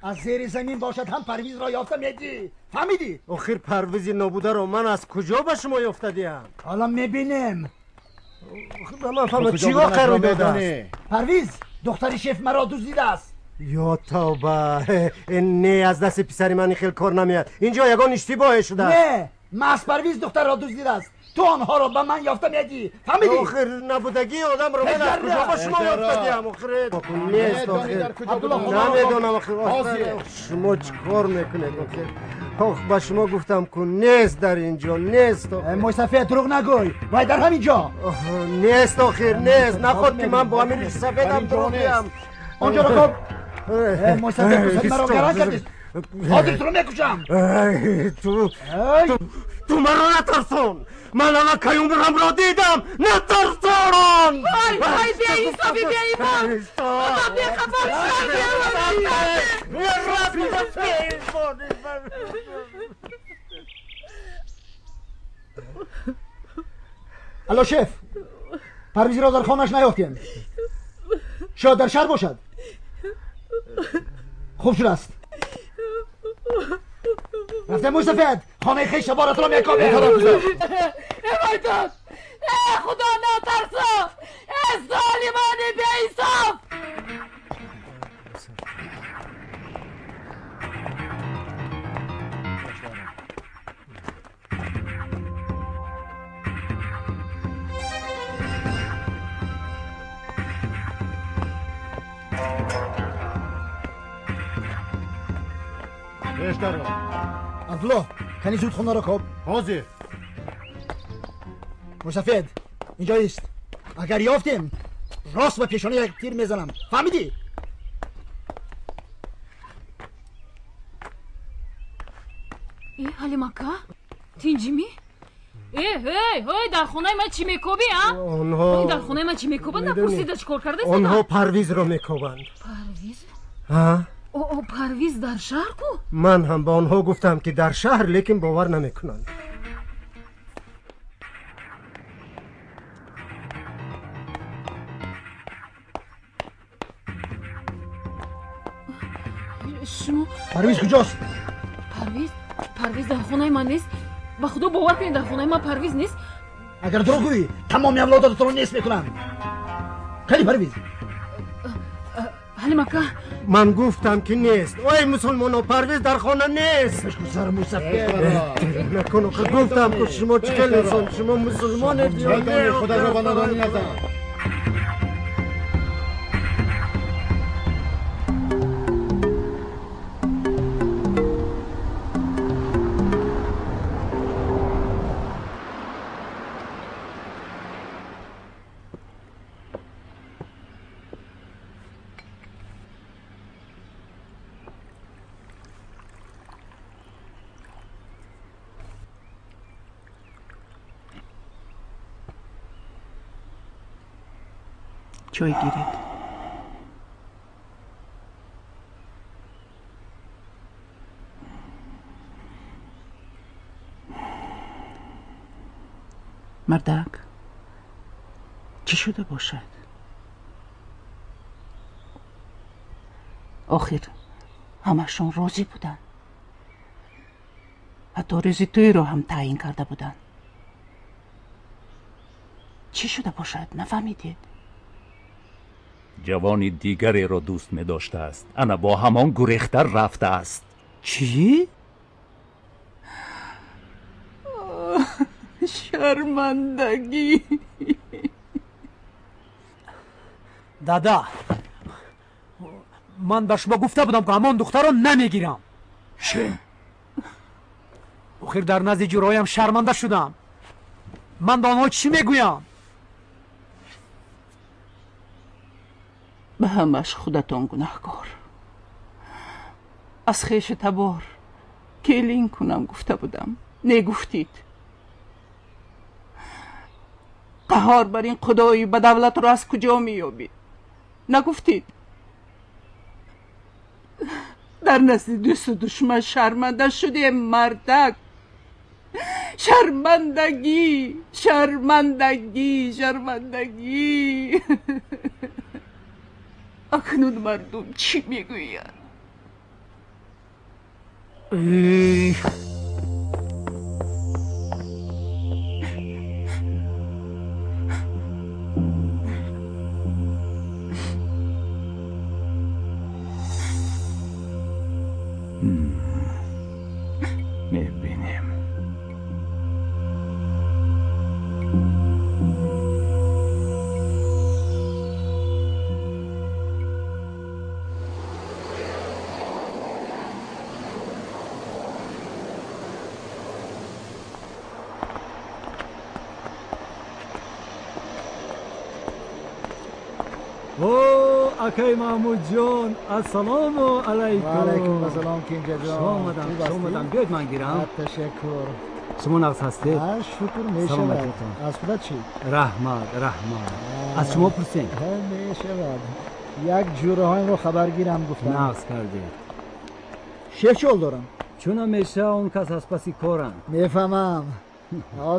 аз зери замин бошад ҳам Парвизро ёфта медӣ. Фаҳмидӣ? Охир Парвизи нобударо ман аз куҷо ба шумо ёфта диҳам? Ҳоло мебинем. Ман фаҳмам чӣ воқеа рӯй додааст. Парвиз духтари шеф маро дуздидааст. Ё тавба, не, аз дасти писари ман ин хел кор намеяд. Инҷо ягон иштибоҳе шудааст. Не, маҳз Парвиз духтарро дуздидааст. Ту онҳоро ба ман ёфта медӣ. Фаҳмидӣ? Охир набудагии одамро ман аз куҷо ба шумо ёфта диҳам? Охир нест, охир намедонам. Охир шумо чӣ кор мекунед? Охир ох, ба шумо гуфтам ку нест дар инҷо, нест. Мӯйсафед, дурӯғ нагӯй, вай дар ҳамин ҷо нест. Охир нест. Наход ки ман бо ҳамин ришсафедам дурӯғ гӯям. Онҷоро коб. Мӯйсафед, писари маро гарон кардӣ. Ҳозир туро мекушам. Ту маро натарсон. Ман аллакай умрамро дидам. Натарсон. Вай, вай, беинсофи, беимон. Худо бехабар Алло шеф, Парвизро дар хонааш наёфтем. Шояд дар шаҳр бошад. Хуб шудааст. Рафтем мӯйсафед, хонаи хеш шаборатро мекобем. Э вайдод, э худо натарсо, э золимони беинсоф. Пештаро. Абдулло, кани зуд хонаро коб. Ҳозир. Мусафед, инҷо ист. Агар ёфтем, рост ба пешона як тир мезанам. Фаҳмидӣ? Э, Ҳалимака, тинҷимӣ? Э, эй, эй, дар хонаи ман чӣ мекобӣ, а? Онҳо дар хонаи ман чӣ мекобанд? Напурсида чӣ кор кардаст? Онҳо Парвизро мекобанд. Парвиз? Ҳа? О, Парвиз дар шаҳр ку? Ман ҳам ба онҳо гуфтам, ки дар шаҳр, лекин бовар намекунанд. Шумо Парвиз куҷост? Парвиз? Парвиз дар хонаи ман нест. Ба худо бовар кунед, дар хонаи ман Парвиз нест. Агар дурӯғ гӯӣ, тамоми авлодатро нест мекунам. Кани Парвиз? Ҳалимака, Ман гуфтам, ки нест. Ой, мусулмоно, Парвиз дар хона нест. Сар мусафед. Накун, гуфтам ку, шумо чӣ хел инсон, шумо мусулмонед ё не? Худатро ба надонӣ назан. Чой гиред. Мардак, чӣ шуда бошад? Охир ҳамашон розӣ буданд, ҳатто рӯзи тӯйро ҳам таъйин карда буданд. Чӣ шуда бошад, нафаҳмидед? Ҷавони дигареро дӯст медоштааст. Ана бо ҳамон гурехта рафтааст. Чӣ? Шармандагӣ. Дада, ман ба шумо гуфта будам, ки ҳамон духтарро намегирам. Чӣ? Охир дар назди ҷуроям шарманда шудам. Ман ба онҳо чӣ мегӯям? Ба ҳамаш худатон гунаҳкор. Аз хеши табор келин кунам гуфта будам, негуфтид. Қаҳор бар ин худои ба давлатро аз куҷо меёбид? Нагуфтид. Дар назди дӯсту душман шарманда шудем, мардак. Шармандагӣ, шармандагӣ, шармандагӣ. Акнун мардум чӣ мегӯянд? Мебинем. Акай Маҳмудҷон, ассалому алайкум. Ваалайкум ассалом, Кенҷаҷон. Шумо омадам, биёед ман гирам. Ташаккур. Шумо нағз ҳастед? Шукр, мешавад. Аз худат чӣ? Раҳмат, раҳмат. Аз шумо пурсем. Мешавад. Як ҷураҳоимро хабаргирам гуфтам. Нағз кардед. Шеф чӣ ҳол дорам? Чун ҳамеша он кас аз паси коранд. Мефаҳмам.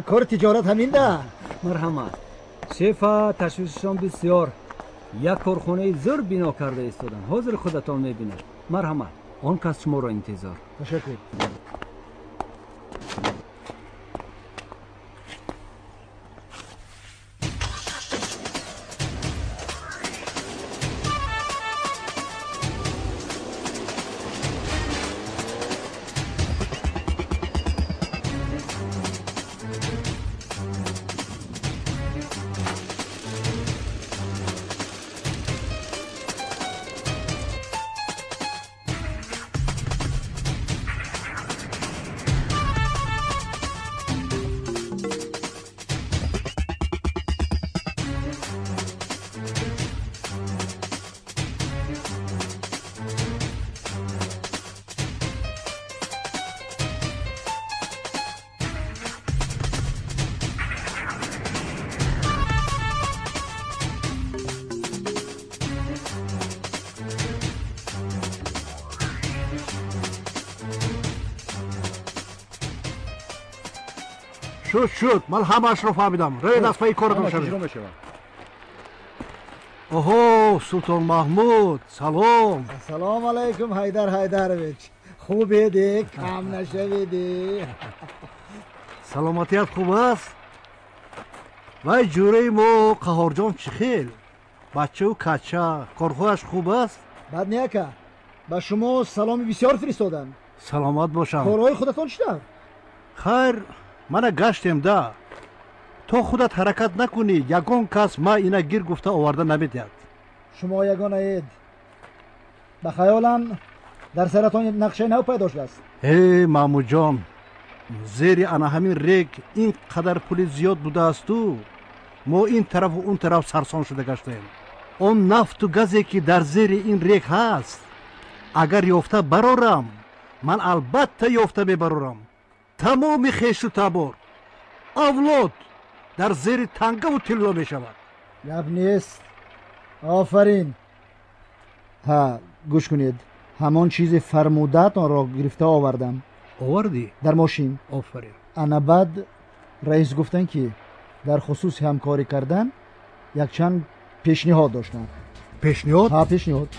Кори тиҷорат ҳаминда. Марҳамат. Шефа ташвишашон бисёр. Як корхонаи зӯр бино карда истоданд. Ҳозир худатон мебинед. Марҳамат, он кас шуморо интизор. Ташаккур. Шуд, шуд, ман ҳамаашро фаҳмидам. Равед, аз пайи коратон шавед. Оҳо, Султон Маҳмуд, салом. Ассалому алайкум, Ҳайдар Ҳайдарович. Хубеде, кам нашаведе. Саломатият хуб аст? Вай ҷӯраи мо Қаҳорҷон чӣ хел? Бачаву кача, корҳояш хуб аст? Бад не, ака. Ба шумо саломи бисёр фиристодам. Саломат бошам. Корҳои худатон чӣ тавр? Хайр, мана гаштем да. То худат ҳаракат накунӣ, ягон кас ма ина гир гуфта оварда намедиҳад. Шумо ягонаед. Ба хаёлам дар саратон нақшаи нав пайдо шудааст. Э, Маҳмудҷон, зери ана ҳамин рег ин қадар пули зиёд будаасту мо ин тарафу он тараф сарсон шуда гаштаем. Он нафту газе ки дар зери ин рег ҳаст, агар ёфта барорам, ман албатта ёфта мебарорам. Тамоми хешу табор, авлод дар зери тангаву тилло мешавад. Гап нест. Офарин. Ҳа, гӯш кунед, ҳамон чизи фармудаатонро гирифта овардам. Овардӣ? Дар мошин. Офарин. Ана баъд раис гуфтанд, ки дар хусуси ҳамкорӣ кардан якчанд пешниҳод доштанд. Пешниҳод? Ҳа, пешниҳод.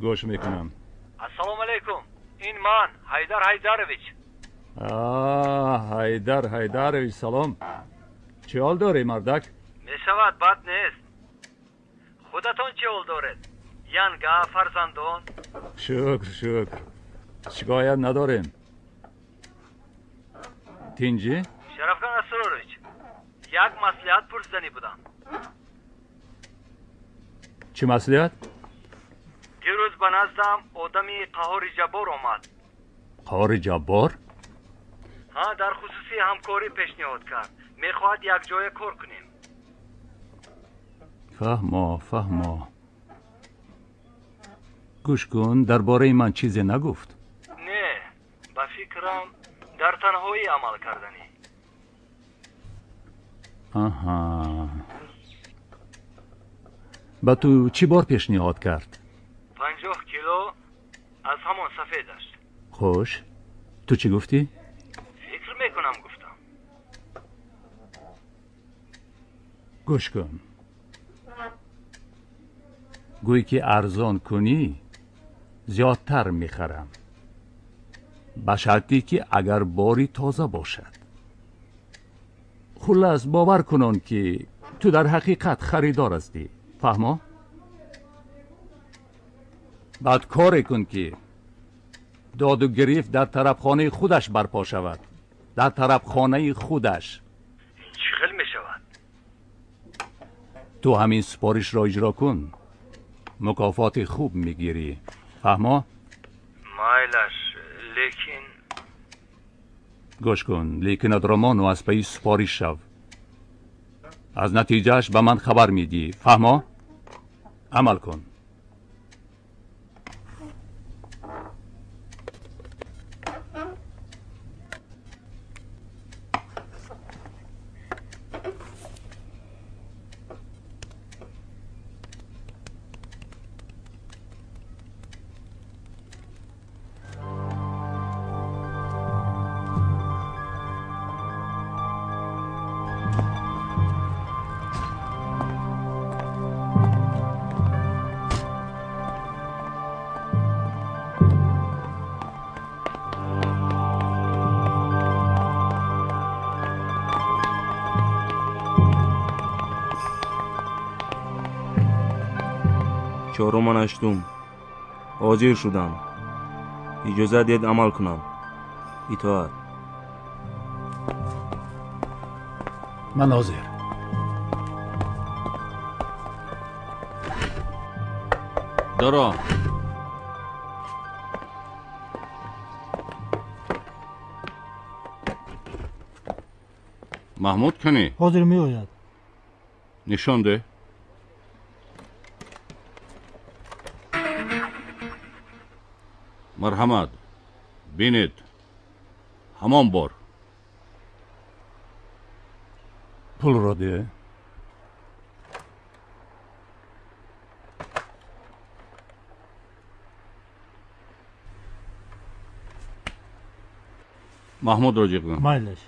Гӯш мекунам. Ассалому алайкум, ин ман Ҳайдар Ҳайдарович. Ҳайдар Ҳайдарович, салом. Чӣ ҳол дорӣ, мардак? Мешавад, бад нест. Худатон чӣ ҳол доред? Янга, фарзандон? Шукр, шукр, шикоят надорем. Тинҷӣ? Шарафхан Асрорович, як маслиҳат пурсиданӣ будам. Чӣ маслиҳат? Дирӯз ба наздам одами Қаҳори Ҷаббор омад. Қаҳори Ҷаббор? Ҳа, дар хусуси ҳамкорӣ пешниҳод кард. Мехоҳад якҷоя кор кунем. Фаҳмо, фаҳмо. Гӯш кун, дар бораи ман чизе нагуфт? Не, ба фикрам дар танҳоӣ амал карданӣ. Аҳа. Ба ту чӣ бор пешниҳод кард? 50 кило аз ҳамон сафедаш. Хуш, ту чӣ гуфтӣ? Фикр мекунам, гуфтам. Гӯш кун, гӯй ки арзон кунӣ зиёдтар мехарам, ба шарте ки агар бори тоза бошад. Хуллас, бовар кунон ки ту дар ҳақиқат харидор ҳастӣ. Фаҳмо? Баъд коре кун ки доду гирифт дар тарабхонаи худаш барпо шавад. Дар тарабхонаи худаш. Ин чӣ хел мешавад? Ту ҳамин супоришро иҷро кун, мукофоти хуб мегирӣ. Фаҳмо? Майлаш, лекин гӯш кун, лекинатро мону аз пайи супориш шав. Аз натиҷааш ба ман хабар медиҳӣ. Фаҳмо? Амал кун. Чоруман ҳаштум. Ҳозир шудам. Иҷозат диҳед амал кунам. Итоат. Ман ҳозир. Доро. Маҳмуд кани? Ҳозир меояд. Нишон деҳ. Марҳамат, бинед, ҳамон бор. Пулро деҳ. Маҳмудро ҷиғ зан. Майлаш.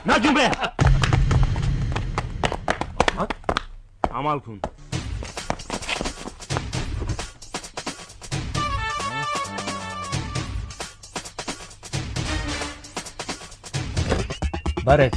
Наҷумбе! Амал кун. Баред.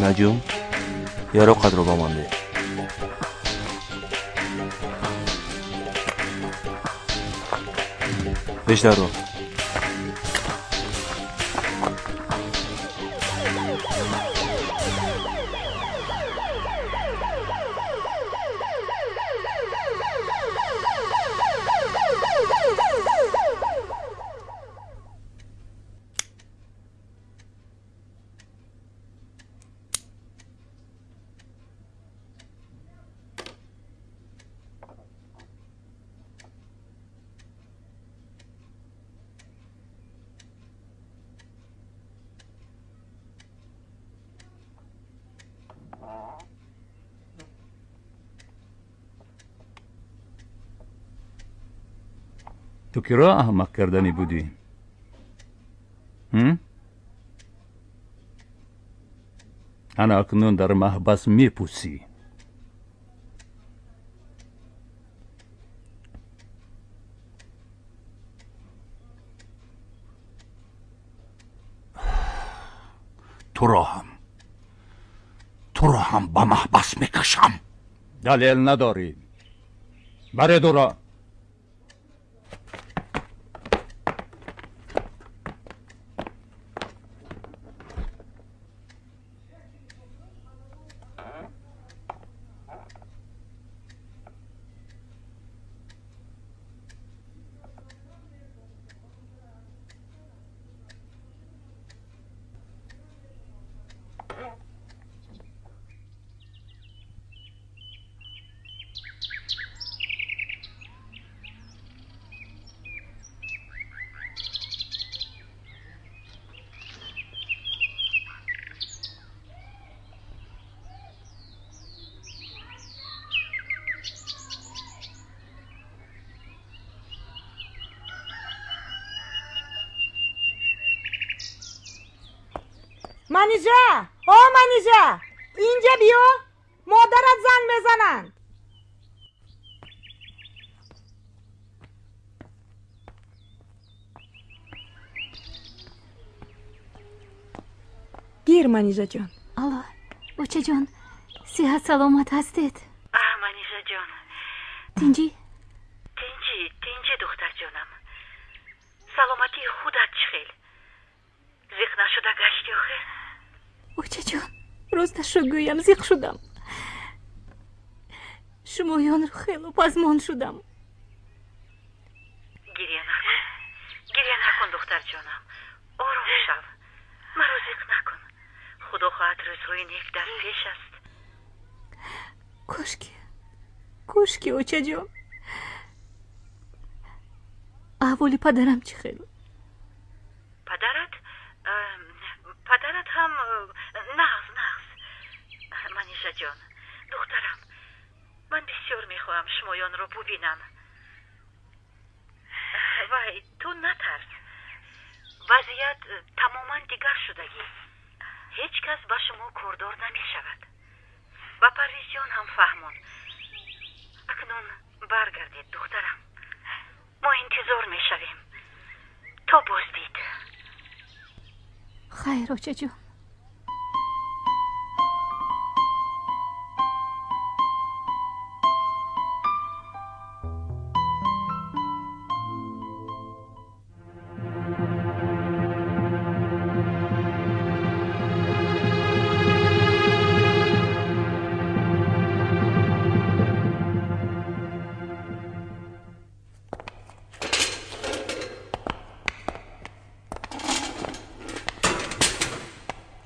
Наҷум, яроқатро ба ман деҳ. Бештарро. Ту киро аҳмақ карданӣ будӣ? Ана акнун дар маҳбас мепӯсӣ. Туро ҳам ба маҳбас мекашам. Далел надорӣ. Баред ӯро. Манижа! О, Манижа! Инҷа биё! Модарат занг мезананд. Гир, Манижаҷон. Алло, очаҷон, сиҳат саломат ҳастед? Манижаҷон. Тинҷӣ? Тинҷӣ, тинҷӣ, духтарҷонам. Саломатии худат чӣ хел? Зиқ нашуда гаштӣ охир? Очаҷон, росташро гӯям, зиқ шудам. Шумоёнро хело пазмон шудам. Гиря накун, гиря накун, духтарҷонам. Ором шав, маро зиқ накун. Худо хоҳад, рӯзҳои нек дар пеш аст. Кошки, кошки, очаҷон. Аҳволи падарам чӣ хел? Падарат? Падарат ҳам нағз, нағз. Манижаҷон, духтарам, ман бисёр мехоҳам шумоёнро бубинам. Вай, ту натарс. Вазъият тамоман дигар шудагӣ. Ҳеҷ кас ба шумо кордор намешавад. Ба Парвизҷон ҳам фаҳмон. Акнун баргардед, духтарам. Мо интизор мешавем. То боздид. Хайр, очаҷон.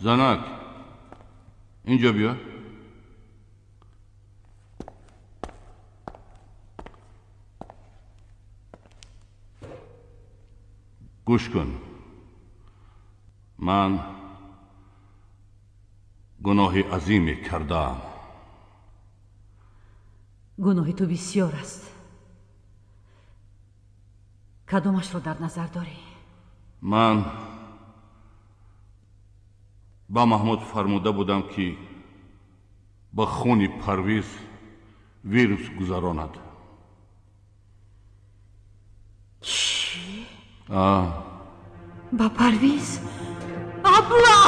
Занак, инҷо биё. Гӯш кун. Ман гуноҳи азиме кардаам. Гуноҳи ту бисёр аст. Кадомашро дар назар дорӣ? Ман ба Маҳмуд фармуда будам, ки ба хуни Парвиз вирус гузаронад. Чӣ? А. Ба Парвиз? Абла!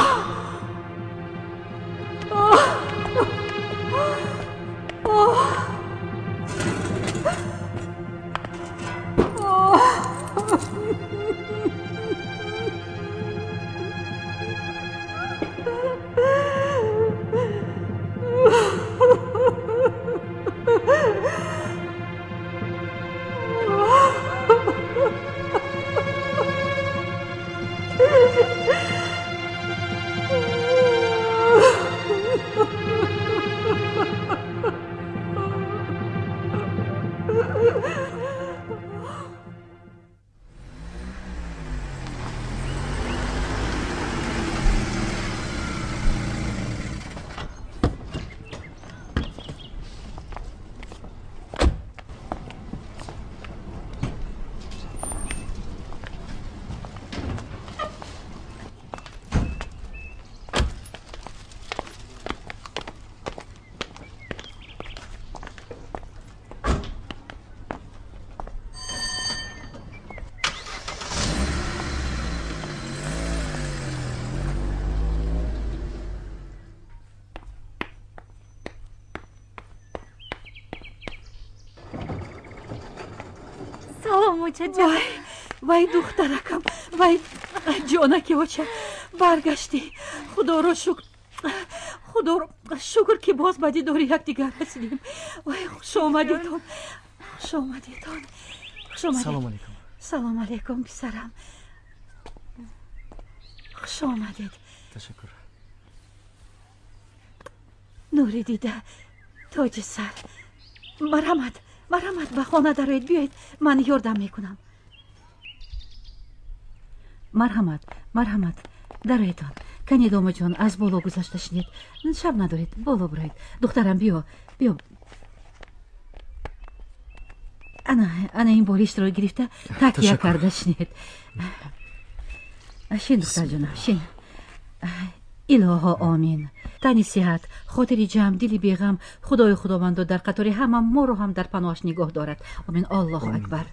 Салом, очаҷон. Вай, духтаракам, вай, ҷонаки оча, баргаштӣ. Худоро шукр, худоро шукр, ки боз ба дидори якдигар расидем. Вай, хуш омадедон, хуш омадедон, хуш омадед. Салом алейкум. Салом алейкум, писарам. Хуш омадед. Ташаккур. Нури дида, тоҷи сар. Марҳамат, марҳамат, ба хона дароед, биёед, ман ёрдам мекунам. Марҳамат, марҳамат, дароедон. Кани домаҷон, аз боло гузашта шинед. Шаб надоред, боло бироед. Духтарам, биё, биё. Ана, ана ин болиштро гирифта такя карда шинед. Шин, духтарҷонам, шин. Илоҳо омин. Тани сиҳат, хотири ҷамъ, дили беғам, Худои Худовандо дар қатори ҳама моро ҳам дар паноҳаш нигоҳ дорад. Омин. Аллоҳу акбар.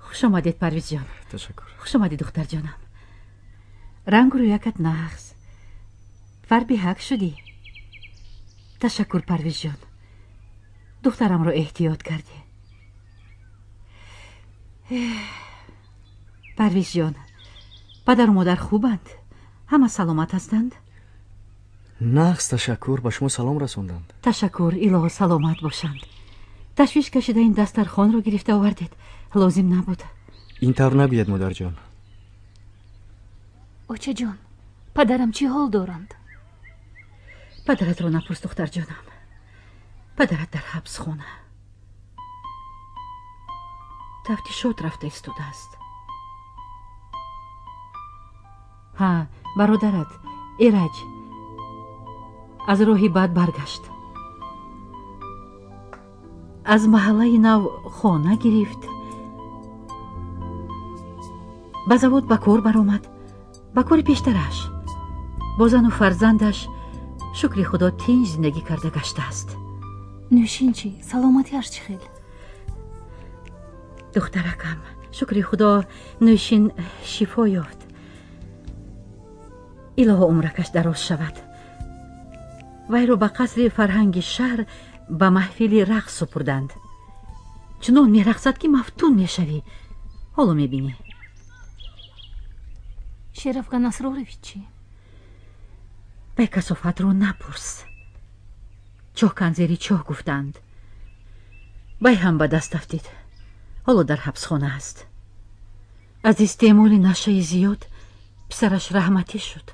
Хуш омадед, Парвизҷон. Ташаккур. Хуш омадед, духтарҷонам. Рангу рӯякат нағз, фарбиҳак шудӣ. Ташаккур, Парвизҷон, духтарамро эҳтиёт кардӣ. Парвизҷон, падару модар хубанд? Ҳама саломат ҳастанд? Нағз, ташаккур. Ба шумо салом расонданд. Ташаккур, илоҳо саломат бошанд. Ташвиш кашида ин дастархонро гирифта овардед, лозим набуд. Ин тавр нагӯяд, модарҷон. Очаҷон, падарам чӣ ҳол доранд? Падаратро напурс, духтарҷонам. Падарат дар ҳабсхона тафтишот рафта истодааст. Ҳа, бародарат Эраҷ аз роҳи бад баргашт, аз маҳаллаи нав хона гирифт, ба завод ба кор баромад, ба кори пештараш. Бо зану фарзандаш, шукри худо, тинҷ зиндагӣ карда гаштааст. Нӯшин чӣ? Саломатиаш чӣ хел? Духтаракам, шукри худо, Нӯшин шифо ёфт. Илоҳо умракаш дароз шавад. Вайро ба қасри фарҳанги шаҳр ба маҳфили рақс супурданд. Чунон мерақсад, ки мафтун мешавӣ. Ҳоло мебинӣ. Шерафган Асрорович чӣ? Бай касофатро напурс. Чоҳкан зери чоҳ гуфтанд. Бай ҳам ба даст афтид. Ҳоло дар ҳабсхона аст. Аз истеъмоли нашаи зиёд писараш раҳматӣ шуд.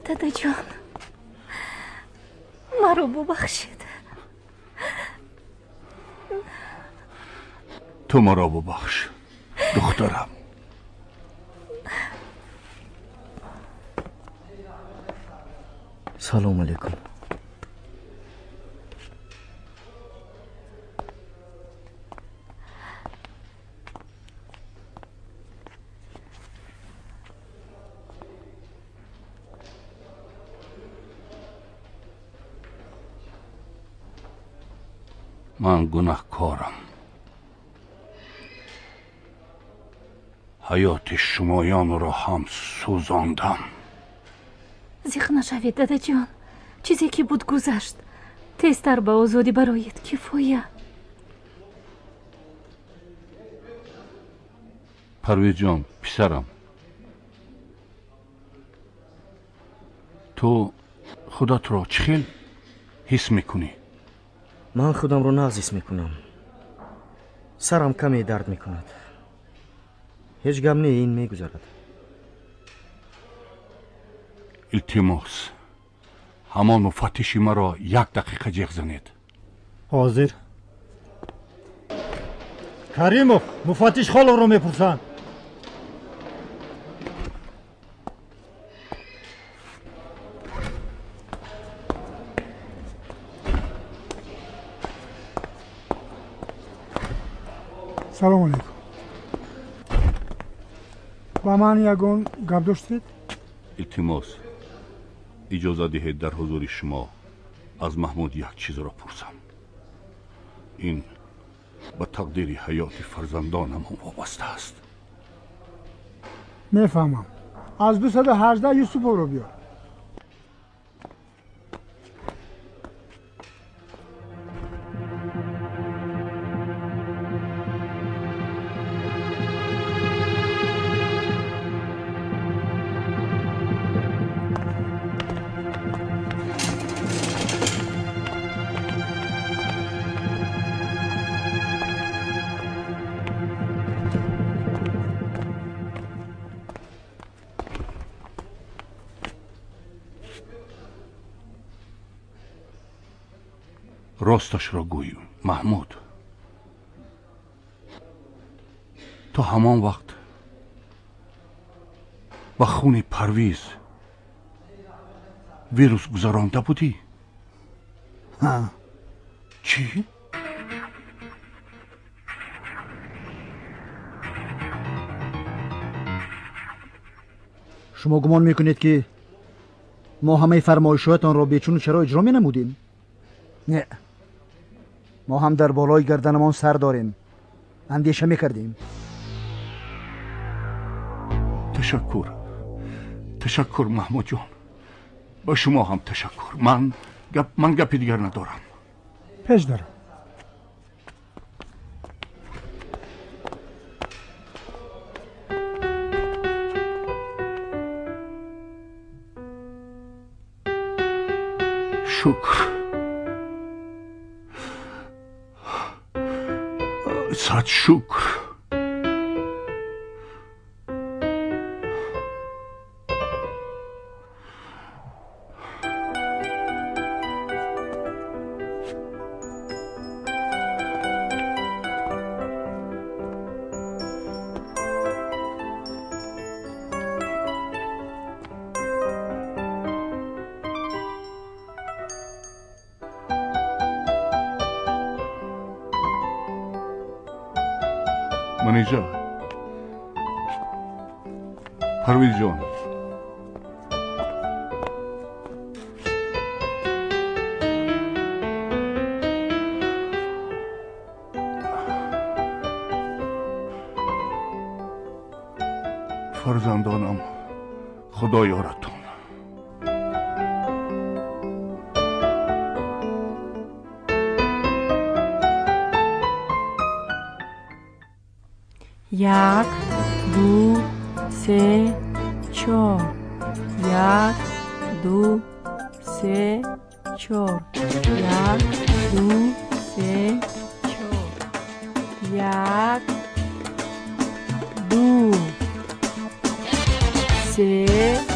Дадаҷон, маро бубахшед. Ту маро бубахш, духтарам. Салом алейкум. Ман гунаҳкорам. Ҳаёти шумоёнро ҳам сӯзондам. Зиқ нашавед, дадаҷон. Чизе ки буд гузашт. Тезтар ба озодӣ бароед, кифоя. Парвизҷон, писарам, ту худатро чӣ хел ҳис мекунӣ? Ман худамро нағз ҳис мекунам. Сарам каме дард мекунад. Ҳеҷ гап не, ин мегузарад. Илтимос, ҳамон муфаттиши маро як дақиқа ҷеғ занед. Ҳозир. Каримов, муфаттиш Холовро мепурсанд. Салом алейкум. Ба ман ягон гап доштед? Илтимос, иҷоза диҳед дар ҳузури шумо аз Маҳмуд як чизро пурсам. Ин ба тақдири ҳаёти фарзандонамон вобаста аст. Мефаҳмам. Аз 218 Юсуповро биёр. Росташро гӯй, Маҳмуд. То ҳамон вақт ба хуни Парвиз вирус гузаронда будӣ? Чӣ? Шумо гумон мекунед, ки мо ҳамаи фармоишҳоятонро бечуну чаро иҷро менамудем? Не, мо ҳам дар болои гарданамон сар дорем, андеша мекардем. Ташаккур, ташаккур, Маҳмудҷон. Ба шумо ҳам ташаккур. Ман гапи дигар надорам. Пеш дарам. Шукр. Сад шукр. Манижа, Парвизҷон, фарзандонам, Худо ёратон. Як, ду, се, чор. Як, ду, се, чор. Як, ду, се, чор. Як, ду, се.